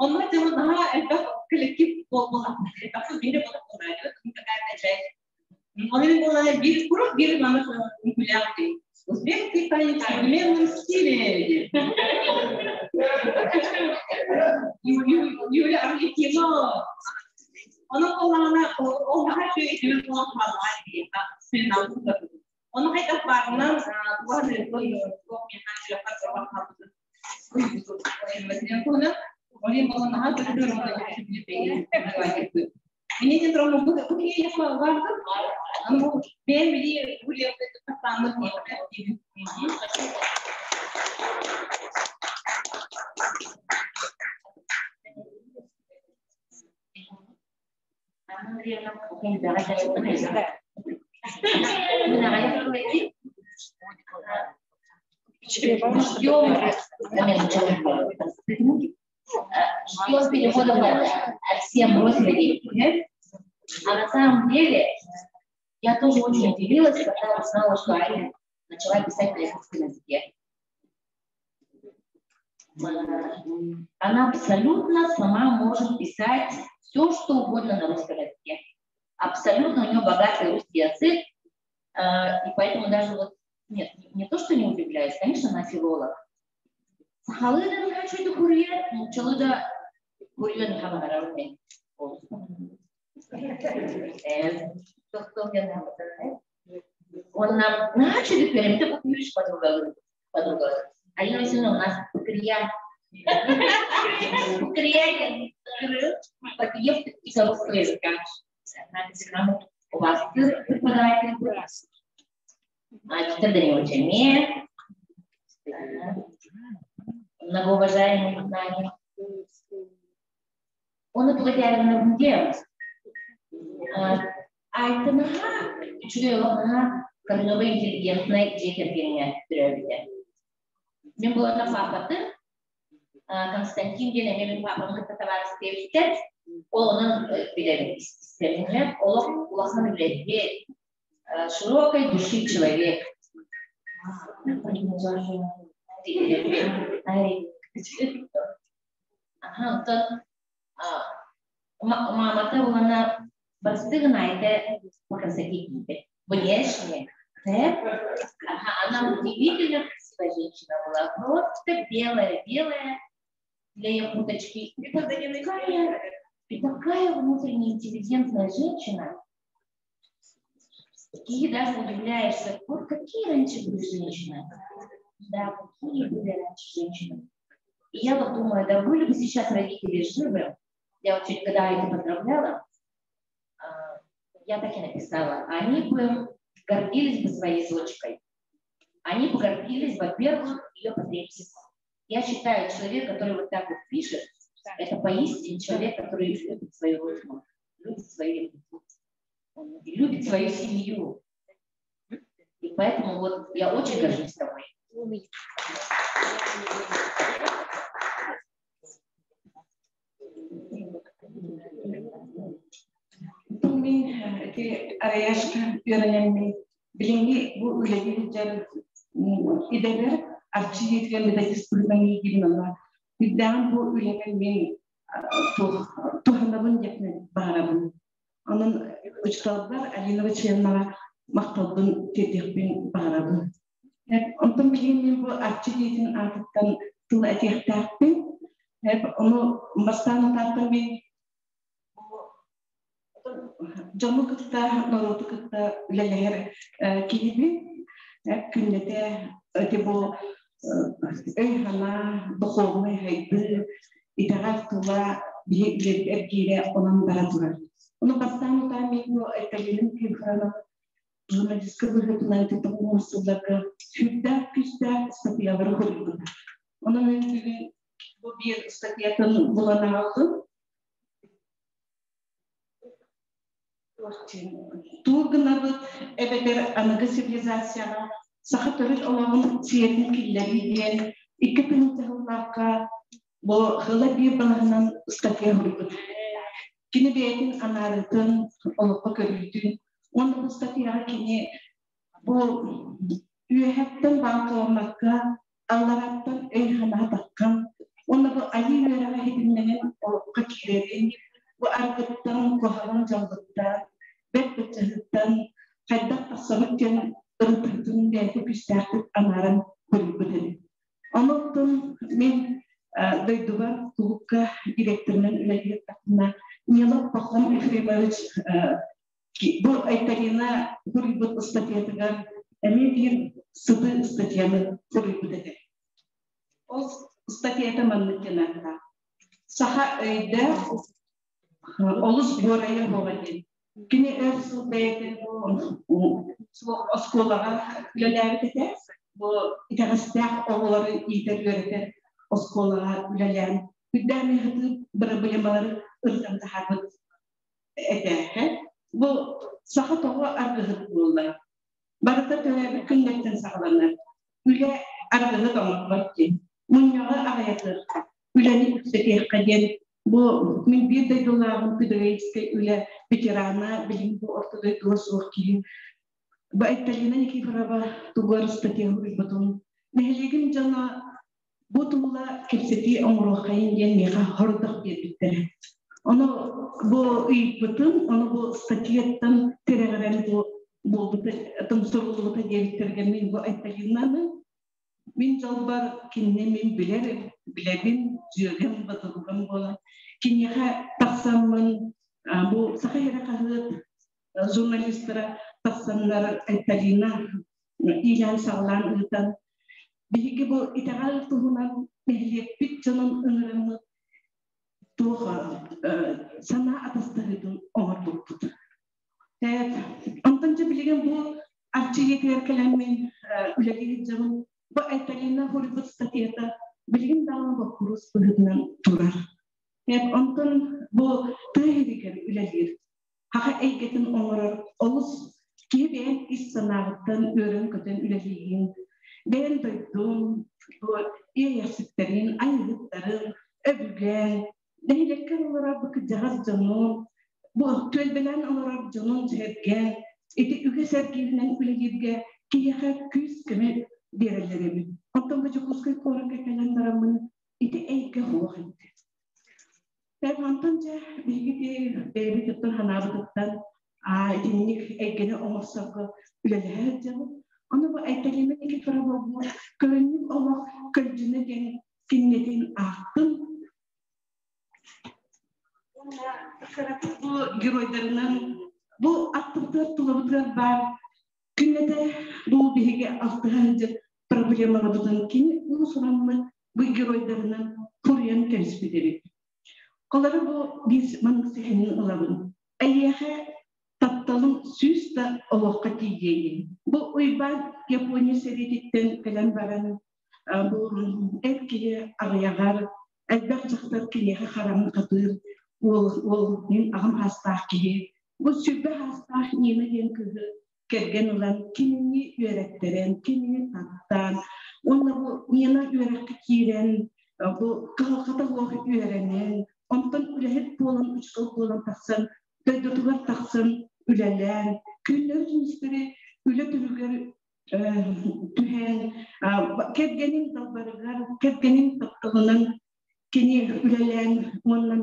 Онно тема наһаа элбэх коллектив буолла. Элбэх биир Оны буолла биир куруук биир маны күлээх Узбекский танец в современном стиле. Юля Арлекино. Оны буоллаҕына ол наһаа үчүгэй түмэл буолан хааллаҕа Оны хайдах баарынан Мине бэйэм били Ждем перехода всем бросили. А на самом деле я тоже очень удивилась, когда узнала, что Аня начала писать на якутском языке. Она абсолютно сама может писать все, что угодно на русском языке. Абсолютно у нее богатый русский язык, и поэтому даже вот, нет, не то, что не удивляюсь, конечно, она филолог. Сахалыда не хочу это курьер, чалыда курьер не хабарармен. Он нам начали перед ты купишь подруга, подруга. Алина Васильевна у нас крия. Крия, подъезд из русского языка. У вас преподаватель. Виктор Данилович Амир. Многоуважаемый нами. Он отлагаем где? Айтынаха үчүгэй олохнаха кыргыбы интеллигентный дьиэ кэргэҥҥэ төрөөбүтэ. Мин буолана папатын Константин диэн эмиэ мин папам кытта табаарыстыйбыттар. Ол онон билэбин истэбин олох улахан үлэһит, широкой души человек. Ага, оттон мамата уонна бастыгын айта по красоте киирбит. Внешне. Ага, она удивительно красивая женщина была. Просто белая-белая для якуточки. И такая, и такая внутренне интеллигентная женщина. И даже удивляешься, вот какие раньше были женщины. Да, какие были раньше женщины. И я вот думаю, да были бы сейчас родители живы, я вот чуть когда это поздравляла, я так и написала, они бы гордились бы своей дочкой. Они бы гордились, во-первых, ее патриотизмом. Я считаю, человек, который вот так вот пишет, это поистине человек, который любит свою родину, любит свою любит свою семью. И поэтому вот я очень горжусь тобой. Мин ити араяшка үөрэнэммин билиҥҥи бу үлэни сылдьар идэбэр арчы дьиэтигэр методист быһыытынан иигин онно үрдээҕин бу үлэбэр мин туһанабын диэхпин баҕарабын. Онон учууталбар Алина Васильевнаҕа махталбын тиэрдиэхпин баҕарабын. Онтон билигин мин бу Арчы дьиэтин аатыттан тыл этиэхтээхпин. Ону бастаан утааттан мин дьону кытта, норуоту кытта үлэлэһэр киһибин. Күннэтэ ити бу өй-санаа, духовнай сайдыы, итэҕэл тыла биһи үлэбит эргиирэ онон бара турар. Ону бастаан утаа мин бу Айталина Тихонова журналистка быһыытынан ити сылларга сүрдээх күүстээх ыстатыйалары суруйбута. Онон мин бүгүн бу биир ыстатыйатын булан аҕаллым. Тугу гынабыт эбэтэр аныгы цивилизацияҕа саха төрүт олоҕун сиэрин киллэрии диэн 2 тыһыынча сыллаахха бу хыла биир балаһынан ыстатыйа суруйбут. Кини бэйэтин анаарыытын, олоххо көрүүтүн уонна бу ыстатыйаҕа кини бу үөһэттэн баалкаламмакка аллараттан өй-санаа таххан уонна бу айыы үөрэҕэ иһитиннэнэн олоххо киирэрин, бу аргыттан, куһаҕан дьаллыктан, бэрт быччаһыттан хайдах тахсабыт диэн ырытыытын бэйэтэ күүстээхтик анааран суруйбут эбит. Онуттан мин дойдубар кулуупка директорынан үлэлиир Нилов Пахом Ефремович бу Айталина суруйбут ыстатыйатыгар эмиэ биир сытыы ыстатыйаны суруйбут этэ. Ол ыстатыйата маннык диэн ааттаах. Саха өйдөөх олус буорайа буола диэн. Кини өр сыл бэйэтин бу оскуолаҕа үлэлээбит этэ. Бу итэҕэстээх оҕолору иитэр-үөрэтэр оскуолаҕа үлэлээн, үрдээн ыһытыы бырабылыамалары ырытан таһаарбыт этээхэ. Бу саха тоҕо аргыһыт буолла? Барыта төрөөбүт күннэртэн саҕаланар. Үлэ аргыһыт оҥорбот диэн. Мунньаҕы аҕыйатыахха, үлэни үксэтиэххэ диэн бу мин биир дойдулааҕым педагогическай үлэ ветерана, билигин бу орто дойдуга суох киһи. Бу Айталина Никифорова тугар ыстатыйа суруйбутун нэһилиэгим дьоно бу тула кэпсэтии оҥоруоххайын диэн миэхэ сорудах биэрбиттэрэ. Ону бу ыйыппытым, ону бу статьяттан тирэҕирэн бу буолбута, суруллубута диэбиттэргэ мин бу Айталинаны мин дьолбор кинини мин билэр, билэбин, дьүөгэм, бодоругам буолан киниэхэ тахсаммын бу Саха сирэ хаһыат журналистара тахсаннар Айталина иилээн-саҕалаан ыытан биһиги бу итэҕэл туһунан нэһилиэкпит дьонун ыҥыраммыт туох санаа атастаһыытын оҥорбуппут. Онтон дьэ билигин бу Арчы ийэтигэр кэлэммин үлэлии сылдьабын. Бу Айталина суруйбут статьята билигин даҕаны боппуруос быһыытынан турар. Онтон бу тыа иһигэр үлэлиир саха эйгэтин оҥорор олус киһи бэйэн ис санааҕыттан үөрэн-көтөн үлэлиигин, бэйэн дойдуҥ, бу иэйэхситтэрин, айыһыттарын, өбүгэн, нэһилиэккэ олорор бу кырдьаҕас дьонун, бу түөлбэлээн олорор дьонун сэргэ, ити үгэс эргииринэн үлэлииргэ киһиэхэ күүс-көмө биэрэллэр эбит. Оттон бу Дьокуускай куоракка кэлэн бараммын ити эйгэ суох эбит. Онтон дьэ биһиги бэйэбит оттон санаабытыттан итинник эйгэни оҥорсорго үлэлэһэ сылдьабыт. Ону бу Айталина Никифорова бу көрүнньүк олох көлдьүнэ диэн кинигэтин аахтым. Кыратык бу геройдарынан бу аттыбытыгар тулабытыгар баар күннэтэ бу биһиги алтыһа сылдьар проблемаларбытын кини уус-ураммыт бу геройдарынан суруйан кэбиспит эбит. Олору бу биир маннык сэһэнин ылабын. Эйиэхэ тапталым сүүс да олоххо тиийиэйин. Бу Уйбаан Япония сэриититтэн кэлэн баран бу эр киһи аҕыйаҕар элбэх дьахтар киниэхэ хараҕын хатыыр уол уол мин аҕам аастаах киһи. Бу сүрбэ аастаах Нина диэн кыыһы кэргэн ылан кинини үөрэттэрэн, кинини таптаан уонна бу Нина үөрэххэ киирэн бу кыһалҕата суох үөрэнэн, онтон үлэһит буолан, учуутал буолан тахсан, дойдутугар тахсан үлэлээн, күннэри-күнүстэри үлэ түбүгэр түһэн, кэргэнин далбарыгар, кэргэнин тапталынан кини үлэлээн уонна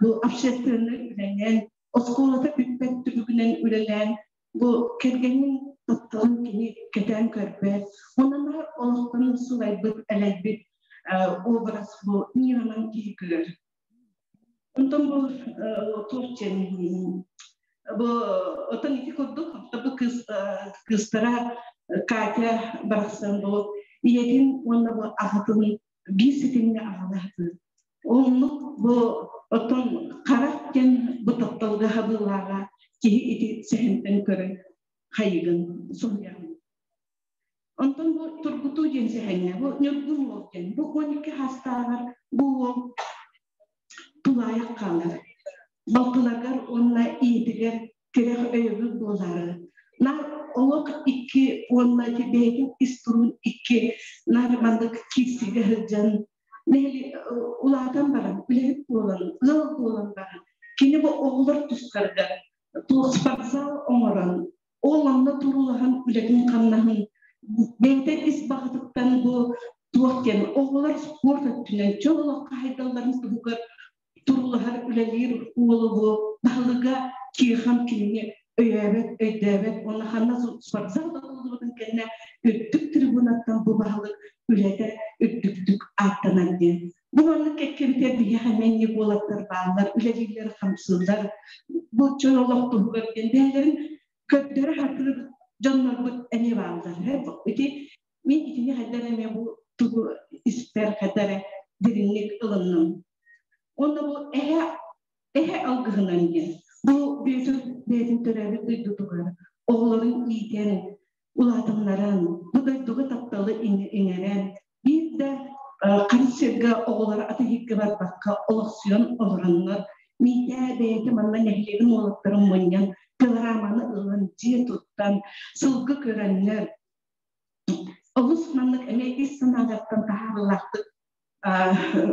бу общественнай үлэнэн, оскуолата бүппэт түбүгүнэн үлэлээн, бу кэргэнин тапталын кини кэтээн көрбөт. Онон олохтон сылайбыт, элэйбит образ бу Ниранан киһи көрөр. Онтон бу туох диэн бу отон ити курдук бу кыыс кыыстара Катя барахсан бу ийэтин уонна бу аҕатын биир ситимҥэ аҕала сатыыр. Оннук бу оттон харах диэн бу тапталга хабыылааҕа киһи ити сэһэнтэн көрөн хайыгын суруйаҕын. Онтон бу тургутуу диэн сэһэҥҥэ бу Ньургун уол диэн бу 12 саастааҕар бу уол тулаайах хаалар. Балтыларгар уонна ийэтигэр тирэх өйөбүл буолаары. Наар олох икки уонна бэйэтин ис туруун икки наар маннык киирсиигэ сылдьан нэһили улаатан баран, үлэһит буолан, ыал буолан баран, кини бу оҕолор тустарыгар туох спортзал оҥорон, ол онно туруулаһан үлэтин-хамнаһын бэйэтэ ис баҕатыттан бу туох диэн оҕолор спорт өттүнэн чөл олоххо хайдалларын туһугар туруулаһар үлэлиир уолу бу баһылыга Тихон кинини өйөөбөт, өйдөөбөт уонна ханна спортзал тутуллубутун кэннэ үрдүк трибунаттан бу баһылык үлэтэ үрдүктүк ааттанар диэн. Бу маннык кэккэбитэ биһиэхэ эмиэ уолаттар бааллар, үлэлииллэр, хамсыыллар. Бу чөл олох туһугар диэн бэйэлэрин көрдөрө сатыыр дьоннорбут эмиэ бааллар. Ити мин итини хайдах эмиэ бу тугу испэр хайдах эрэ дириҥник ылынным. Уонна бу эһэ эһэ алгыһынан диэн бу Бүөтүр бэйэтин төрөөбүт дойдутугар оҕолорун иитэн улаатыннаран, бу дойдуга тапталы иҥэрэн, биир да харыс сиргэ оҕолор атыһыыкка барбакка олохсуйан олороннор, Миитээ бэйэтэ манна нэһилиэгин уолаттарын мунньан, пилораманы ылан, дьиэ туттан, сылгы көрөннөр, олус маннык эмиэ ис санаалартан таһаарыылаахтык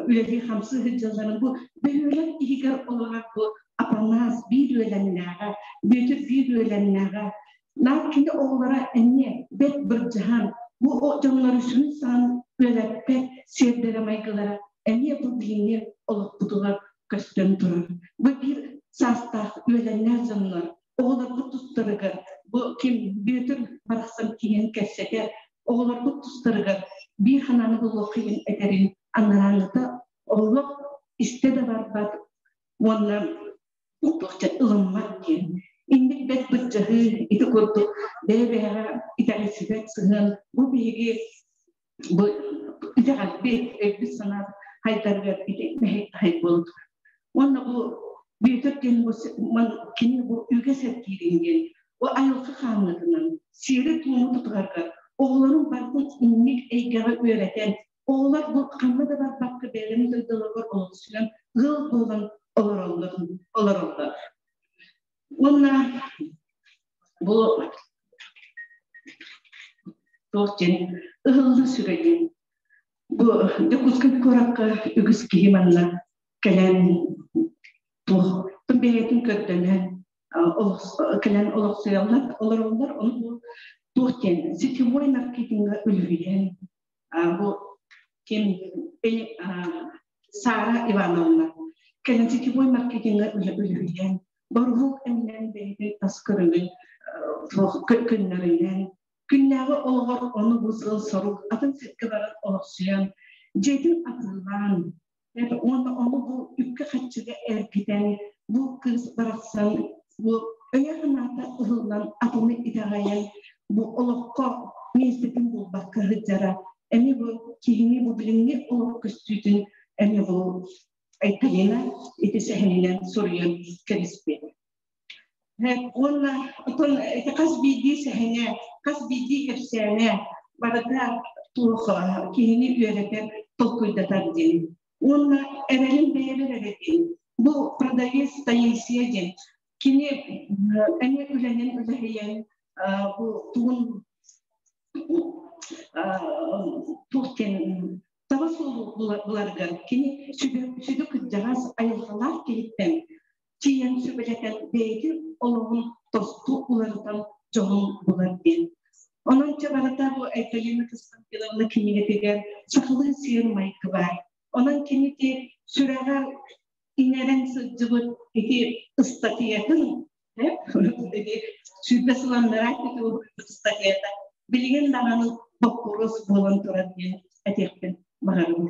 үлэлии-хамсыы сылдьалларын бу бөһүөлэк иһигэр олорор бу Апанаас биир үөлэннээҕэ, Бүөтүр биир үөлэннээҕэ наар кини оҕолоро эмиэ бэрт бырдьаһан бу дьоннору сүрүн саҕан үлэлэппэт сиэрдэрэ-майгылара эмиэ бу билиҥҥи олохпутугар көстөн турар. Бу биир саастаах үөлэннээх дьоннор оҕолорбут тустарыгар бу ким Бүөтүр барахсан киһин кэпсэтэр оҕолорбут тустарыгар биир ханааны булуохха иһин этэрин анарааҥҥыта олох истэ да барбат уонна туохча ылыммат диэн. Инник бэт быдьаһыы ити курдук бэйэ-бэйэҕэ итэҕэйсибэт сыһыан бу биһиги бу итэҕэлбит өйбүт санаат хайдарыгар ити мэһэй буолан турар. Уонна бу Бүөтүр диэн бу кини бу үгэс эргиирин диэн бу айылҕа хаамыытынан сиэри-туому тутуһарга оҕолорун барытын инник эйгэҕэ үөрэтэн оҕолор бу ханна да барбакка бэйэлэрин дойдуларыгар олохсуйан ыал буолан олороллор олороллор. Уонна бу туох диэн ыһыллыы сүрэ диэн бу Дьокуускай куоракка үгүс киһи манна кэлэн туох бэйэтин көрдөнө кэлэн олохсуйаллар олороллор ону бу Туох диэн сетевой маркетинга үлүһүйэн бу ким Сара Ивановна кэлин сетевой маркетинга үлүһүйэн боруһук эминэн бэйэтин тас көрүҥүн көннөрүнэн күннээҕи олоҕор ону бу сыал-сорук атын сиргэ баран олохсуйан дьиэтин атыылаан уонна ону бу үпкэ-харчыга эргитэн бу кыыс барахсан бу өйө-санаата ыһыллан атыны итэҕэйэн бу олоххо миэстэтин булбакка сылдьара эмиэ бу киһини бу билиҥҥи олох көстүүтүн эмиэ бу Айталина ити сэһэнинэн суруйан кэбиспит. Уонна отон ити хас биирдии сэһэнэ, хас биирдии кэпсээнэ барыта туох киһини үөрэтэр, толкуйдатар диэн. Уонна эрэлин бэйэбэр эрэ диэн. Бу продавец Таисия диэн. Кини эмиэ үлэнэн үлэһийэн бу тугун туох диэн таба суолу буларгар кини сүдү кырдьаҕас айылҕалаах киһиттэн тиийэн сүбэлэтэн бэйэтин олоҕун тосту уларытан дьоһун булар диэн. Онон чэ барыта бу Айталина Константиновна кинигэтигэр сахалыы сиэр майгы баар. Онон кини ти сүрэҕэр иҥэрэн сылдьыбыт ити ыстатыйатын ити сүүрбэ сыланнараа ыстатыйата билигин даҕаны боппуруос буолан турар диэн этиэхпин баҕарабын.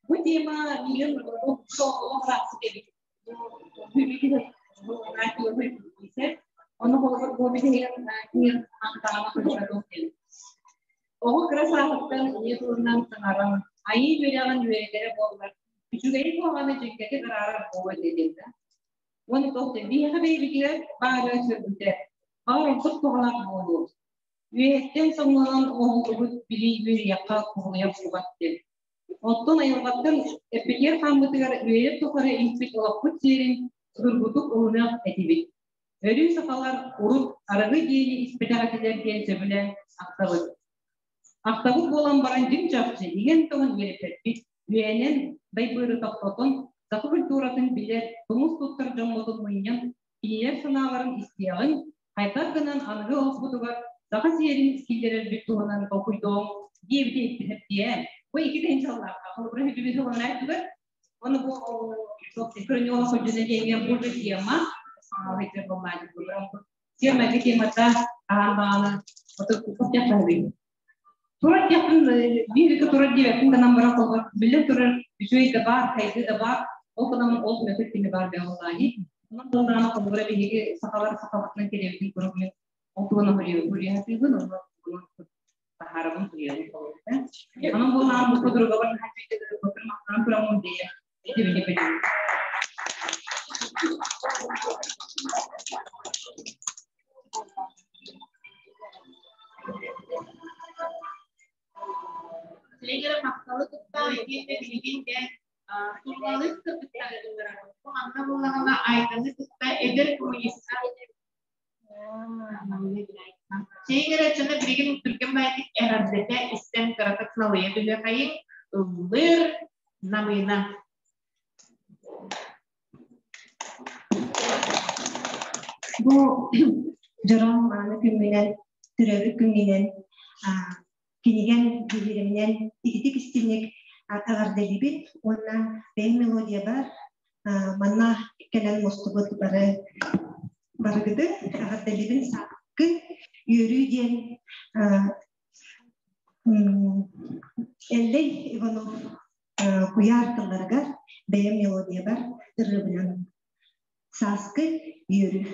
Бу тема миигин Ону холобур бу билигин Оҕо кыра сааһыттан ийэ тылынан саҥаран, айыы үөрэҕин үөрэтэрэ буоллар, үчүгэйи куһаҕаны дьэҥкэтик араарар буолуо этэ диэн да. Уонна туох да биһиэхэ бэйэбитигэр баара сөргүтэ, баҕар ордук туһалаах буолуо. Үөһэттэн соҥнонон оҥоһуллубут билии үөрүйэххэ кубулуйар суҕат диэн. Оттон айылҕаттан эппитигэр хааммытыгар үөйэр тухары иҥпит олохпут сиэрин судургутук ылыныах этибит. Өрүү сахалар урут арыгы диэни испэтэх этилэр диэн сөбүлээн ахтабыт. Ахтабыт буолан баран дьиҥ чахчы иҥэн-тоҥон үөрэппэппит, үөнэн дайбыыры тохтотон, саха культуратын билэр, тумус туттар дьоммутун мунньан, кинилэр санааларын истиэҕиҥ, хайдах гынан аныгы олохпутугар саха сиэрин киллэрэрбит туһунан толкуйдуоҥ диэбитэ иһиттиһэрдиэ. Бу икки тыһыынчалаахха холобура үтүбүт сылынан Оны бу көрүнү сылдьына диэҥҥэ бу тема тема темата аан бааны турар диэхпин биир турар диэбэппин гынан баран холбор биллэн турар үчүгэй да баар хайгыы да баар ол гынан ол мөкүт кини баар бэҕэлаани онон тылдаана холобура биһиги сахалар сахабытынан кэлэбитин көрөммүт ол туһунан суруйа сатыыбын онно таһаарабын суруйабын холобура онон буолаан бу подругабар махтанан тураммын диye Силигер махталы кытта итиэннэ билигин дэ суруналыыс кытта манна буоллаҕына Айтаны кытта эдэр коммунистар Чэйгэрэ чана билигин түргэн баайдык эҕэрдэтэ истэн кыратык налыйа түһүөхайыҥ ыллыр намыына. Бу дьоро мааны күммүнэн, төрөөбүт күҥҥүнэн, кинигэн биһирэминэн ититик истиҥник эҕэрдэлиибит уонна бэйэм мелодиябар манна кэлэн мустубут бары барыгытын эҕэрдэлиибин сааккы үөрүү диэн Эллэй Иванов куйаар тылларыгар бэйэм мелодиябар ырыабынан сааскы үөрүү.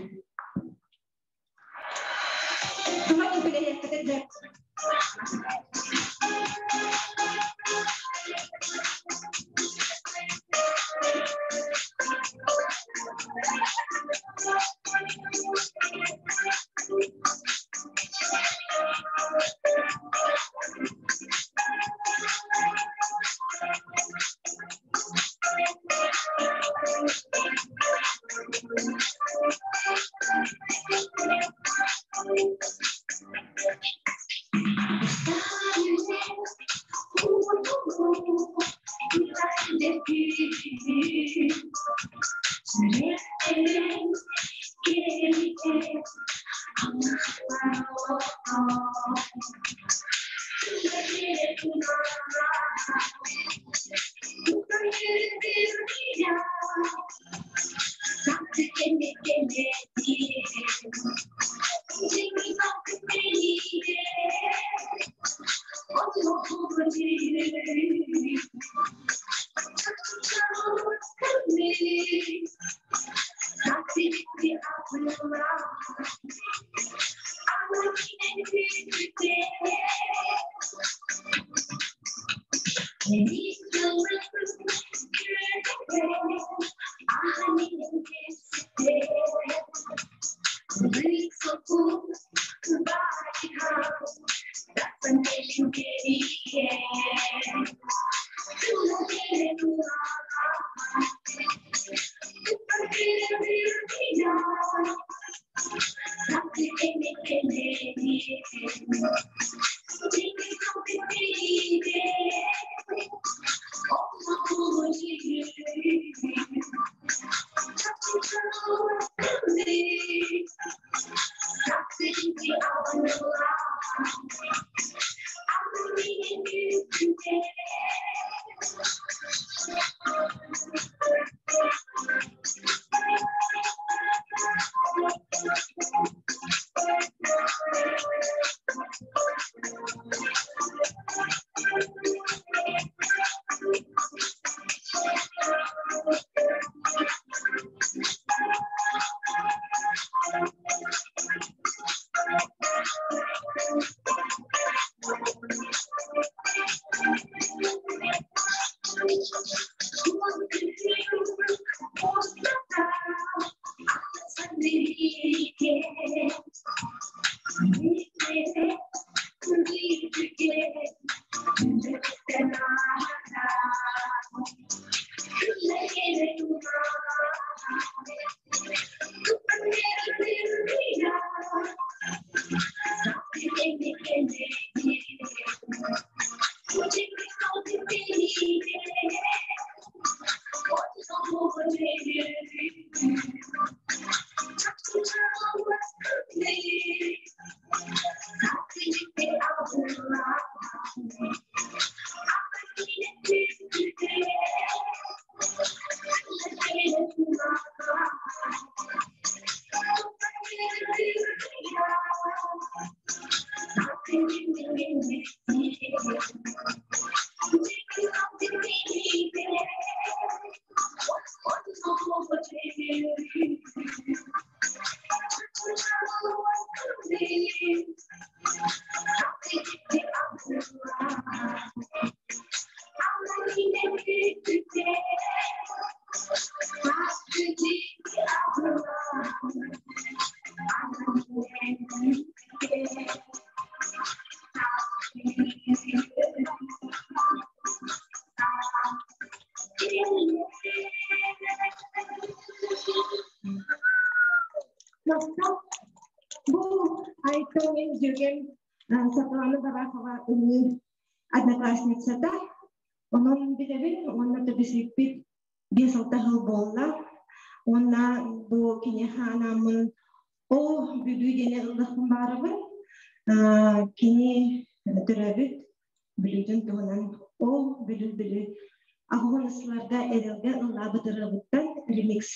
Бу Айта мен жүрген Сатыланы Барахова ыллыыр одноклассницата. Онон билэбин, уонна төбүсүппүт 5-6 сыл буолла. Уонна бу киниэхэ анааммын О Бүлүү диэни ыллахпын баарабын. Кини төрөөбүт Бүлүүтүн туһунан О Бүлүү Бүлүү аҕыһын сылларга эрэлгэ ыллаабыт ырыабыттан ремикс.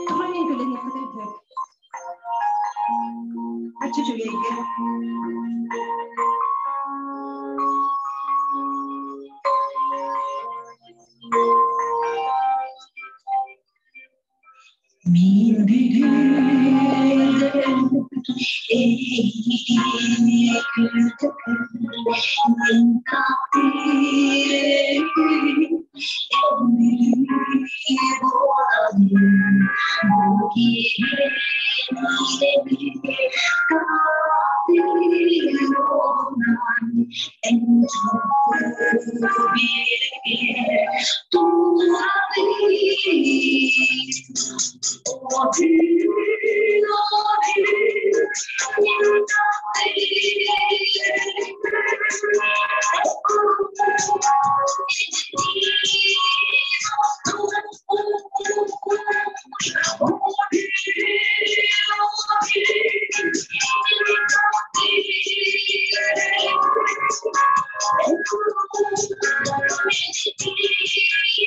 Тугу мин күлэниэххитин сөп. Аччы үчүгэйгэ. Мин бүлүүм эйигини күтөбүн, мин таптыырым эн бүлүү буолабын, бу киһини таптыыр уонан эн дьолгу биэрэр Thank you.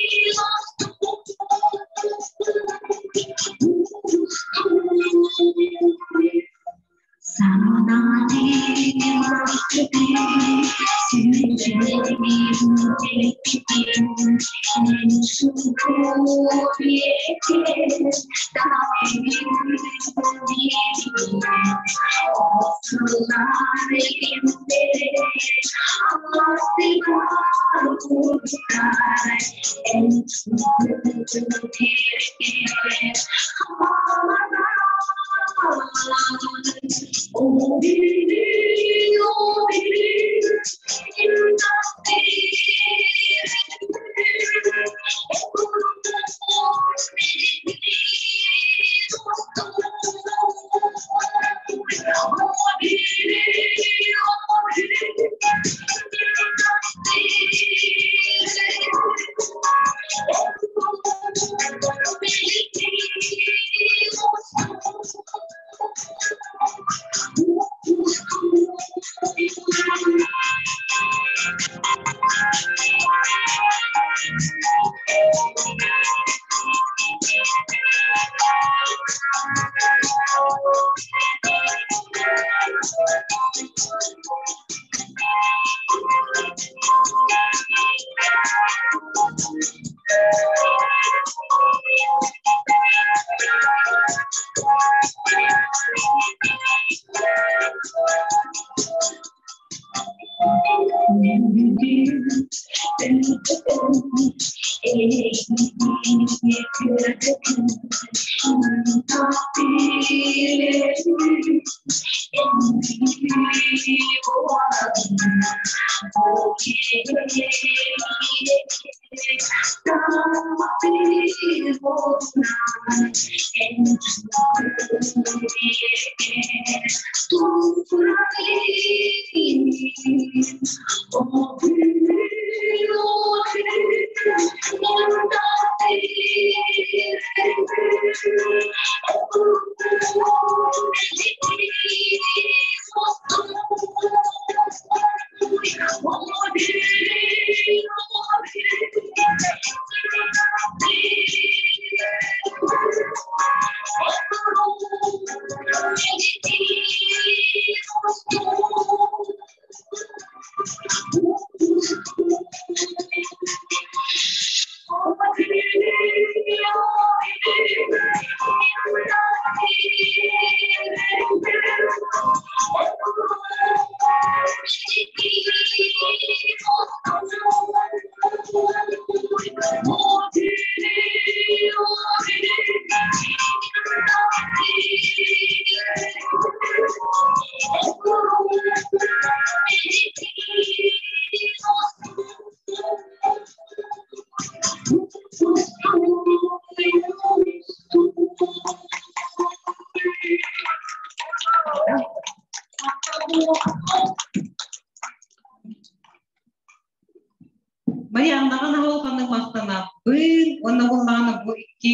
Марианнаҕа наһаа улаханнык махтанабын уонна буоллаҕына бу икки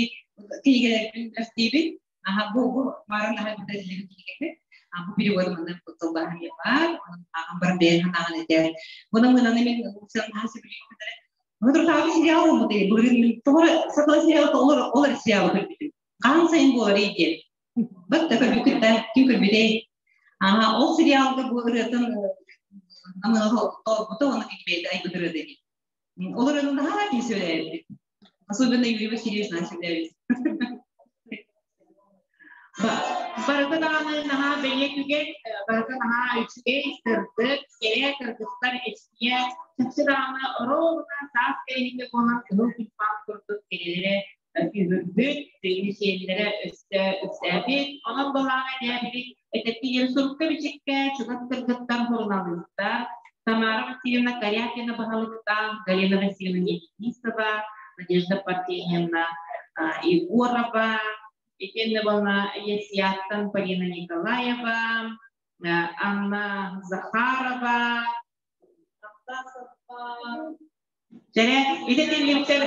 кинигэлэрбин бэлэхтиибин. Аха бу бу марын наһаа бэриллибит кинигэтэ. Бу перевод манна тылбааһын баар. Ааҕан баран бэйэн санааҕын этэр. Бу намыынаны мин наһаа сөбүлүүбүн. Соторутааҕы сериал буолбут былырыын мин тоҕо сахалыы сериал олор ол эрэ сериалы көрбүтүм. Хаһан сайын буоларый диэн. Бат да көрбүккүт да ким көрбүтэй? Аха ол сериалга бу ырыатын намыына толорбута уонна кини бэйэтэ айбыт ырыата дии. Ол ырыаны наһаа киһи сөбүлээбит. Особенно Юрий Васильевич наһаа сөбүлээбит. Барыта даҕаны наһаа бэлиэ түгэн, барыта наһаа үчүгэй, сырдык, кэрэ кыргыттар эчтиэ, чахчы даҕаны оруобуна саас кэриҥэ буолан кыһыл тюльпан курдук кэрэлэрэ күүһүрбүт, тыыны сиэллэрэ өссө үксээбит. Онон былаана дээбилик этэртиир сурукка-бичиккэ чугас кыргыттар суруналыыстар Тамара Васильевна Корякина баһылыктаах, Галина Васильевна Денисова, Надежда Парфеньевна Егорова, итиэннэ буолла Есияттан Полина Николаева, Анна Захарова, Дьэрэ, ити тилликтэр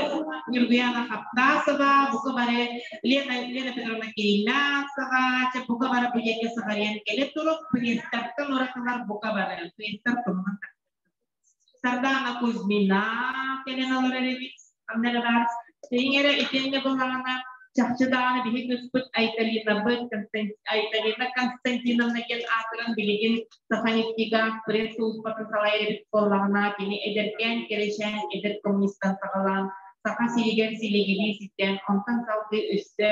Нюргуяна Хаптасова, бука бары Лена, Лена Петровна Кирилласова, чэ бука бары бу диэки саҕарыйан кэлэ турук, пресстартан уратылар бука бары, пресстар туһунан Сардаана Кузьмина кэлэн олорор эбит, ханна эрэ баар. Тэйиҥ эрэ итиэннэ буоллаҕына. Чахчы даҕаны биһи кыыспыт Айталинабыт Айталина Константиновна диэн аатыран билигин Саханефтегаз пресс-сулууспатын салайар эбит буоллаҕына, кини эдэркээн кэрэчээн эдэр коммунистан саҕалаан Саха сиригэр силигилии ситэн, онтон салгыы өссө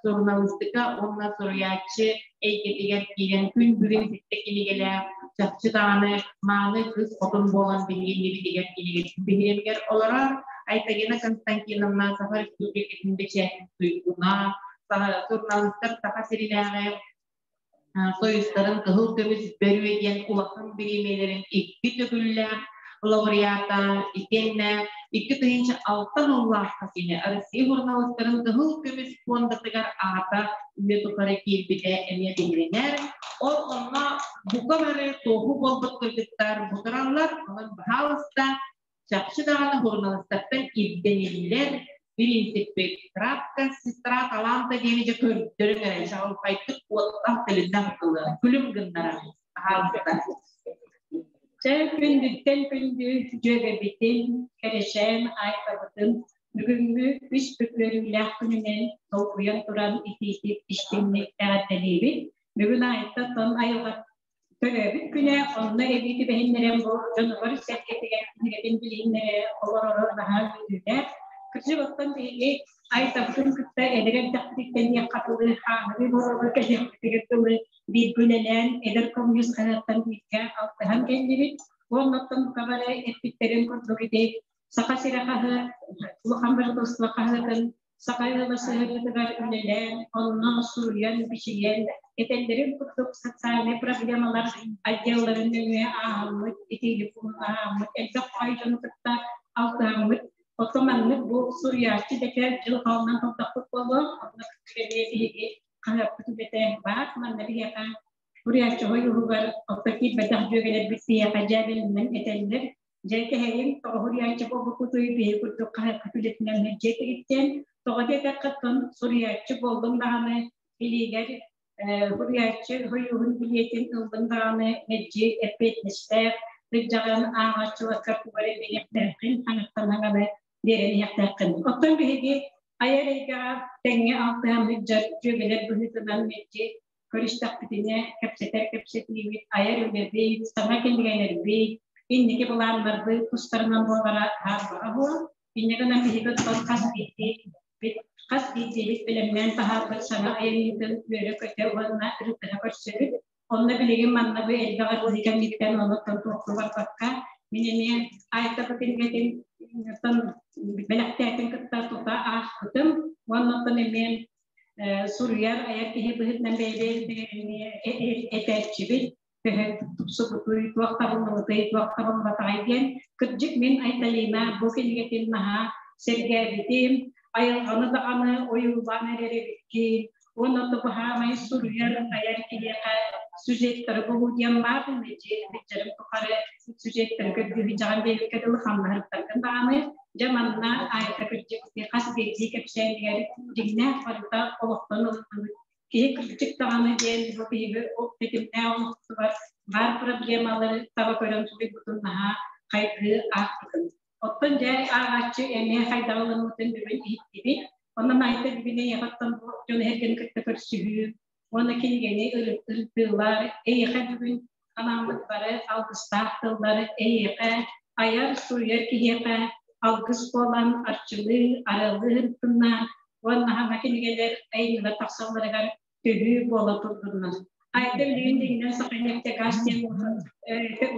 суруналыыстыка уонна суруйааччы эйгэтигэр киирэн күн бүгүн ситтэ кинигэлээх, чахчы даҕаны мааны кыыс хотун буолан биһигиннибитигэр кинигэтин биһирэмигэр олорор Айталина Константиновна Саха Республикатын бэчээтин туйгуна, суруналыыстар Саха сиринээҕи Союзтарын Кыһыл көмүс бөрүө диэн улахан бириэмийэлэрин икки төгүллээх лауреата итиэннэ 2006 сыллаахха кини Россия суруналыыстарын Кыһыл көмүс пуондатыгар аата үйэ тухары киирбитэ эмиэ биһирэнэр. Ол онно бука бары туоһу буолбут кыргыттар бутураллар, онон баһаалыста чахчы даҕаны суруналыыстартан ирдэниллэр бириинсиппит кратко сестра таланта диэни дьэ көрдөрүҥ эрэ чаҕылхайдык уоттаах төлөннөх тылы күлүм гыннаран таһаарбыта. Чэ күндүттэн күндү дьүөгэбитин, кэрэчээн Айкабытын бүгүҥҥү үс бүк үөрүүлээх күнүнэн долгуйан туран итиитик истиҥник эҕэрдэлиибит. Бүгүн Айта тон айылҕа Төрөөбүт күнэ онно эбии түбэһиннэрэн бу дьонугар сэргэтигэр кинигэтин билиһиннэрэ олороро наһаа үөрүүлээх. Кырдьык оттон биһиги Айтабытын кытта эдэр эрдэхпититтэн диэххэ дылы хаамыы буоларга кэлиэхпитигэр дылы бииргэ үлэлээн эдэр коммунист хаһыаттан бииргэ алтыһан кэллибит. Уонна оттон бука бары эппиттэрин курдук ити Саха сирэ хаһыат, улахан правительство хаһыатын Саха ыала сыһыарыытыгар үлэлээн, онно суруйан, бичийэн, этэллэрин курдук социальнай проблемалар отделларын нөҥүө ааһаммыт, итиилик ааһаммыт, элбэх баай дьону кытта алтыһаммыт. Оттон маннык бу суруйааччы дэтэ дьыл хаалынан толтохпут буолуо, онно кытта биһиги хаһыаппыт үлэтэ баар, манна биһиэхэ суруйааччы уһугар отто киирбэтэх дьүөгэлэрбит биһиэхэ дьээбэлэнэн этэллэр, Дьэ кэһэйин тоҕо суруйааччы буолбуккутуй биһи курдук хаһыакка үлэтинэн дьиэ кириттэн тоҕо диэтэххэ тон суруйааччы буоллуҥ даҕаны илиигэр суруйааччы сойууһун билиэтин ыллыҥ даҕаны мэлдьи эппиэтинэстээх сылдьаҕын ааҕааччыларга тугу эрэ биэриэхтээххин хаҥаттан хаҥаны биэрэн иһиэхтээххин. Оттон биһиги айар эйгэҕэ тэҥҥэ алтыһан сылдьар дьүөгэлэр быһыытынан мэлдьи көрүстэхпитинэ кэпсэтэр кэпсэтиибит, айар үлэбит, саҥа кинигэлэрбит, инники былааннарбыт тустарынан буолара хаарбаҕа буол. Инньэ гынан биһиги оттон хас биирдии хас биирдиибит бэлэмнээн таһаарбыт саҥа айымньытын үөрэ-көтө уонна ырытыһа көрсөбүт. Онно билигин манна бу элбэх ырытыы кэнниттэн онуттан туохха барбакка мин эмиэ Айта бу кинигэтин бэлэхтээтин кытта тута аахпытым уонна оттон эмиэ суруйар айар киһи быһыытынан бэйэбэйбитигэр этээччибит төһө тупсубутуй, туох табыллыбытый, туох табыллыбатаҕай диэн кырдьык мин Айталина бу кинигэтин наһаа сэргээбитим, айылҕаны даҕаны ойуулаан эрэр эбиккин, уонна тобаһаамай суруйар айар киһиэхэ сюжеттары булуу диэн баар дьиэ тухары сюжеттары көрдүүһүдьэҕин диэбиккэ дылы хамнаһыттаргын даҕаны Дьэ манна Айта кырдьык хас биирдии кэпсээнигэр дьиҥнээх барыта олохтон ылыллыбыт киһи кырдьык даҕаны диэн бу биһиги тэтимнээх олохпутугар баар проблемалары таба көрөн суруйбутун наһаа хайгыы аахпытым. Оттон дьэ ааҕааччы эмиэ хайдах ылыммытын бүгүн иһиттибит. Онон Айта бүгүн эйиэхэттэн бу дьон эһэргэни кытта көрсүһүү уонна кинигэни ырытыылар эйиэхэ бүгүн анааммыт бары алгыстаах тыллар эйиэхэ айар суруйар киһиэхэ алгыс буолан арчылыы арыаллыы сырыттынна уонна саҥа кинигэлэр айымньылар тахсалларыгар төһүү буола турдуннар. Айта билигин дьиҥинэн Саханефтегаз диэн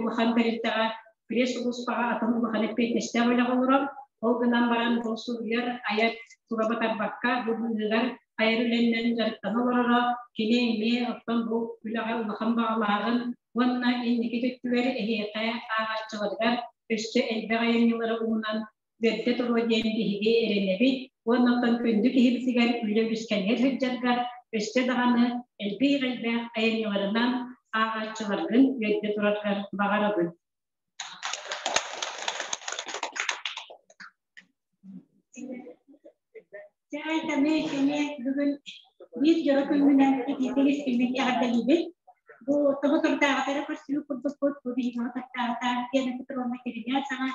улахан тэрилтэҕэ пресс-сулууспаҕа атын улахан эппиэтинэстээх үлэҕэ олорор. Ол гынан баран бу суруйар айар тура батарбакка бу быыһыгар айар үлэннэн дьарыктана олороро, кини эмиэ оттон бу үлэҕэ улахан баҕалааҕын уонна инники өттүгэр эһиэхэ ааҕааччыларыгар өссө элбэх айымньылары уунан үөрдэ туруо диэн биһиги эрэнэбит уонна оттон күндү киһибитигэр үлэ үскэнигэр сылдьаргар өссө даҕаны элбэх-элбэх айымньыларынан ааҕааччыларгын үөрдэ тураргар баҕарабыт. Чаайтаны эмиэ бүгүн биир дьоро күҥҥүнэн итиитик истиҥник эҕэрдэлиибит. Бу тоҕо турдааҕыта эрэ көрсүһүү курдукпут, бу биһиги тахтаата Лена Петровна Киринэ саҥа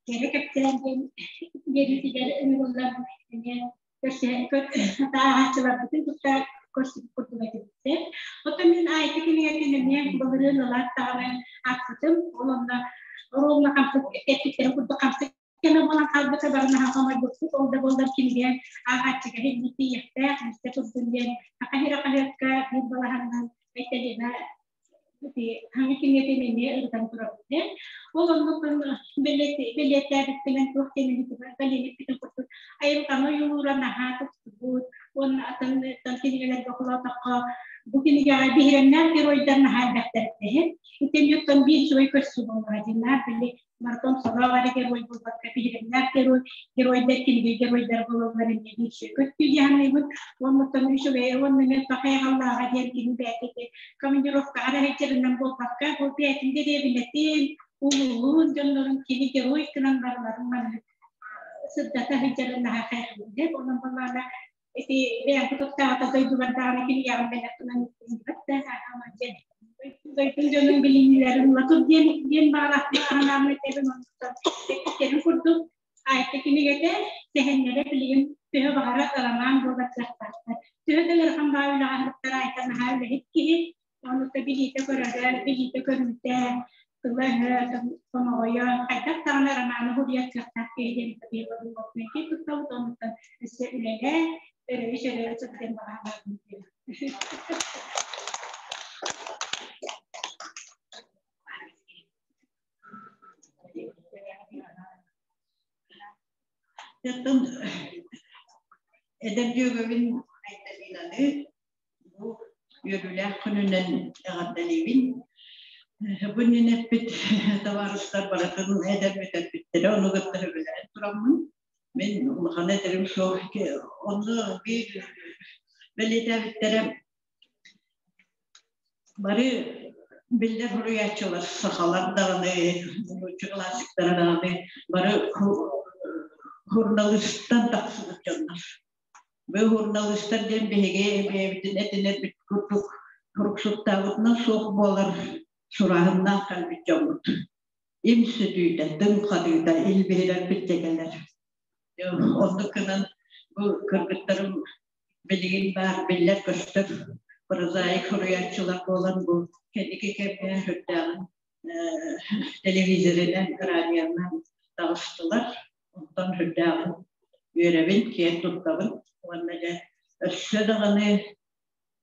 кэрэ кэпсээн диэн биэриитигэр ыҥырыллан эмиэ Ааҕааччыларбытын кытта көрсүбүт курдук этибиттэр. Оттон мин Айта кинигэтин эмиэ былырыын ылаат даҕаны аахпытым. Ол онно оруолуна хамсык эппиттэрин курдук хамсык кэмэ буолан хаалбыта бары наһаа хомойбуппут. Ол да буоллар кинигэ ааҕааччыга иһинник тиийиэхтээх, истэ турдун диэн Саха сирэ хаһыакка биир балаһаннан Айталина хаҥа кинигэтин эмиэ ырытан турабыт. Ол оннук бэлиэтээбиппинэн туох диэн бэлиэтиппитин курдук айылҕаны ойуулуура наһаа тупсубут уонна атын кинигэлэргэ холоотоххо бу кинигэҕэ биһирэмнээх геройдар наһаа элбэхтэр иһин. Итинниттэн биир үчүгэй көрсүү буоллаҕа дьиннээх били Мартон сорох эрэ герой буолбакка биһирэмнээх герой, геройдар кинигэ геройдар буолаллар эмиэ биир үчүгэй көстүү дьаһаныыбыт. Уоннуттан үчүгэй уонна мен пахайҕаллааҕа диэн кини бэйэтэ командировкаҕа эрэ сылдьарынан буолбакка, бу бэйэтин дэриэбинэтин, улууһун дьоннорун кини герой гынан барыларын маннык сырдата сылдьарын наһаа хайҕыыр. Онон буоллаҕына ити бэйэм кутуктаата дойдубар даҕаны кинигэҕин бэлэх гынан да диэн дойдум дьонун билиниилэрин улатып диэн диэн баҕалаахпын анааммын этэбин оннуктан эппиттэрин курдук Айта кинигэтэ сэһэннэрэ билигин төһө баҕара роман буолар кыахтаахтар. Төһө да ыарахан баа үлэҕэ аһыттар Айта наһаа үлэһит киһи онута билиитэ көрөрө, билиитэ көрүүтэ, тыла-өһө, тоноҕойо, хайдах даҕаны романы суруйар кыахтаах киһи диэн киэн туттабыт, оннуттан өссө үлэлээ, өрөйү-сөрөйү сылдьан баҕалаабын диэн. Оттон эдэр дьүөгэбин Айталинаны Бу үөрүүлээх күнүнэн эҕэрдэлиибин. Бу иннинэ эппит табаарыстар барытын эдэр бүтэрбиттэрэ, ону кытта сөбүлэһэн тураммын. Мин улахан этэрим суох. Онно биир бэлиэтээбиттэрэ бары биллэр суруйааччылар сахалар даҕаны, нуучча классиктара даҕаны бары суруналыыстан тахсыбыт дьоннор. Бу суруналыыстар диэн биһиги бэйэбитин этинэрбит курдук суруксуттаабытынан суох буолар сурааһыннаах кэлбит дьоммут. Им сүтүүтэ, дыҥ хатыыта илбиһирэрбит дьэгэлэр. Оннук гынан бу кыргыттарым билигин баар биллэр-көстөр прозаик суруйааччылар буолан бу кэнники кэмҥэ сүрдээҕин телевизорынан, радионан таҕыстылар. Онтон сүрдээҕин үөрэбин, киэн туттабын уонна дьэ өссө даҕаны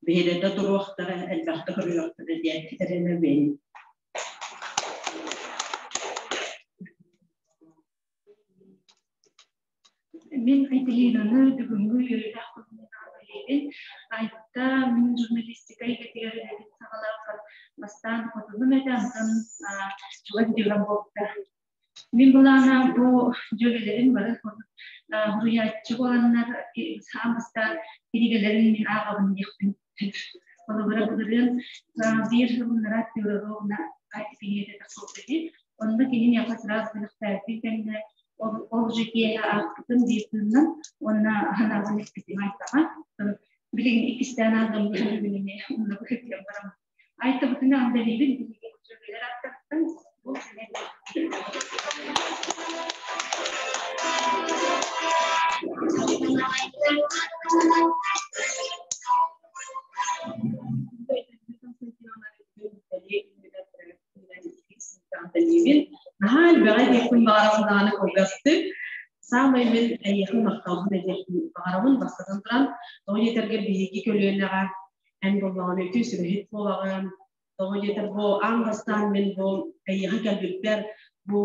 биһирэтэ туруохтара, элбэхтэ көрүөхтэрэ диэн эрэнэбин. Мин Айталинаны бүгүҥҥү үөрүүлээх күнүнэн эҕэрдэлиибин. Айта мин журналистика эйгэтигэр үлэбин саҕалаабыппар бастаан хотунум этэ, онтон чугас дьүөгэм буолбута. Мин былаана бу дьүөгэлэрим бары суруйааччы буоланнар саам бастаан кинигэлэрин мин ааҕабын диэхпин Холобура былырыын биир сылыннара Федоровна кинигэтэ тахсыбыт этэ. Онно кини миэхэ сразу бэлэхтээбитин кэннэ ол уже киэһэ аахпытым биир тыынынан уонна санаабын эппитим Айтаҕа. Билигин иккистээн ааҕым бүгүн эмиэ онно быһыытыйан бараммын. Айтабытын эҕэрдэлиибин биһиги дьүөгэлэр ааттарыттан бу Наһаа элбэҕи диэхпин баҕарабын даҕаны кылгастык. Саамай мин эйиэхэ махталбын этиэхпин баҕарабын. Бастатан туран, тоҕо диэтэргэ биһиги көлүөнэҕэ эн буоллаҕына үтүө сүбэһит буолаҕын. Тоҕо диэтэр бу аан бастаан мин бу эйиэхэ кэлбиппэр бу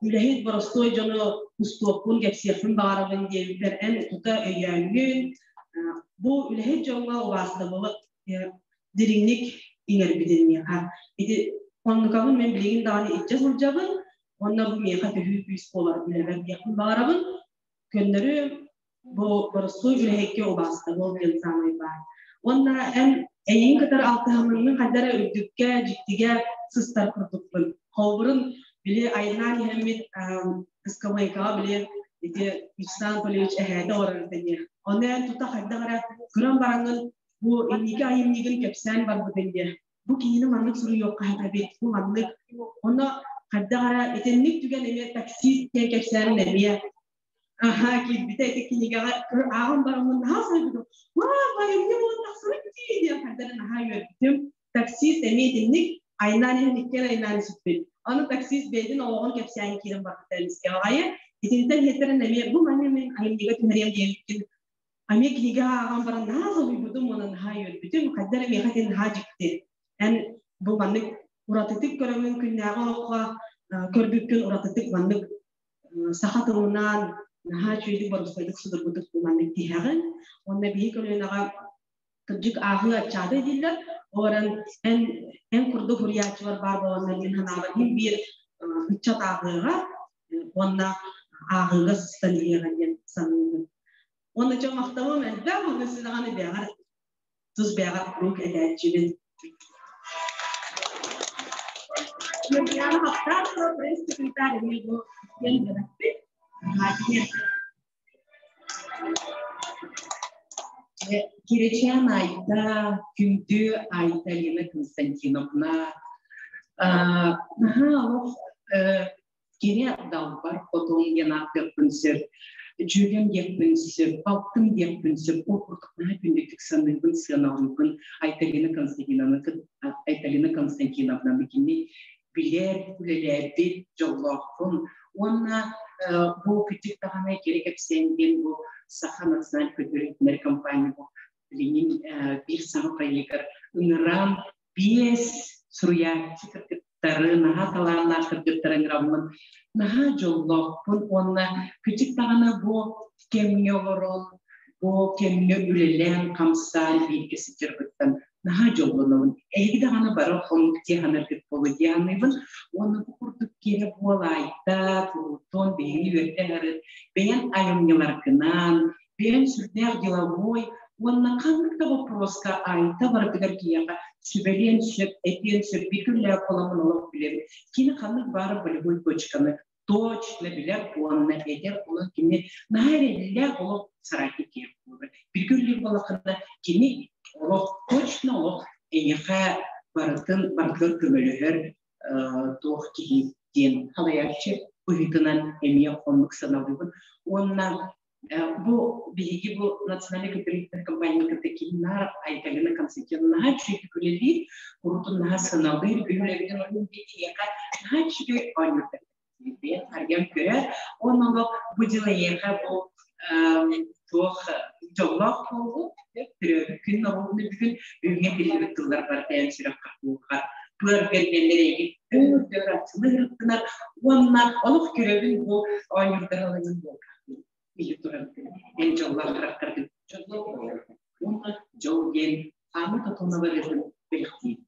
үлэһит боростуой дьону устуохпун, кэпсиэхпин баҕарабын диэбиппэр эн тута өйөөҥҥүн бу үлэһит дьоҥҥо убаастабылы дириҥник иҥэрбитин миэхэ. Ити оннукабын мин билигин даҕаны илдьэ сылдьабын уонна бу миэхэ төһүү күүс буолар үлэбэр диэхпин баҕарабын. Көннөрү бу боростуой үлэһиккэ убаастабыл диэн саамай баар. Уонна эн эйигин кытары алтыһаммын хайда эрэ үрдүккэ, дьиктигэ сыстар курдукпун. Холобурун били айаннаан иһэммит ыскамыайкаҕа били ити Вячеслав Анатольевич эһээтэ олорор этэ Ону эн тута хайдах эрэ көрөн бараҥҥын бу инники айымньыгын кэпсээн барбытын диэ. Бу киһини маннык суруйуохха эбит, бу маннык. Онно хайдах эрэ итинник түгэн эмиэ таксист диэн кэпсээнин эмиэ Аха, киирбитэ ити кинигэҕэ ааҕан бараммын наһаа соһуйбутум. Ваа, айымньы буолан тахсыбыт дии диэн хайдах наһаа үөрбүтүм. Таксист эмиэ итинник айнаан иһэн иккиэн айнаан исиппит. Аны таксист бэйэтин олоҕун кэпсээн киирэн барбыта эмискэ аҕайы. Итинтэн иһиттэрин эмиэ бу манна мин айымньыга түһэриэм диэбиккин эмиэ кинигэ ааҕан баран наһаа соһуйбутум уонна наһаа үөрбүтүм. Хайдах эрэ миэхэ ити наһаа дьикти. Эн бу маннык уратытык көрөҥҥүн күннээҕи олоххо көрбүккүн уратытык маннык саха тылынан наһаа үчүгэйдик боростуойдук судургутук маннык тиһэҕин. Уонна биһи көлүөнэҕэ кырдьык ааҕыы аччаата дииллэр. Ол эрэн эн эн курдук суруйааччылар баар буоланнар мин санаабар мин биир ыччат ааҕыаҕа уонна ааҕыыга сыстан иһиэҕэ диэн саныыбын. Уонна дьон махталым элбэх, уонна син даҕаны бэйэҕэр тус бэйэҕэр куруук этээччибин. Нургияна Хаптаахова пресс-секретарь эмиэ бу диэн үөрэппит. Киричан Айта, күндү Айта Лена Константиновна, наһаа олох кэрэ далбар хотун диэн ааттыахпын сөп, дьүөгэм диэхпин сөп, балтым диэхпин сөп, ол курдук наһаа күндүтүк саныыбын, сыаналыыбын Айталина Константиновна Айталина Константиновнаны кини билэр, үлэлээбит дьоллоохпун уонна бу кырдьык даҕаны кэрэ кэпсээн диэн бу Саха национальный культурный компания бу билигин биир саҥа проегар ыҥыран биэс суруйааччы кыргыттары наһаа талааннаах кыргыттары ыҥыраммын наһаа дьоллоохпун уонна кырдьык даҕаны бу кэмҥэ олорон бу кэмҥэ үлэлээн хамсаан бииргэ сылдьарбыттан наһаа дьоллонобун. Эһиги даҕаны бары хонук дии буолуо дии саныыбын. Уонна бу курдук киһи буолаайда, куруутун биһигини үөрдэ аһарыт, бэйэн айымньыларгынан, бэйэн сүрдээх деловой уонна ханнык да боппуруоска айта барытыгар киһиэхэ сүбэлиэн сөп, этиэн сөп, биир күннээх буоламмын олох билэбин. Кини ханнык баар болевой точканы точно билэр уонна этэр, онон кини наһаа эрэллээх олох сарайга киэр буолар. Бииргэ үлэлиир буоллаххына, кини олох точно олох эйиэхэ барытын барытыгар көмөлөһөр туох киһи диэн халайааччы быһыытынан эмиэ оннук саналыыбын. Уонна бу биһиги бу национальный кооперативный компания кытта ким наар Айталина Константиновна наһаа үчүгэйдик үлэлиир, куруутун наһаа сыаналыыр, үлэбитин ойуун биһиэхэ наһаа үчүгэй оонньуурдар. Бэйэн харыйан көрөр, уонна олох бу дьыл эйиэхэ бу туох дьоллоох буолбут, төрөөбүт күн норуотун бүгүн бүгүҥҥэ биллибит тыллар барытын сүрэххэ кууха быар кэргэннэр эйигин өр аччылы ырыттынар уонна олох көрөбүн бу оонньуурдар алыгын буолбатах били туран эн дьоллоох харахтаргын дьоллоох уонна дьол диэн хаамы тотуна барыытын бэлэхтиир.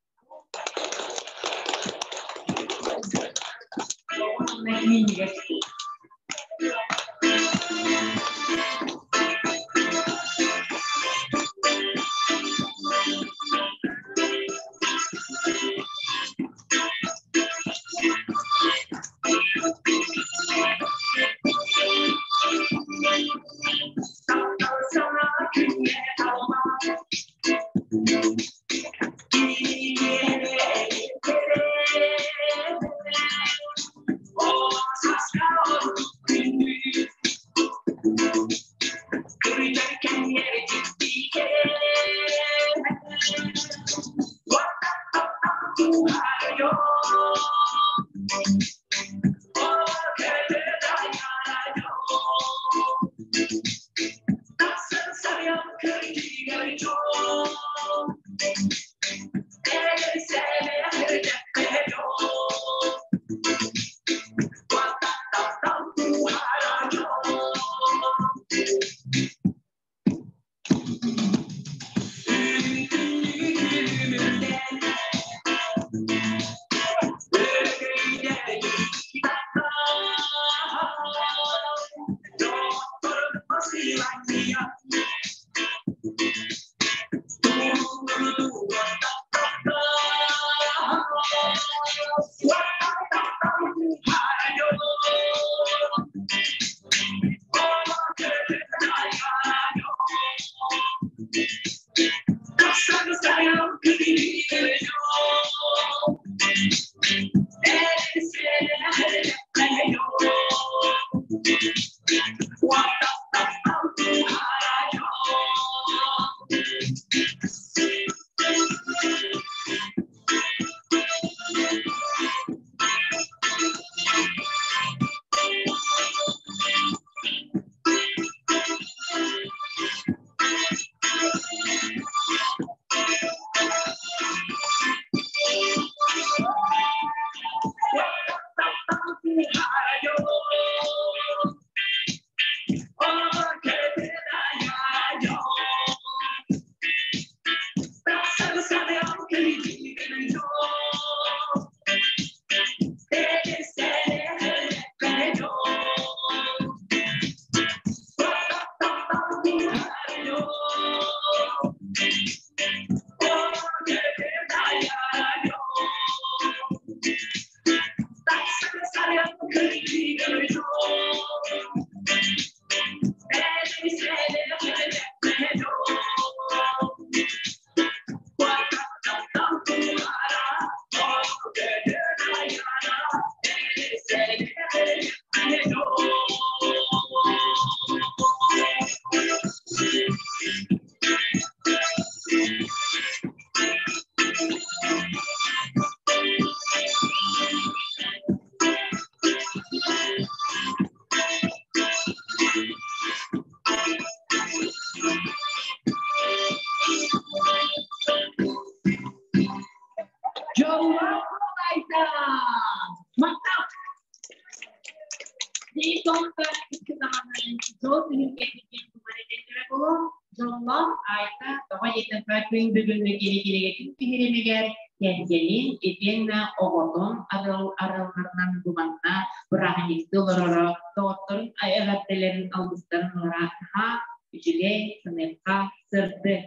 кэлбитин этэллэрэ буолуо. Дьоллоох Айта тоҕо диэтэххэ күн бүгүҥҥү киһи-киһигэтин биһирэмигэр кэргэнин итиэннэ оҕотун арыалларынан бу манна бырааһынньыктыы олороро, доҕотторун эҕэрдэлэрин алгыстарын ылара наһаа үчүгэй, саныахха сырдык.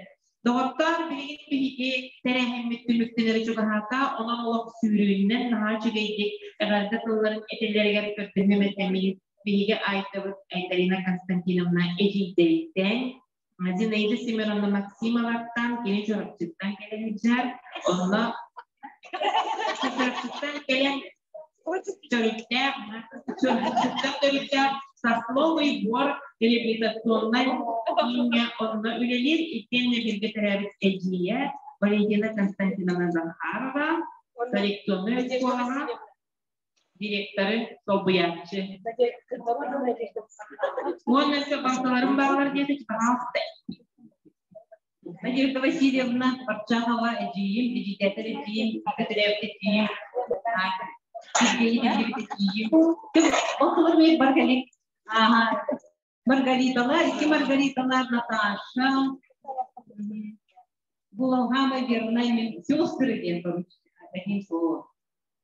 Доҕоттоор, билигин биһиги тэрээһиммит түмүктэнэрэ чугаһаата, онон олох сүүрүүннэн наһаа үчүгэйдик эҕэрдэ тылларын этэллэригэр көрдөһүөм этэ мин биһиги Айтабыт Айталина Константиновна эдьиийдэриттэн Зинаида Семеновна Максимоваттан кини Чурапчыттан кэлэн сылдьар. Онно Чурапчыттан кэлэн төрүттээх, Чурапчыттан төрүттээх Сосновый бор реабилитационнай кииҥҥэ онно үлэлиир итиэннэ бииргэ төрөөбүт эдьиийэ Валентина Константиновна Захарова коррекционнай оскуолаҕа директоры солбуйааччы. Уонна өссө балтыларым бааллар диэтэ, пожалуйста. Надежда Васильевна Барчахова эдьиийим, эдьиийдээтэр эдьиийим, Петрев эдьиийим, Сергей эдьиийим. Ол мен Маргалит. Ага. Маргариталар, икки Маргариталар, Наташа. Булалхама верная мен сестры диэн одним словом.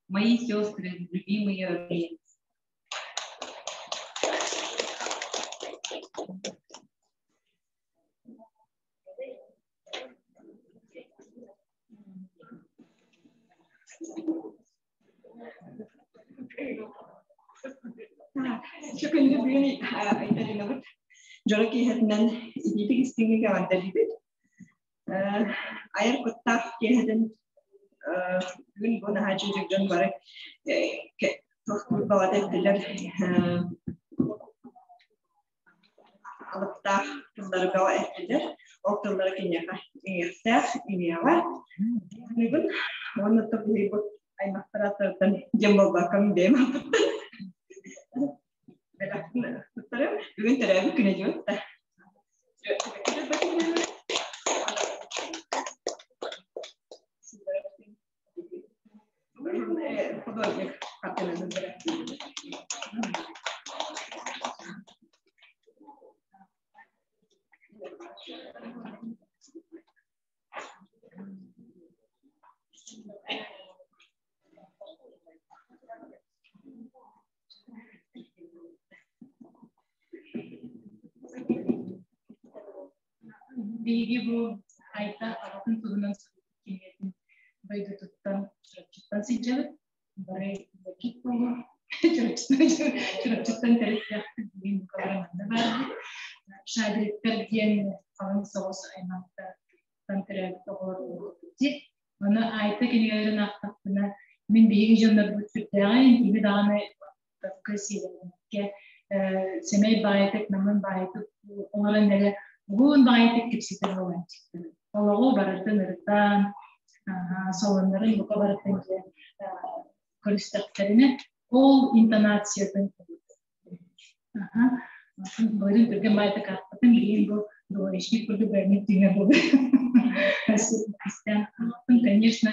Мои сестры, любимые. Күндү бүгүн Айталинабыт дьоро киэһэтинэн итиитик истиҥник эҕэрдэлиибит. Айар куттаах киэһэтин бүгүн бу наһаа үчүгэй дьон бары тохтуур баҕата эттилэр алыптаах тыллары бөҕө эттилэр. Ол тыллары киниэхэ иҥиэхтээх, иҥиэҕэ. Бүгүн уонна тобуйбут аймахтар аттарыттан диэн буолбакка мин бэйэм ааппыттан бэлэхпин туттарым. Бүгүн төрөөбүт күнэ диэбит да. Художник хартыынатын Биһиги бу Айта аҕатын туһунан суруйбут кинигэтин дойдутуттан Чурапчыттан сылдьабыт. Бары кит буолуо. Чурапчыттан төрүттээхпит бүгүн бука бары манна баарбыт. Шадриттар диэн халыҥ соҕус аймахтартан төрөөбүт оҕолор буолбут. Ону Айта кинигэлэрин аахтахпына, мин биһиги дьоннорбут сүрдээҕин, кими даҕаны баттакка, сиэлэммэккэ, сэмэй баайытык, намын баайытык оҥорон эрэ уһун баайытык кэпсэтэр буолааччыттар. Олоҕу барытын ырытан, солоннорун бука барытын дьэ көрүстэхтэринэ, ол интонациятын Былырыын түргэн баайытык аахпытым, билигин бу двоечник курдук бэйэм түҥэ буолар. Конечно,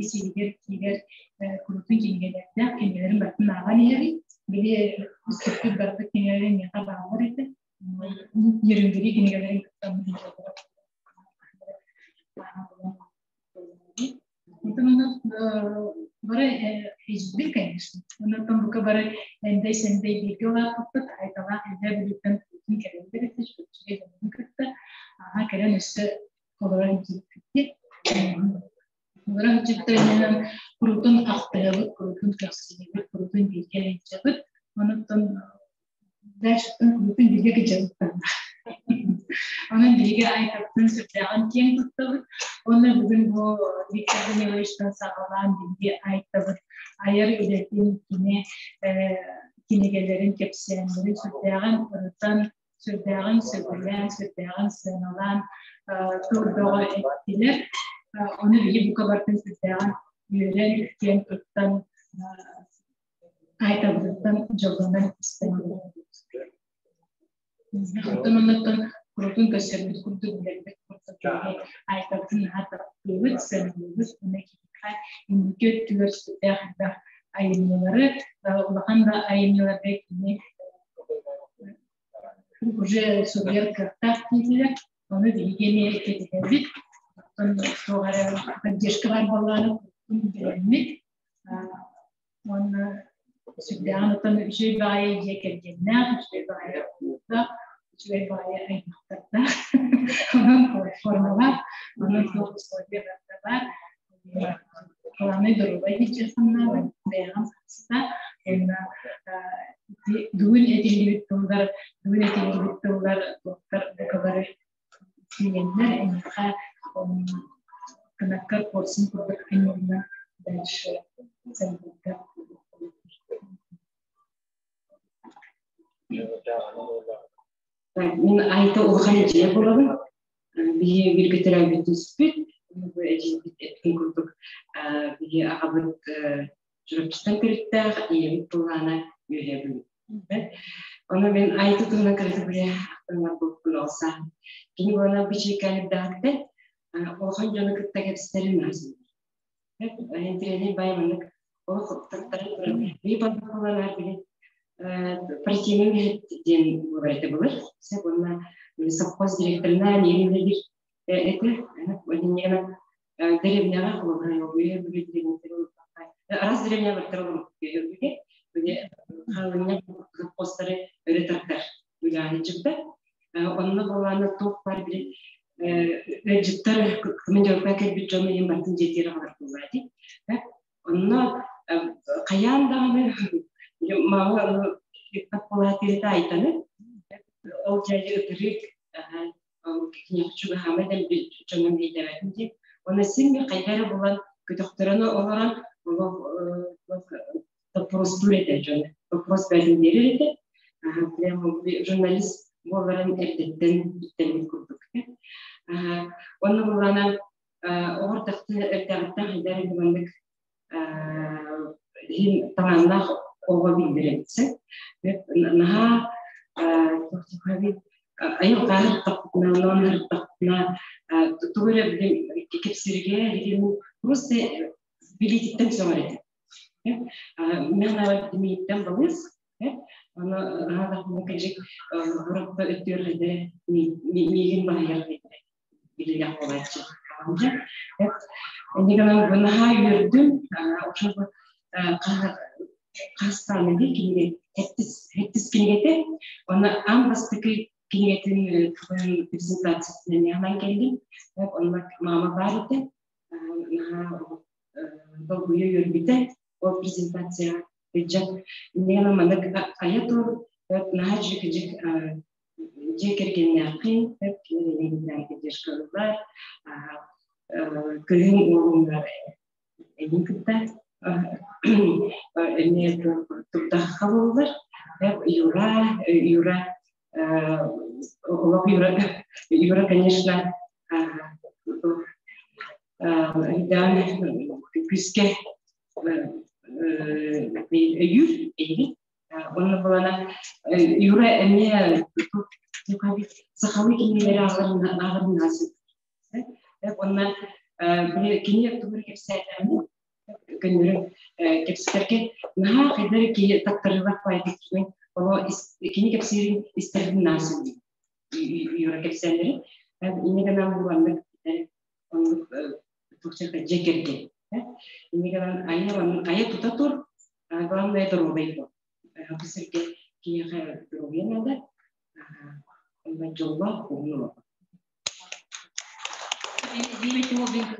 ис иһигэр киирэр курутун кинигэлэрдээх, кинигэлэрин барытын ааҕан иһэбин. Били үскүппүт барбыт кинигэлэрин миэхэ бааллар этэ. Нерюнгри кинигэлэрин кытта Онтон бары эдьиийбит, конечно. Онтон бука бары энтэй-сэнтэй бииргэ улааппыппыт, Айталаах Илдьээ Бүлүүттэн куутун кэлэллэр этэ, Чурапчыга дьонун кытта. Аха кэлэн өссө олорон киирбиппит. Олорон киирбиттэринэн куруутун ахтыһабыт, куруутун көхсүбүт, куруутун бииргэ илдьэбит. Онуттан дальше куруутун бииргэ кыдьабыт Онон биһиги Айтаттан сүрдээҕин киэҥ туттабыт. Уонна бүгүн бу Виктор Даниловичтан саҕалаан биһиги Айтабыт айар үлэтин, кини кинигэлэрин, кэпсээннэрин сүрдээҕин ырытан, сүрдээҕин сөбүлээн, сүрдээҕин сыаналаан тыл бөҕө эттилэр. Ону биһиги бука барытын сүрдээҕин үөрэн, киэн туттан Айтабытыттан дьоллонон истэн олоробут. Оттон оннуттан курутун көрсөрбүт курдук билэрбит курдук киһи Айтабытын наһаа таптыыбыт, сыаналыыбыт уонна киһиэхэ инники өттүгэр сүрдээх элбэх айымньылары, улахан да айымньыларга кини Уже суруйар кыахтаах диэтилэр. Ону биһиги эмиэ кэтэһэбит. Оттон туох эрэ поддержка баар буоллаҕына билэммит. Уонна сүрдээҕин оттон үчүгэй баҕайы дьиэ кэргэннээх, үчүгэй баҕайы оҕолордоох, үчүгэй баҕайы аймахтардаах, онон платформалаах, онон туох условия барыта баар. Главное доруобай дьиэ санаабын, бэйэҕин харыста, уонна бүгүн этиллибит тыллар, бүгүн этиллибит тыллар туохтар букалары тиийэннэр эйиэхэ кынаккар куорсун курдук анньыллан дальше сайдыыга. Мин Айта улахан эдьиийэ буолабын. Биһи бииргэ төрөөбүт түспүт. Бу эдьиийбит эппитин курдук биһи аҕабыт Чурапчыттан төрүттээх, ийэбит буоллаҕына Үөһээ Бүлүү. Ону мин Айта туһунан кыратык билэ ахтаннарбыппын ол саҕа. Кини буолан бичииккэлэрдээхтэ улахан дьону кытта кэпсэтэрин наасыбыт. Интириэһинэй баай маннык олох таттаран туран биир баллалар били партийнай үлэһит диэн буолар этэ былыр. Сөп уонна совхоз директорына миигин үлэлиир этэ. Инньэ дэриэбинэҕэ холобура араас дэриэбинэ бартар олорбут били хаалынньа совхозтары өрө тардар үлэҕэ дьыбда. Онно буолаана туох баар били ыалдьыттар командировка кэлбит дьон иһин бартын дьиэтигэр аҕалар буоллаа дии. Онно хайаан даҕаны мама буолаатыыта айтаны ол дьайы ытырык киниэхэ чугаһаама дэлби дьонум биэрдэбэтин дии. Уонна син бир хайда эрэ булан көтөхтөрөн олорон олох Вопростуур этэ дьон. Вопрос бэрин биэрэр этэ. Прямо журналист буоларын эрдэттэн иттэрбит курдук. Онно буллана оҕор тахты эрдэҕиттэн хайдар маннык иһин талааннаах оҕо биллэрэтсэ. Наһаа айылҕа тахтына, тахтына, тугу эрэ кэпсиргэ, просто билиититтэн сөҕөр этим. Мен мииттэн балыс, аны аһаатахпына кэжик ураппа өттүөр миигин баһыйар билилэх буолааччы. Иннигэнэн наһаа үөрдүм. Ошо хастааны кинигэ хэттис кинигэтэ. Онно аан бастакы кинигэтин презентациятынан яһанан кэллим. Онно мама баар этэ. Наһаа долгуйа үөрбүтэ ол презентация ыдьа иннигэн маннык айа тур наһаа дьик дьиэ кэргэннээххин поддержкалыылар кыһын уолуҥар эйин кытта эмиэ турдахха буоллар Юра Юра олох Юра Юра конечно күүскэ өйүүр эйигин. Онно буолана Юра эмиэ сахалыы кинигэлэри ааҕарын наасыт. Онно кини тугу кэпсээтэҕинэ көннөрү кэпсэтэргэ наһаа хайдах киһи таттарыылаах баайдык ону кини кэпсиирин истэрин наасыт Юра кэпсээннэри. Инньэ гынан бу маннык оннук туохчака дьиэ кэргэн. Инньэ гынан айа айа тута тур, главное доруобай буол. Бу сиргэ киһиэхэ доруобуйа наада. Онно дьоллоох уһун олох.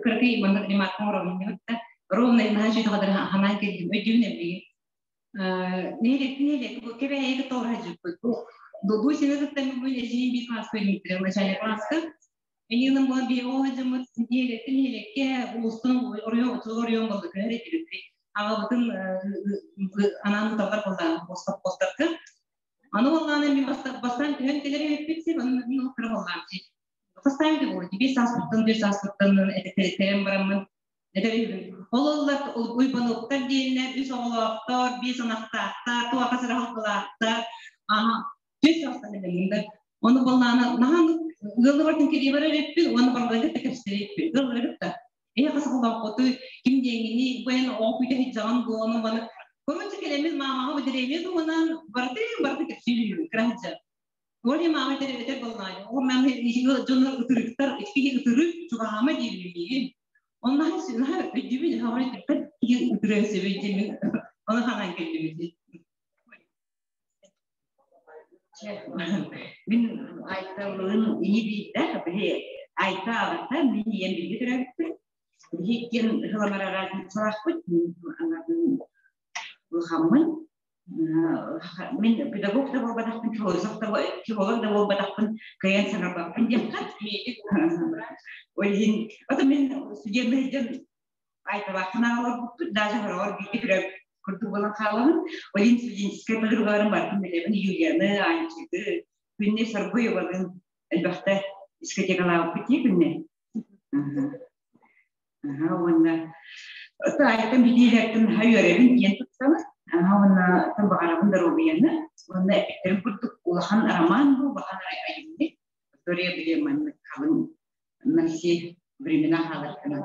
Кыракый маннык ремарка оҥоробун ровно наһаа үчүгэй ханаан кэлдим өйдүүбүн эбилигин Нэһилиэк бу кэбээйигэ тоҕо дьыппыт. Бу бу сине кытта бу эжиин бир класс көрүмүттэр начальник класска. Энинэн була би о дьымыт нэһилиэктэн нэһилиэккэ улуустан оройуон оройуон болду көһөр этибит. Аҕабытын анаан туталлар боллаан постарка. Аны боллааны мен бастан көһөн келер эбиппит сеп, аны мен ол кыра боллаам. Хастаан болду. Бир сааспыттан, бир сааспыттан этэрэн бараммын Ол уйбануктар диэннэр үс оҕолоохтор, биэс ынахтаахтар, туоха сыраһалгылаахтар, аха, түс састан элэмминдер. Оны боллаана наһан ыаллы бартын кириэ барар эппин, уонна барбайга да кэпсэтэр эппин. Ыаллары кытта. Эһэ хас оҕолооххуту ким диэҥини, бу эн оҕо күүтэ сылдьаҕын буону баны. Короче, кэлэммин маамаҕа бу дэриэбинэ туһунан барытын барыты кэпсиир үһүбүн, кыра сылдьан. Оля мама этэр этэр боллаайы. О мен дьоннор ытырыктар, икки ытырык чугаһаама диир миигин. Онно наһаа өйдүүбүн, хаҕар типпет киһи ытырыан сөбүй диэн ону хаҥан кэллибит. Мин Айталыын ини биирдэ, били Айта аҕата, мин ийэм бииргэ төрөөбүппүт. Биһи иккиэн ыламара разницалаахпыт, мин аҥардын улахаммын. Мин педагог да буолбатахпын, философ да, филолог да буолбатахпын, кыайан саҥарбаппын диэххэ. Ол иһин, ото мин студентный дьон Айталаахпын аҕаларбыппыт, даже хороҕор бииргэ төрөөбүт курдук буолан хаалабын. Ол иһин студенческай подругаларым барытын билэбин, Юлияны, Анчигы, Күннэй Соргуевалыын элбэхтэ дискотекалаабыппыт дии күннэй. Аха, уонна Айтан билиилэртэн наһаа үөрэбин диэн туттабын. Аха, уонна баҕарабын доруобуйаны. Уонна эппиттэрим курдук улахан роман бу, улахан айымньы. История били маннык халыҥ на все времена хаалар гына.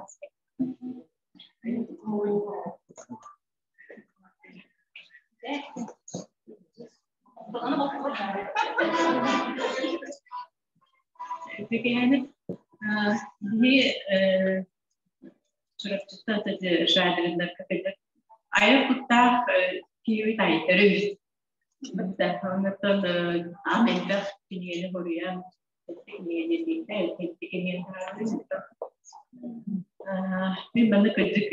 Үтүкэһэни биһи Чурапчыттан Шадриннарга кэлэр айар куттаах киһибит айтары үһү. Оннуттан аан элбэх кинигэни хоруйан Мин манна кырдьык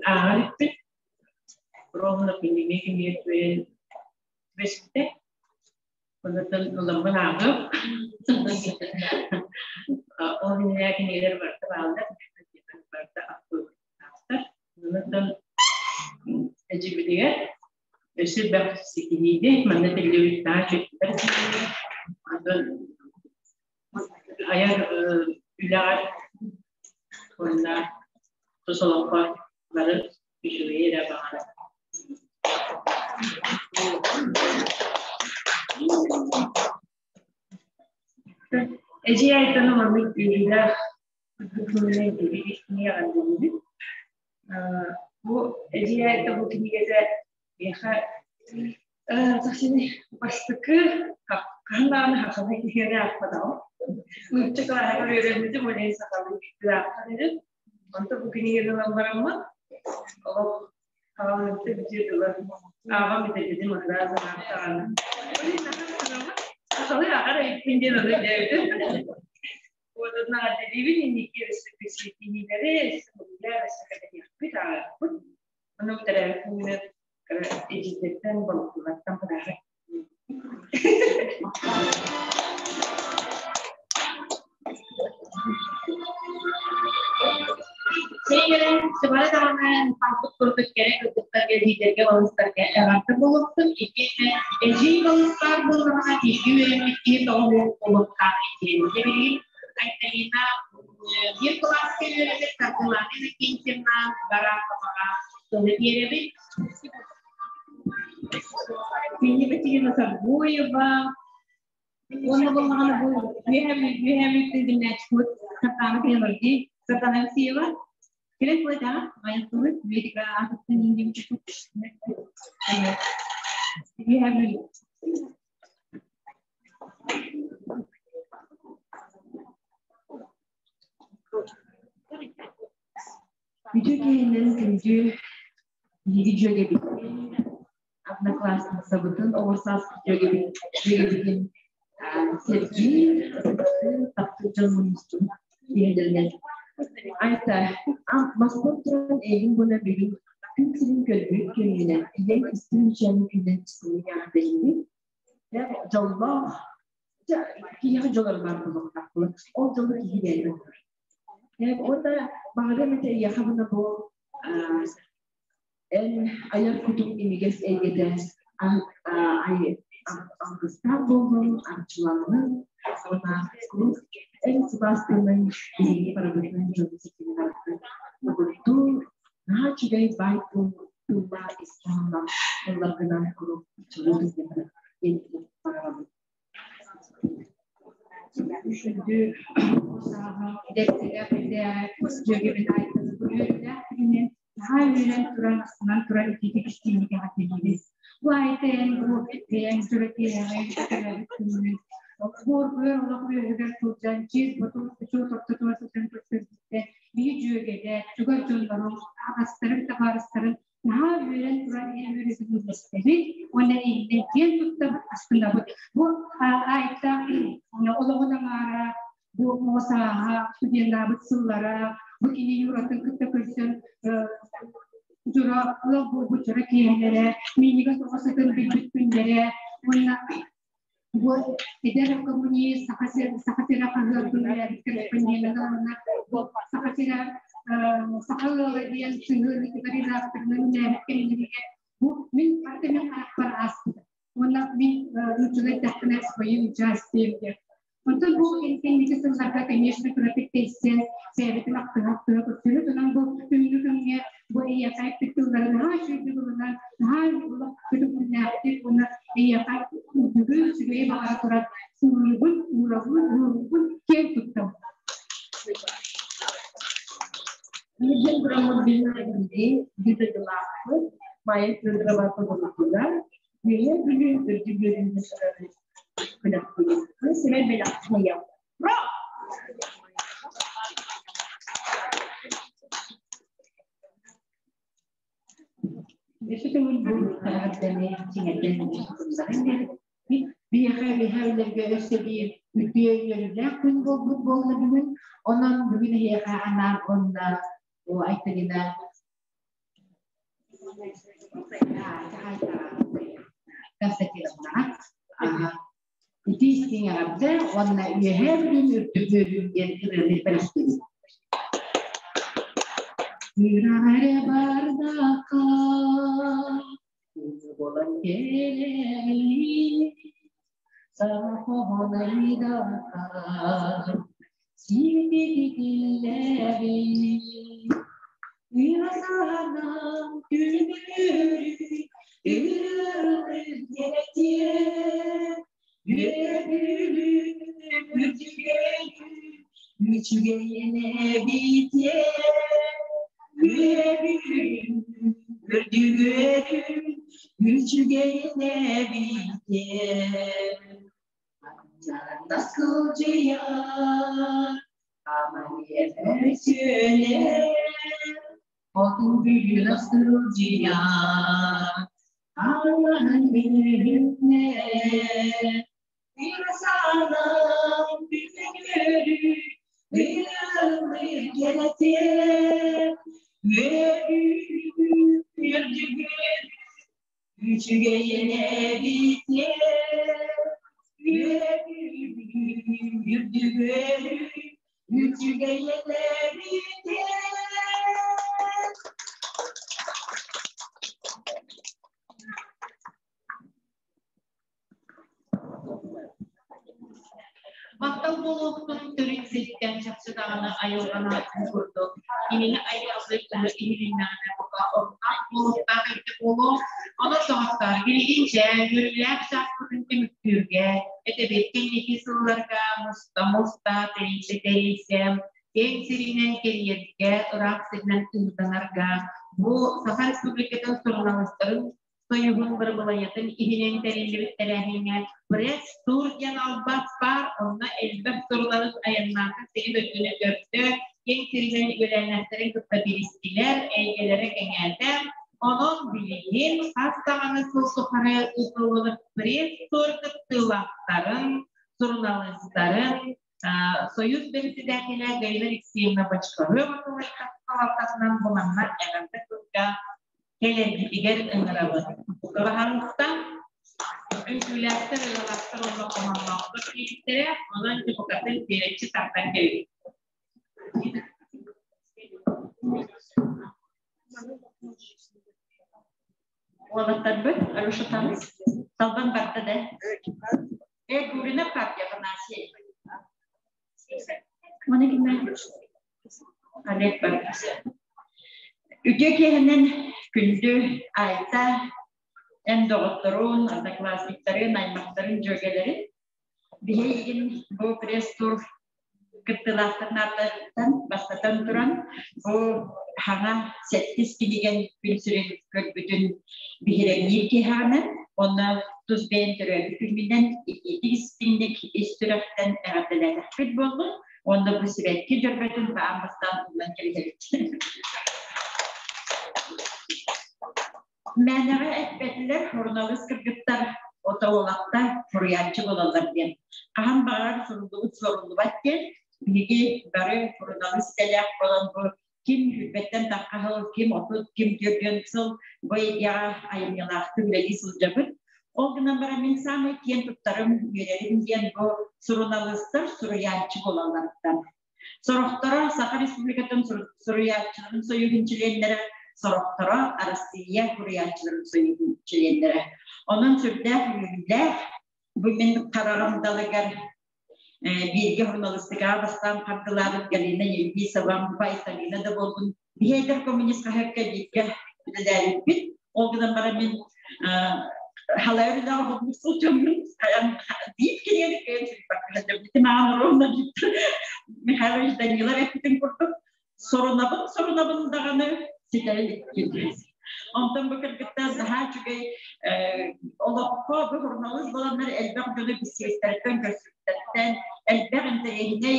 ааҕар иппит. Ровно кинигэ кинигэ түбэспитэ. Оннуттан ыламмын ааҕыам. Ол иннинэ кинигэлэр барыта бааллар, барыта ахтар. Оннуттан эдьибитигэр өссө элбэх ситиһиини манна тэриллибит таһа чөттүлэр онтон айар үлэҕэр уонна тус олоххо бары үчүгэйи эрэ баҕарар. Эдьиий Айтаны маннык үөрүүлээх күнүнэн эҕэрдэлиибит. Бу Эдьиий Айта бу кинигэтэ миэхэ сахсини бастакы хаһан даҕаны хахалыы киһиэхэ аахпатаҕым. Нуучча кылааһыгар үөрэммитим, ол иһин сахалыы аахпат этим. Онтон бу кинигэни ылан бараммын, олох хаалыытта бүтүө тыла ааҕан бүтэрбитим ыкыраа санааттаҕына. Сахалыы ааҕар эбиппин диэн ону өйдөөбүтүм. Уотунна эҕэрдэлиибин инники өссө ситиһиилэри, өссө мөҕүллээх, өссө кэтэһиэхпит, ааҕыахпыт. Ону бүтэрээбит күҥҥэ эдьиийдэртэн, балыктыылартан подарок. Сиэгэрэ, сыбара даҕаны хаалбыт курдук кэрэ кыргыттарга, эдьиийдэргэ, балыстарга эҕэрдэ буолуохтун. Итиэннэ эдьиий балыс баар буоллаҕына, бииргэ үөрэммит киһи тоҕо суох буолуохтаах диэн. Билигин Айталина биир кылааска үөрэммит Саргылана Иннокентьевна Бараховаҕа тылы биэрэбит. Кини Екатерина Саргуева, уонна буоллаҕына бу үөһэ бүттүн гимнастикабыт Сардаана Кенорги, Сардаана Алексеева. Кэлэн куотаҕа, айантылы, медика аатыттан индим Үөһэ Үтүө киһинэн күндү биһиги дьүөгэбитин, одноклассницабытын, оҕо сааспыт дьүөгэбитин сэргии, таптыыр дьон мунньустун киһилэринэн. Айта, мастан туран эйигин буна бүгүн күн сирин көрбүт күнүнэн, ийэҥ истиҥ үчээн күнүнэн истиҥник эҕэрдэлиибин. Дьоллоох, киһиэхэ дьол эрэ баар буолуохтаах. Ол дьолу киһи бэйэтэ оҥорор. Уонна баҕарыам этэ эйиэхэ мына бу эн айар кутуҥ имигэс эйгэтэ алгыстаах буоллун, арчыланнын, уонна куруук эн сыбаастыынан биһиги барыбытынан дьону ситимин арахтын. Угуттуу, наһаа үчүгэй баай тыллаах ис хоһоонноох тылларгынан куруук чулуу диэн баҕарабын. Күндү дэктэлээх дьүөгэбин Айтаны үөрүүлээх күнүнэн наһаа үөрэн туран, астынан туран итиитик истиҥник эҕэрдэлиибин. Бу Айта эн бу бэйэҥ төрөппүөҕүҥ төрөөбүт күҥҥүн Буор-быар олох үөһүгэр сылдьан, чиз-ботур учуот ортотугар сылдьан көрсөрбүттэ, биһи дьүөгэлэр, чугас дьоннорум, аҕастарын, табаарыстарын наһаа үөрэн туран эн үөрүүтүн үллэстэбит уонна эйигинэн киэн туттабыт, астынабыт. Бу Айта олоҕун аҥаара, бу оҕо сааһа, студеннаабыт сыллара, бу кини Юратын кытта көрсөн дьоро ыал буолбут дьоро киэһэлэрэ, минньигэс оҕо сытын билбит күннэрэ уонна бу эдэр коммунист Саха сирэ Саха сирэ хаһыатын үлэлээбит корреспонденынан уонна бу Саха сирэ Саха ыала диэн сыһыарыытыгар редакторынан үлэлээбит кэмнэригэр бу мин барыта мин харахпар ааспыта. Уонна мин нууччалыы эттэхпинэ своим участием диэн. Онтон бу кэнники сылларга, конечно, кыратык тэйсэн, бэйэбитин ахтыһа-ахтыһа көрсүбүт. Онон бу күҥҥү күҥҥэ бу эйиэхэ эппит тыллары наһаа үчүгэйдик ылынан, наһаа олох көтүмүннээхтик уонна эйиэхэ үрдүгү, үчүгэйи баҕара турар сыллыыбын, уурабын, уурубун киэн туттабын. Биирдэн тураммыт билиннэрбитин биир дойдулаахпыт Майя Федорова Тобулутугар Үөһээ Бүлүү үрдүк үөрүүнү сырары күнэхпин сэмэй бэлэхпин ыйам. Өссө төгүл бу эҕэрдэни чиҥэтэн биһиэхэ биһэ үлэргэ өссө биир үтүө үөрүүлээх күн буолбут буолла бүгүн. Онон бүгүн эһиэхэ анаан уонна Айталина Константиновнаҕа ити истиҥ эҕэрдэ уонна Үөһээ Бүлүү үрдүк үөрүү диэн ырыаны бэлэхтиибит. Ыраах эрэ бардахха буолан кэлэли саҥа хоһоон айдаха сиэтитиллэри Ыра санаам күнүрү ырыа Үөһүлү үрдүгү үчүгэйин эбитиэ Үөһүлү үрдүгү үчүгэйин эбитиэ Наскылдьыйар аман сүөнэ Хоту Бүлүү наскылдьыйар аман үһүнэ Ыра санаам күнүрү ырыалыы кэрэтиэ Үөрүү үрдүгү үчүгэйин эбитиэ Үөрүү үрдүгү үчүгэйин эбитиэ Махтал буолуохтун төрүт сиртэн чахчы даҕаны айылҕанаатын курдук кинини айылҕалыыр таһы иһилиннэҕинэ бука оруннаах буолуохтаах эбитэ буолуо. Онон доҕоттоор, билигин дьэ үөрүүлээх чааспытын түмүктүүргэ этэбит кэнники сылларга муста-муста, тэрийсэ-тэрийсэ киэҥ сиринэн кэрийэргэ, ыраах сиринэн ыырданарга бу Саха Республикатын суруналыыстарын Союһун бырабылыанньатын иһинэн тэриллибит тэрээһиҥҥэ пресс-тур диэн албас баар, онно элбэх суруналыыс айаннаата сири-дойдуну көрдө, киэҥ сиринэн үөлээннээхтэрин кытта билистилэр, эйгэлэрэ кэҥээтэ. Онон билигин хас даҕаны сыл тухары ыытыллыбыт пресс-тур кыттыылаахтарын, суруналыыстарын Союз бэрэссэдээтэлэ Галина Алексеевна Бочкарева салалтатынан бу манна эҕэрдэ тылга кэлэргитигэр ыҥырабын. Баһаалыста үҥкүүлээхтэр, ырыалаахтар уонна хоһоонноохтор киирбиттэрэ, онон депутатын тиэрэччи тардан кэлбит. Уолаттарбыт, Алеша Танц, Талбан барда да. Э, Гурина партия Афанасий. Маны кимнээх? Олег барда. Үтүө киэһэнэн күндү Айта, эн доҕотторун, одноклассниктарын, аймахтарын, дьүөгэлэрин биһигин бу пресс-тур кыттыылаахтарын ааттарыттан бастатан туран бу хаҥа сэттис кинигэн күн сирин көрбүтүн биһирэмниир киһиэҕинэн. Онно тус бэйэм төрөөбүт күммүнэн итиитик истиҥник ис сүрэхтэн эҕэрдэлээтэхпит буоллун. Уонна бу сибэкки дьөрбөтүн баан бастаан уунан кэбиһэбит. Мээнэҕэ эппэтилэр, суруналыыс кыргыттар ото уолаттар суруйааччы буолаллар диэн. Хаһан баҕарар суруллубут суоруллубат диэн, биһиги бары суруналыыс идэлээх буолан бу ким сүүрбэттэн тахха сыл, ким 30, ким 40 сыл бу эйгэҕэ айымньылаахтык үлэлии сылдьабыт. Ол гынан баран мин саамай киэн туттарым, үөрэрим диэн бу суруналыыстар суруйааччы буолалларыттан. Сорохторо Саха Республикатын суруйааччыларын союһун чилиэннэрэ, сорохторо Арассыыйа суруйааччыларын союһун чилиэннэрэ. Онон сүрдээх үөрүүлээх бу мин хараҕым далыгар бииргэ журналистикаҕа бастаан хардылаабыт Галина Елбисова, Айталина да буоллун, биһи эдэр коммунист хаһыакка бииргэ үлэлээбиппит. Ол гынан баран мин халайар үлэҕэ холбук сылдьаммын, биир кинигэни кыайан суруйбакка сылдьабын. Маҕан ровно Виктор Михайлович Данилов эппитин курдук, сорунабын, сорунабын даҕаны ситэри иликкин. Онтон бу кыргыттар наһаа үчүгэй олоххо бу суруналыыс буоланнар элбэх дьону билсибиттэриттэн, көрсүбүттэриттэн, элбэх интэриэһинэй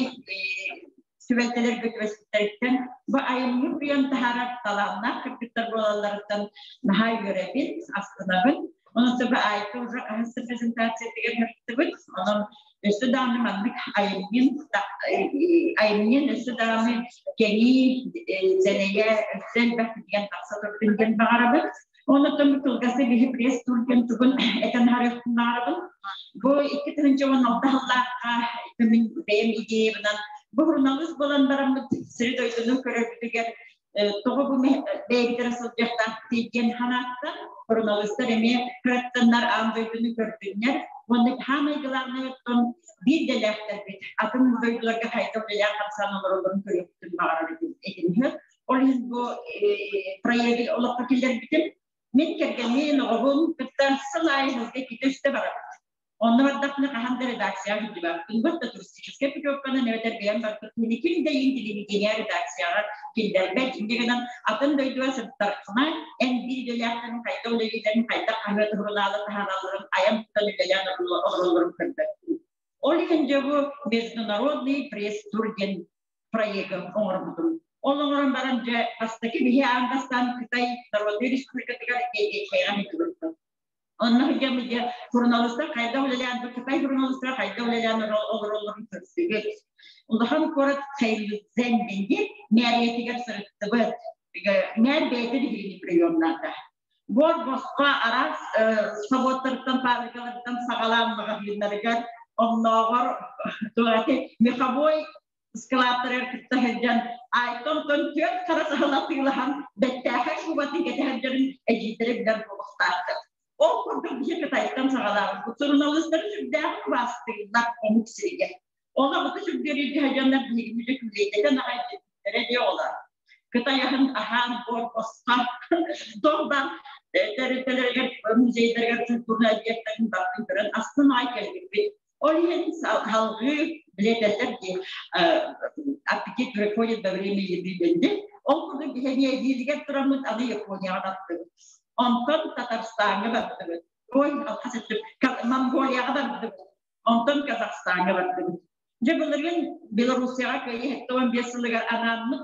түбэлтэлэргэ түбэспиттэриттэн бу айымньы суруйан таһаарар талааннаах кыргыттар буолалларыттан наһаа үөрэбин, астынабын. Онон бу Айка уже хаһыс презентациятыгар мөхтүбүт. Онон өссө даҕаны маннык айымньын айымньын өссө даҕаны кэҥии, дэлэйэ, өссө элбэх диэн тахса турдун диэн баҕарабын. Оннуттан бу кылгасы биһи пресс-тур диэн тугун этэн аһарыахпын баҕарабын. Бу 2016 сыллаахха мин бэйэм идеябынан бу суруналыыс буолан бараммыт сири-дойдуну көрөрбүтүгэр тоҕо бу бэйэбитэрэ сылдьыахтаахпытый диэн санааттан суруналыыстар эмиэ кыраттаннар аан дойдуну көрдүннэр уонна саамай главное оттон биир идэлээхтэрбит атын дойдуларга хайдах үлэлээн хамсаан олороллорун көрүөхпүтүн баҕарар этим. Ол иһин бу проегы олоххо киллэрбитим. Мин кэргэнин, оҕобун кытта сыл аайы сылга иккитэ үстэ барабыт. Онно бардахпына хаһан да редакцияҕа киирбэппин. Бу да туристическай путевканан эбэтэр бэйэм барбыт ким да иин телевидение редакцияҕа киллэрбэт. Инньэ гынан атын дойдуга сырыттаххына эн биир идэлээхтэрин хайдах үлэлииллэрин, хайдах хаһыат сурунаалы таһааралларын айан тутан үлэлээн олороллорун көрбөппүн. Ол иһин дьэ бу международный пресс-тур диэн проегы оҥорбутум. Ол оҥорон баран дьэ бастакы биһи аан бастаан Кытай Народнай Республикатыгар ЭГХ-ҕа ыытыллыбыт. Онно сылдьаммыт дьэ суруналыыстар хайдах үлэлээн, Кытай суруналыыстара хайдах үлэлээн олороллорун көрсүбүт. Улахан куорат Хэйлүцзэн диэн мээрийэтигэр сырыттыбыт. Мээр бэйэтэ биһигини приемнаата. Буор босхо араас собуоттарыттан, фабрикаларыттан саҕалаан маҕаһыыннарыгар оннооҕор меховой ыскылааттарыгар кытта сылдьан айтон түөрт хара саһыл атыылаһан бэттээхэй шубатын кэтэһэр дьонун эдьиийдэрэ билэр буолуохтаахтар. Ол курдук биһи Кытайтан саҕалаабыппыт. Суруналыыстары сүрдээх убаастыыллар омук сиригэр. Ол аҕыты сүргүөрүүргэ дьоннор биһигини дьэ күүлэйдэтэн аҕай диэбиттэрэ дии оҕолор. Кытай аһын аһаан буор босхо туох тэрилтэлэригэр, музейдарыгар, культурнай объектарын барытын көрөн астын аҕай кэлбиппит. Ол иһин салгыы билетэллэр дии аппетит приходит во время еды дэнди. Ол курдук биһи эбиилигэр тураммыт аны Японияҕа бардыбыт. Онтон Татарстаҥҥа бардыбыт. Ой, алхас өттүк Монголияҕа бардыбыт. Онтон Казахстаҥҥа бардыбыт. Дьэ былырыын Белоруссияҕа кыайыы 75 сылыгар анааммыт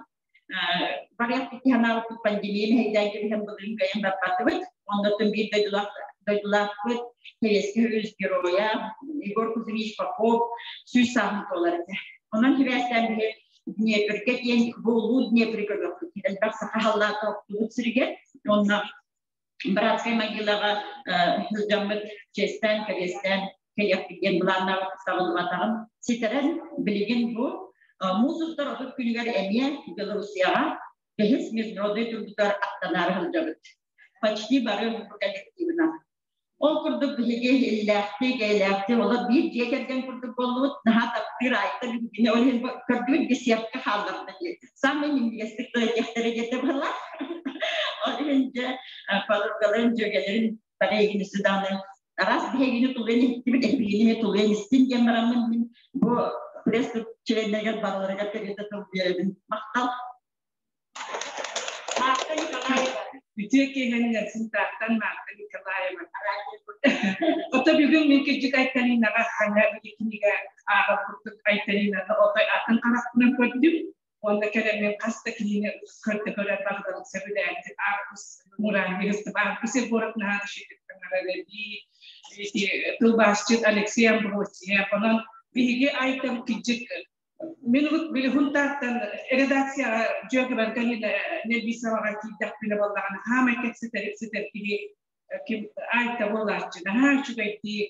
барыах киһи анаабыппыт пандемия мэһэйдээн кэбиһэн былырыын кыайан барбатыбыт. Оннуттан биир дойдулаахпыт Советский Союз геройа Егор Кузьмич Попов 100 сааһын туолар этэ. Онон сибээстээн биһи Днепргэ диэн бу улуу Днепри көрүөхпүт. Элбэх саха халлаата охтубут сиригэр. Онно братскай могилаҕа сылдьаммыт чиэстээн, кэриэстээн кэлиэхпит диэн былааннаабыт сабыллыбатаҕын ситэрэн билигин бу муус устар 30 күнүгэр эмиэ Белоруссияҕа бэһис международный турбутар аттанаары сылдьабыт. Почти бары коллективынан. Ол курдук биһиги иллээхтик, эйэлээхтик, олор биир дьиэ кэргэн курдук буоллубут, наһаа таптыыр Айта биһигини ол иһин көрдүбүт беседка хаалларда диye. Самый минньигэстик тыл этиэхтэрэ диэтэ быһалаах. Ол иһин дьэ подругаларын, дьүөгэлэрин бары эйигини судааны араас биһигини тулуйан иһиттибит, эһигини тулуйан истин диэн бараммын мин бу пресс членнэригэр барыларыгар кэриэтэ тыл биэрэбин. Махтал. Марта Николаева. Үтүө киэһэннэр Сунтаартан Марта Николаева. Ото бүгүн мин кырдьык Айталинаҕа хаҥа били кинигэ ааҕар курдук Айталинаны отой атын харахпынан көрдүм. Уонна кэлэн мин хас да киһини көрдө көрөр барыларын сөбүлээтим. Август Мурангиристов, Август Егоров наһаа да шитик таҥарар эбии. Ити тылбаасчыт Алексей Амбросьев. Онон биһиги Айтам кырдьык Мин урут били Хунтаартан редакцияҕа дьүөгэбэр Галина Нельбисоваҕа киирдэхпинэ буоллаҕына хаамай кэпсэтэр ипсэтэр киһи ким Айта буолааччы наһаа үчүгэйдии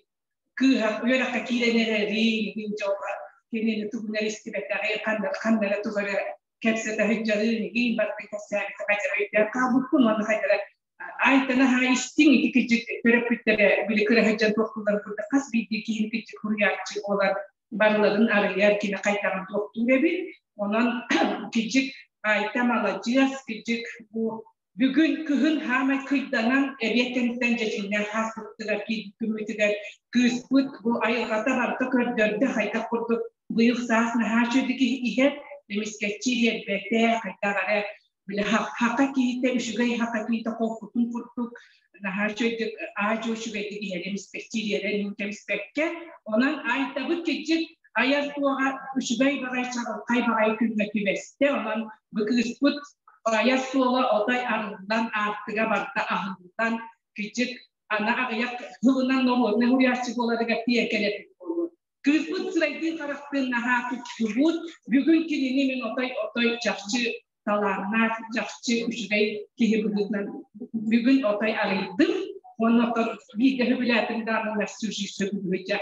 кыыһа үөрэххэ киирэн эрэрин мин дьолго кинини тугун эрэ истибэтэҕи ханна ханна эрэ тугу эрэ кэпсэтэ сылдьарын игин барыта кэпсээбитэ хайдара өйдөөн хаалбыппын уонна хайдара Айта наһаа истиҥ ити кырдьык төрөппүттэрэ били кыра сылдьан туохтууларын курдук хас биирдии киһини кырдьык суруйааччы буолан барыларын арыйар кини хайдаҕын туохтуур эбит. Онон кырдьык Айта маладьыас, кырдьык бу бүгүн кыһын хаамай кыйданан эбиэт кэнниттэн дьэдьиннээх хааспытыгар киирбит күммүтүгэр кыыспыт бу айылҕата барыта көрдөрдө хайдах курдук быйыл саас наһаа үчүгэй киһи иһэр эмискэччи иһэрбэтэ хайдах эрэ били хака киһитэ үчүгэй хака киһитэ холкутун курдук наһаа үчүгэйдик аа-дьуо үчүгэйдик иһэрин испэккэ кэбиспэккэ онон айтабыт кырдьык айар туоҕа үчүгэй баҕай чаҕылхай баҕай күҥҥэ түбэстэ онон бу кыыспыт айар суола отой арыллан аартыга барда аһыллан кырдьык ана аҕыйах сылынан норуодунай суруйааччы буоларыгар тиийэн кэлэрбит буолуо. Кыыспыт сырайдыын харахтыын наһаа тупсубут. Бүгүн кинини мин отой-отой чахчы талааннаах, чахчы үчүгэй киһи быһыытынан бүгүн отой арыйдым. Уонна оттон бииргэ сөбүлээтим даҕаны насчужи сөбүлүһүччэ.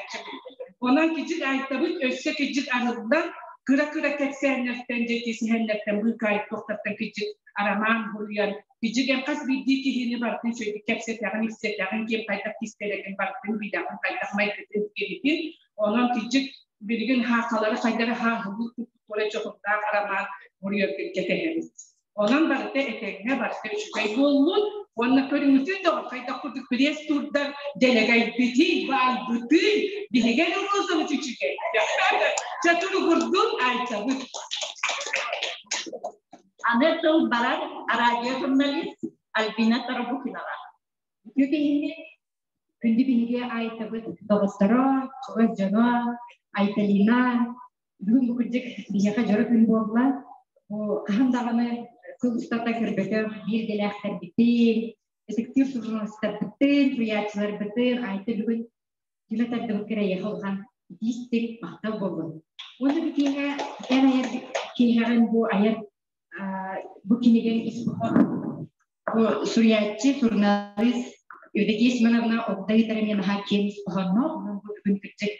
Онон кичик айтабыт өссө кичик арыллан кыра-кыра кэпсээннэртэн, дьэ сэһэннэртэн быыкаайык туохтартан кичик арамаан буруйан Кичигэн хас биирдии киһини барытын үчүгэйдик кэпсэтэҕин, ипсэтэҕин, ким хайдах кистэлэҥин барытын билэҕин, хайдах майгытын киритин. Онон кичик билигин хаахалары хайдары хааһылыы курдук чохурдаах арамаан буруйаргын кэтэһэбит. Онон барыта этэҥҥэ, барыта үчүгэй буоллун. Уонна көрүҥүтүн да хайдах курдук пресс-турдар дэлэгэйбитий, баайбытый, биһиги эрэ розовый үчүгэй. Чатуругурдун айтабыт. Аны тыл барар радиожурналист Альбина Тарабукинова. Үтүө киһини күндү биһиги айтабыт доҕотторо, чугас дьоно, Айталина, бүгүн бу кырдьык биһиэхэ дьоро күн буолла. Бу хаһан даҕаны сыл устата көрбөтөх биир идэлээхтэрбитин, ытыктыыр суруналыыстарбытын, суруйааччыларбытын Айта бүгүн түмэ тардыбыт кэрэйиэхэ улахан итиистик махтал буоллун. Уонна бу киэһэ эн айар киэһэҕин бу айар бу кинигэҥ ис бу суруйааччы, суруналыыс Евдокия Семеновна Огдо ыытар эмиэ наһаа киэҥ ис хоһоонноох. Онон бу бүгүн кырдьык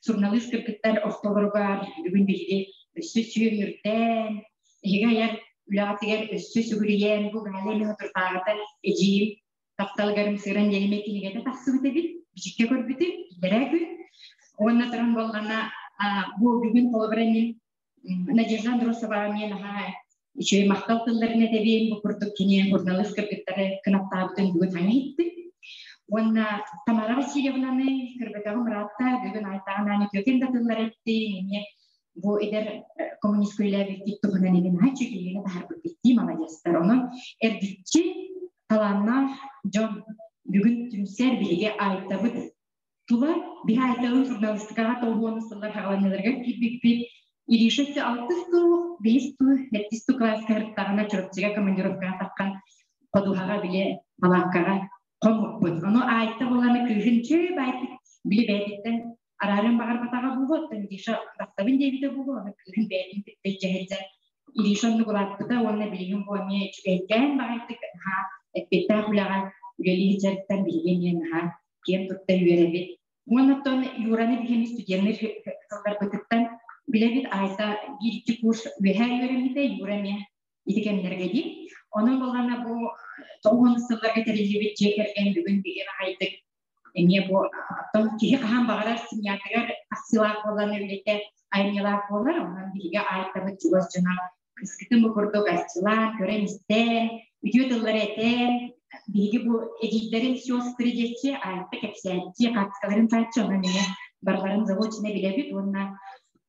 суруналыыс кыргыттар ортолоругар бүгүн биһиги өссө сүөмүрдээн, эһиги айар үлэҕитигэр өссө сүгүрүйэн, бу Галя эмиэ соторутааҕыта эдьиийим тапталыгар ымсыыран диэн кинигэтэ тахсыбыт эбит. Бичиккэ көрбүтүм, иллэрээ күн. Уонна туран буоллаҕына, бу бүгүн холобура мин Надежда Андросова эмиэ наһаа үчүгэй махтал тылларын этэбин. Бу курдук кини журналист кыргыттары кынаттаабытын бүгүн хаҥа иһиттим. Уонна Тамара Васильевнаны көрбөтөҕүм ыраатта, бүгүн айтаҕын аан үтүөкэн да тыллар эттин, эмиэ бу эдэр коммунист үлэлээбиккит туһунан эмиэ наһаа үчүгэйини таһаарбыккыт дии маладьыастар. Онон эргиччи талааннаах дьон бүгүн түмсэр биһиги айтабыт тула биһи айтабын журналистикаҕа тоҕуону сыллар хаҕаланыыларыгар киирбиппит. Ириша өссө алтыс туу, бэһис туу, сэттис туу кылааска сырыттаҕына Чурапчыга командировкаҕа таххан ходуһаҕа били балааккаҕа хоммуппут. Ону Айта буоланы кыыһын чөө баайдык били бэйэтиттэн араарыан баҕарбатаҕа буолуо, оттон Ириша бастабын диэбитэ буолуо, ону кыыһын бэйэтин кытта илдьэ Ириша оннук улааппыта уонна билигин бу эмиэ үчүгэйдээн баҕайытык наһаа эппиэттээх үлэҕэ үлэлии сылдьарыттан биһиги эмиэ наһаа киэн тутта үөрэбит. Уонна оттон Юраны биһиги студеннар сылларбытыттан билэбит Айта биир-икки курс үөһээ үөрэммитэ, Юра эмиэ ити кэмнэргэ дии. Онон буоллаҕына бу 90 сылларга тэриллибит дьиэ кэргэн бүгүн биһиги баҕайытык эмиэ бу оттон киһи хаһан баҕарар семьятыгар тахсыылаах буолан үлэтэ айымньылаах буолар. Онон биһиги ааттабыт чугас дьоно кыскытын бу курдук арчылаан, көрөн-истэн, үтүө тыллары этэн, биһиги бу эдьиийдэрин сестры диэччи, Айта кэпсээччи, хаартыскаларын тааччы, онон эмиэ барыларын заочно билэбит уонна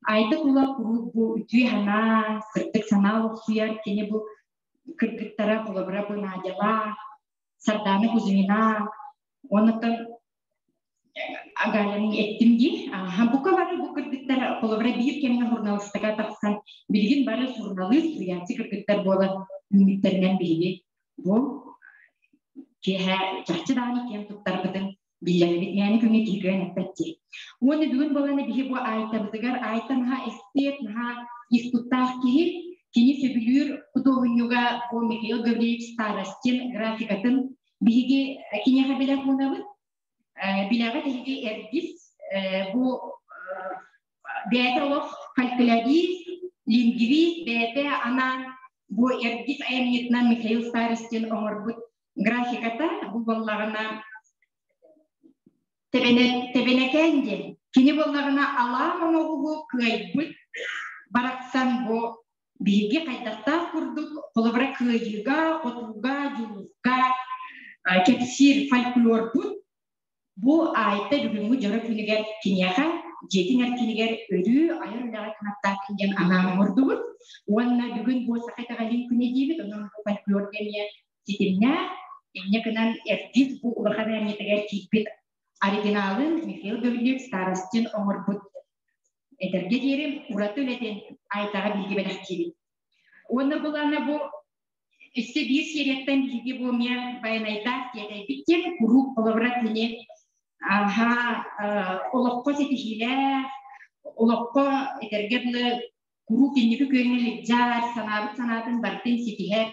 Айта тула куруук бу үтүө санаа, сырдык санаа олохсуйар, кини бу кыргыттара, холобура бу Надялаах, Сардаана Кузьмина, оннуттан Галяны эттим дии. Бука бары бу кыргыттар холобура биир кэмҥэ журналистика тахсан, билигин бары суруналыыс, суруйааччы кыргыттар буолан үүммүттэринэн биһиги бу киэһэ чахчы даҕаны киэн туттарбытын биллэрбит мээнэ күҥҥэ киһи кыайан эппэт дии. Уонна бүгүн буолан биһи бу Айтабытыгар Айта наһаа эстет, наһаа искуттаах киһи, кини сөбүлүүр худуоһунньуга бу Михаил Гаврильевич Старостин графикатын биһиги киниэхэ билэр буолабыт. Билэҕит эһиги Эргис бу бэйэтэ олох фольклорист, лингвист, бэйэтэ анаан бу Эргис айымньытынан Михаил Старостин оҥорбут графиката бу буоллаҕына Тэбэнэкээн диэн. Кини буоллаҕына алаам оҥоһугу кыайбыт барахсан бу биһиги хайдахтаах курдук холобура кыайыыга, хотууга, дьулуурга кэпсиир фольклорбут бу Айта бүгүҥҥү дьоро күнүгэр киниэхэ дьиэтин эркинигэр өрүү айар үлэҕэ кынаттаах диэн анаан оҥордубут. Уонна бүгүн бу саха итэҕэлин күнэ диибит, онон бу фольклор диэн ситимнээх. Инньэ гынан Эргис бу улахан айымньытыгар киирбит оригиналын Михаил Гаврильевич Старостин оҥорбут этэргэ диэри ураты үлэтин Айтаҕа биһиги бэлэхтиибит. Уонна булана бу өссө биир серияттан биһиги бу эмиэ Байанайдаах тиэтэйбит диэн куруук холобура кини аха олоххо ситиһиилээх, олоххо этэргэ дылы куруук инники күөҥҥэ сылдьар, санаабыт санаатын барытын ситиһэр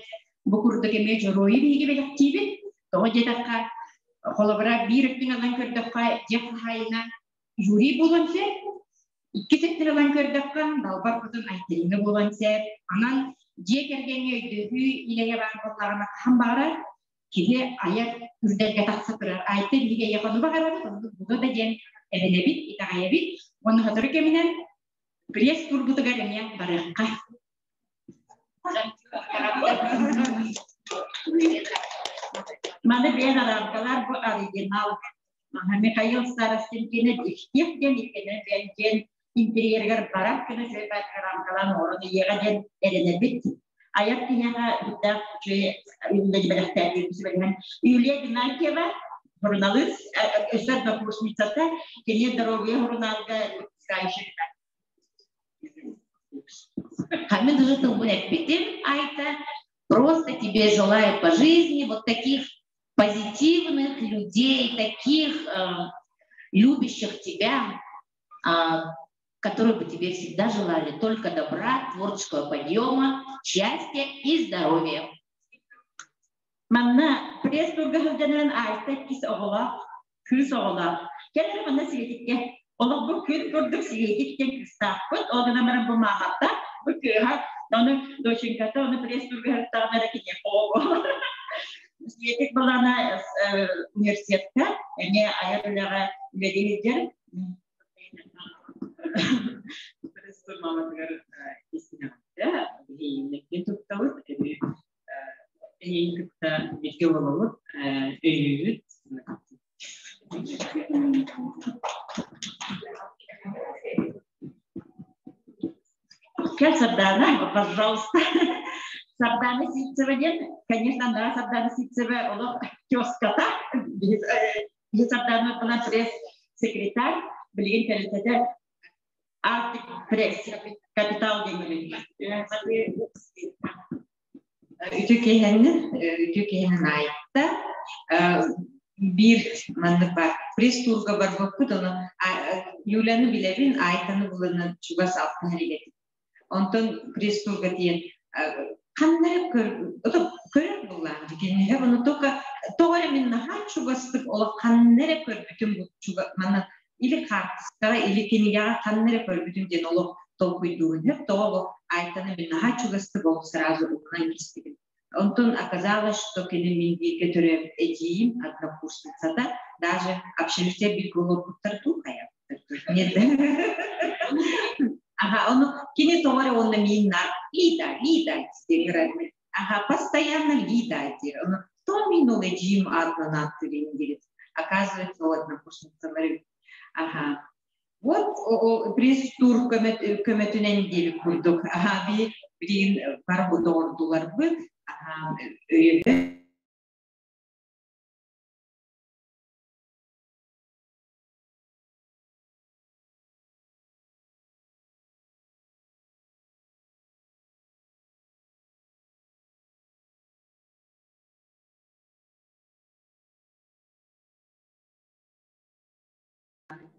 бу курдук эмиэ дьоруойу биһиги бэлэхтиибит. Тоҕо диэтэххэ, холобура биир өттүн ылан көрдөххө, дьиэ хаһаайына Юрий буолуон сөп, иккис өттүн ылан көрдөххө, далбар хотун Айталина буолуон сөп. Онон дьиэ кэргэҥҥэ өйдөһүү илэйэ баар буоллаҕына хаһан баҕарар киһи айар үрдэлгэ тахса турар. Айта биһиги эйиэхэ ону баҕарабыт, оннук буолуо да диэн эрэнэбит, итэҕэйэбит. Уонна сотору кэминэн пресс-турбутугар эмиэ барыахха. Маны бэйэн арааркалар бу оригинал. Михаил Старостин кини дьиктиэх диэн иккинэн бэйэн диэн интерьеригэр барар гына үчүгэй рамкалаан оҥорон ийэҕэ диэн эрэнэбит. Айар киһиэхэ бүтээх үчүгэй үлэлэри бэлэхтээбит сүбэлэһэн Юлия Игнатьева журналист, өссө однокурсницата, кини здоровье журналга выпускающий Хамин тылбын эппитим, Айта, просто тебе желаю по жизни вот таких позитивных людей, таких любящих тебя, которые бы тебе всегда желали только добра, творческого подъема, счастья и здоровья. Манна пресс-турга сылдьанынан Айта иккис оҕолоох, кыыс оҕолоох. Кэлэр манна Светиккэ. Олох бу күн курдук Светик диэн кыыстаахпыт. Ол гынан баран бу маамата, бу кыыһа, ону доченьката, ону пресс-турга сырыттаҕына эрэ киниэхэ оҕо буолар. Светик былаана университетка эмиэ айар үлэҕэ үлэлии сылдьар. Пресс-тур мааматыгар истинэҕиттэ биһиги туттабыт эйигин кытта бииргэ буолабыт, өйүүбүт. Кэл Сардаана, пожалуйста. Сардаана Сивцева диэн, конечно, да, Сардаана Сивцева олох тезката. Биһи Сардаана буолан пресс-секретарь, билигин тэрилтэтэ Арктик пресс капитал диэн Үтүө киэһэннин, үтүө киэһэнин айта. Биир маннык бар пресс-турга барбыппыт, ону Юляны билэбин, Айтаны буланан чугас алтыһар илэтим. Онтон пресс-турга тиийэн ханна эрэ көрөр буллаам дьикиннэһэ, ону только тоҕо эрэ мин наһаа чугастык олох ханна эрэ көрбүтүм бу чуга манна или хаартыскаҕа, или кинигэҕэ ханна эрэ көрбүтүм диэн олох толкуйдуурун сөп. Тоҕо бу Айтаны мин наһаа чугастык ол сразу уһунан кистибин. Онтон оказалось, что кини мин бииргэ төрөөбүт эдьиийим однокурсницата, даже общежитие бииргэ олорбуттар дуу хайабыттар дуу. Нет да? Ага, ону кини тоҕо эрэ уонна миин наар Лида, Лида диэн Ага, постоянно Лида диир. Ону то мин ол эдьиийим аатынан ааттыырын диэбит. Оказывается, ол однокурсницалар эбит. Ага. Вот пресс-тур көмөтүнэн диэбит курдук. Аха, би билигин бар доҕордуларбыт. Аха, өйөбүт.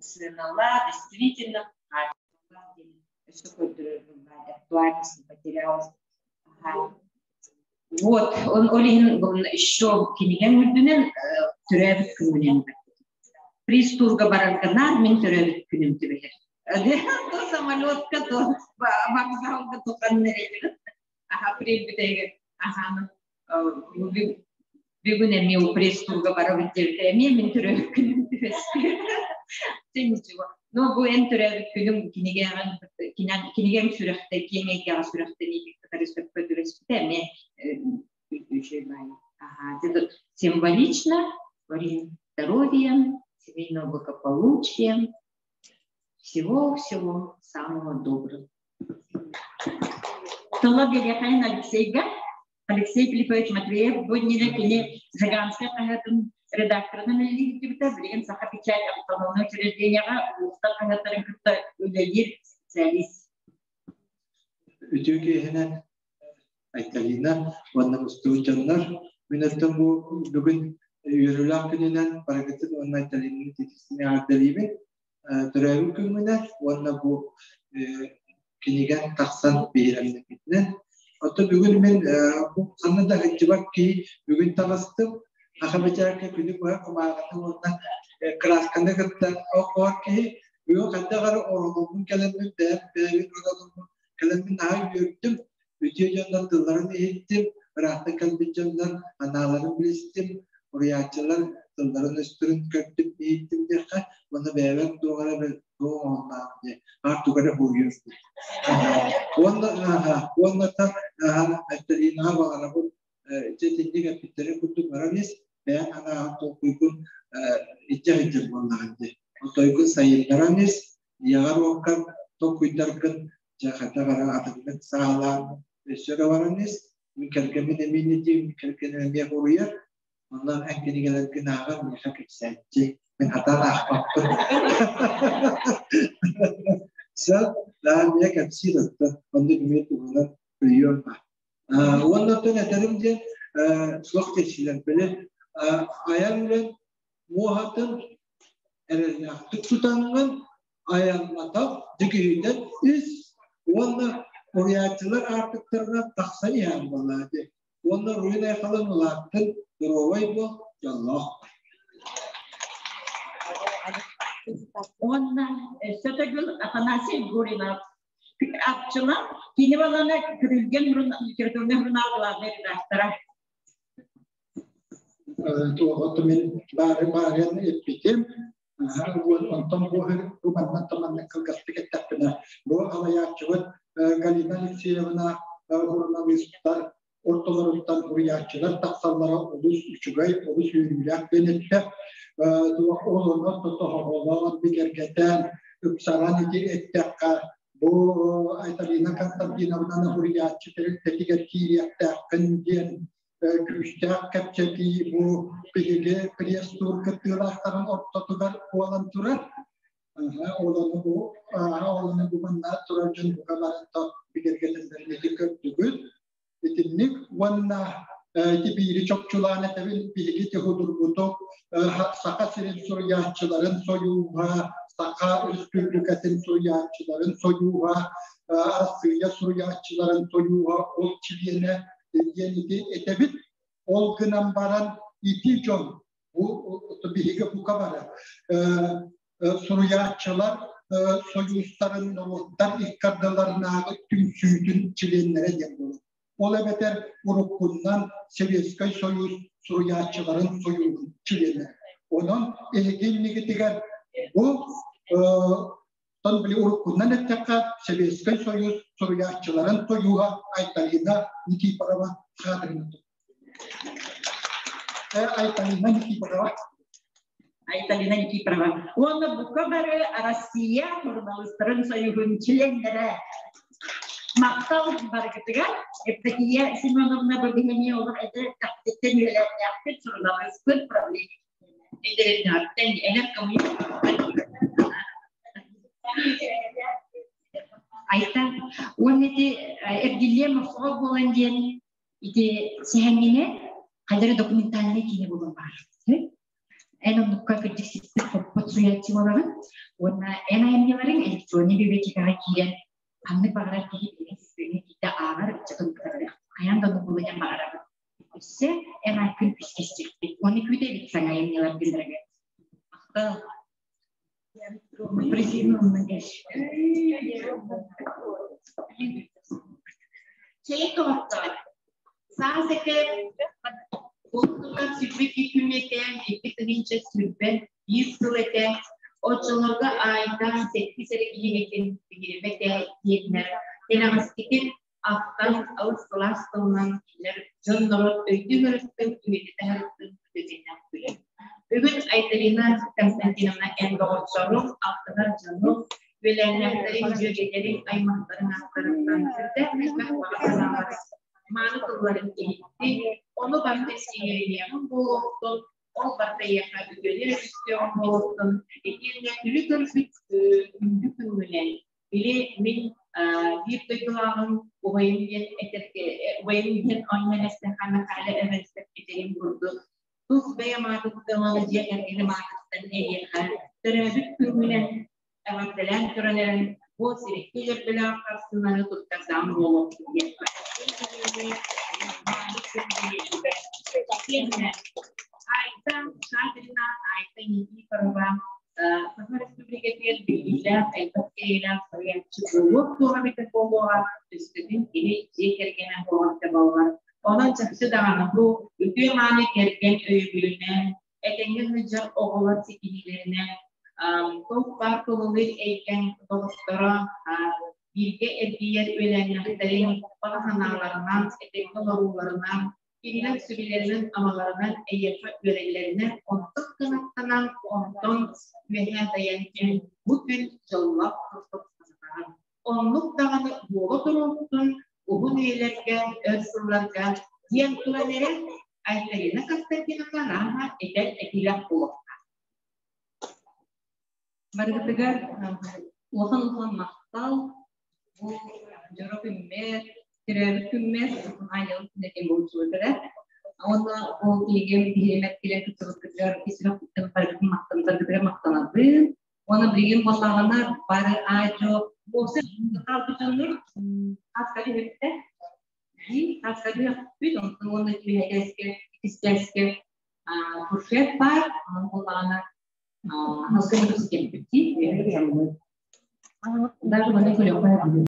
Сыаналаах, действительно, өссө көрдөрөр актуальность не потерялась. Вот, он ол иһин еще кинигэҥ үрдүнэн төрөөбүт күҥүнэн пресс-турга барарга мин төрөөбүт күнүм түбэһэр. То самолетка, то вокзалга, то ханна Аха, апрель бүтэһигэр ахааны бүгүн эмиэ у пресс-турга барабыт диэбитэ эмиэ мин төрөөбүт күнүм түбэспит. Ничего. Но бу эн төрөөбүт күнүм кинигэҕин кинигэм сүрэхтэ киэҥ эйгэҕэ сүрэхтэниитин кытары сөпкө түбэспитэ эмиэ үчүгэй баай. Ага, символично здоровья, семейного благополучия, всего-всего самого доброго. Тыла биэриэхэйин Алексейга. Алексей Филиппович Матвеев бу иннинэ кини Жиганскай хаһыатын редакторынан үлэлии сылдьыбыта. Билигин Саха печать автономнай учреждениеҕа улуустар хаһыаттарын кытта үлэлиир специалист. Үтүө киэһэнэн Айталина уонна мустубут дьоннор. Мин оттон бу бүгүн үөрүүлээх күнүнэн барыгытын уонна Айталинаны тиэтистини эҕэрдэлиибин. Төрөөбүт күҥҥүнэн уонна бу кинигэ тахсан биһирэммитинэн. Оттон бүгүн мин бу ханна да сылдьыбат киһи бүгүн таҕыстым. Саха бэчээккэ күнү быһа кумааҕыны уонна кыраасканы кытта оҕор киһи бүгүн хайдах эрэ оролугун кэлэммин бэйэм бэйэбин оролугун кэлэммин наһаа үөрдүм. Үтүө дьоннор тылларын иһиттим, ыраахтан кэлбит дьоннор анааларын билистим, уруйааччылар тылларын-өстөрүн көрдүм, иһиттим диэххэ, уонна бэйэбэр туох эрэ туох оҥоһуллаах диye, аар тугу эрэ буойуом диye. Уонна уонна та Айталинаҕа баҕарабын дьэ итинник эппиттэрин курдук баран ис, бэйэҥ анааҕын толкуйгун илдьэ сылдьар буоллаҕын дии. Отойгун сайыннаран ис, ийэҕэр уоккар толкуйдаргын дьэ хайдах эрэ атыннык саалаан өссө да баран ис. Мин кэргэммин эмиэ диим, кэргэним эмиэ хоруйар. Онно эн кинигэлэргин ааҕан миэхэ кэпсээччи. Мин хатаан аахпаппын. Сөп, да миэ кэпсиир оттон оннук эмиэ туһунан өйүөм баар. Уонна оттон этэрим диэн суох диэччилэр били айар үлэн муоһатын эрэллээхтик тутаҥҥын айаннатар дьүкүйүтэн ис уонна уруйааччылар аартыктарынан тахсан иһэн буоллаа дии. Уонна руин айхалын улааттын, доруобай буол, дьоллоох. Уонна өссө төгүл Афанасий Гуринов Апчыла кини балана Күрүлгэн литературный журнал главный редактора. Туох мин баары баарыан эппитим. Онтон бу бу маннан таманнык кылгастык эттэхпинэ, бу алайааччыбыт Галина Алексеевна журналистар ортолоруттан суруйааччылар тахсаллара олус үчүгэй, олус үөрүүлээх диэн эттэ. Ол онно тоһоҕолоон, бигэргэтэн, ыпсаран ити эттэххэ, бу Айталина Константиновнаны суруйааччы тэрилтэтигэр киириэхтээххин диэн күүстээх кэпсэтии бу биһиги пресс-тур кыттыылаахтарын ортотугар буолан турар. Ол ону бу ол ону бу манна турар дьон бука баран бигэргэтэллэрин ити көрдүгүт. Итинник уонна ити биири чопчулаан этэбин биһиги тыһудургутук Саха сирин суруйааччыларын сойууһа, Саха Республикатын суруйааччыларын сойууһа, Арассыыйа суруйааччыларын сойууһа ол чилиэнэ диэн ити этэбит. Ол гынан баран ити дьон бу биһиги бука бары суруйааччылар сойуустарын норуоттар иккардыларынааҕы түмсүүтүн чилиэннэрэ диэн буолар. Ол эбэтэр уруккуннан Советскай Союз суруйааччыларын сойууһун чилиэнэ. Онон эһиги иннигитигэр бу тон били уруккуннан эттэххэ Советскай Союз суруйааччыларын сойууһа Айталина Никифорова Шадрина. Айталина Никифорова. Айталина Никифорова. Уонна бука бары Россия суруналыыстарын союһун чилиэннэрэ. Махтал барыгытыгар. Евдокия Семеновна бу олох эдэр тахтыттан үөлээннээхпит суруналыыспыт правление Айта, уонна ити эргиллиэ мохсоҕол буолан диэн ити сэһэҥҥинэ хайдары документальнай киинэ буолан баар. Эн оннукка кырдьык сиппит хоппот суруйааччы буолаҕын уонна эн айымньыларыҥ электроннай библиотекаҕа киирэн ханнык баҕарар киһи билигин сыһыаҥҥа киирдэ ааҕар ыччатын кытары хайаан да оннук буолуо диэн баҕарабын. Өссө эн ааккын күүскэ истиэхпит. Уонна күүтэбит саҥа айымньыларгын дорогой. Махтал. Чэй тоҕоттоор. Саас этэ Улуттутан 22 күн этэ, 2021 сыл этэ. Оччолорго Айда сэттис эрэ кинигэтин биһирэбэ этэ диэтинэр кэнэҕэскитин ахтан алыс сылаас тылынан кинилэр дьон-норуот өйдүү көрөстөн үйэтитэ сырыттын күтүтүннэх күлэн. Бүгүн Айталина Константиновна эн доҕотторуҥ, алтыһар дьонуҥ, үөлээннээхтэриҥ, дьүөгэлэриҥ, аймахтарыҥ ааттарыттан сүрдээх элбэх баҕа санаалар мааны тылларын иһиттиҥ, ону барыта иҥэриниэҕиҥ буолуохтун, ол барыта эйиэхэ үтүөнү эрэ түстүөҕүҥ буолуохтун, итиэннэ күлү көрбүт күндү күҥҥүнэн били мин биир дойдулааҕым убайым диэн этэргэ убайым диэн оонньоон эстэхэ Михаил Эвенстеп этэрин курдук тус бэйэм аатыттан уонна дьиэ кэргэним аатыттан эйиэхэ төрөөбүт күҥҥүнэн эҕэрдэлээн туран эрэн бу сирикки дьөрбөлөөх харсыынаны туттардаҕым буолуохтун диэххэ. Айта Шадрина, Айта Никифорова Саха Республикатыгар биллиилээх, элбэх кэриҥнээх суруйааччы буолуох туох эбитэ буолуоҕа, өскөтүн кини дьиэ кэргэнэ буолан буоллар. Онон чахчы даҕаны бу үтүө-мааны кэргэн өйөбүлүнэн, этэҥҥэ сылдьар оҕолор ситиһиилэринэн, туох баар тулалыыр эйгэҥ доҕотторо бииргэ эргийэр үөлээннээхтэриҥ баҕа санааларынан, этэҥҥэ олорууларынан, кинилэр сүбэлэринэн-амаларынан эйиэхэ үөрэллэринэн онтон кынаттанан, онтон үөһээ дайан эн бу күн дьоллоох курдук сананаҕын. Оннук даҕаны буола туруохтун, уһун үйэлэргэ, өр сылларга диэн туран эрэ Айталина Константиновна Рама этэр этиилээх буолуохтаах. Барыгытыгар улахан-улахан махтал. Бу дьоро күммэр, төрөөбүт күммэр аанньалым күнэтин булчуутара. Уонна ол киһигим биһиримэт кэлэн кыттыбыккытыгар ис сүрэхпиттэн барыгытын махтанаргытыгар махтанабын. Уонна билигин буоллаҕына бары аадьо уопсай хаалбыт дьоннор хаска түһүптэ. Хаска түһүөхпүт, онтон уонна түһэкэскэ, иккискэскэ фуршет баар, онон буоллаҕына хаска түһүппүт. Даже маны көрүөххэ.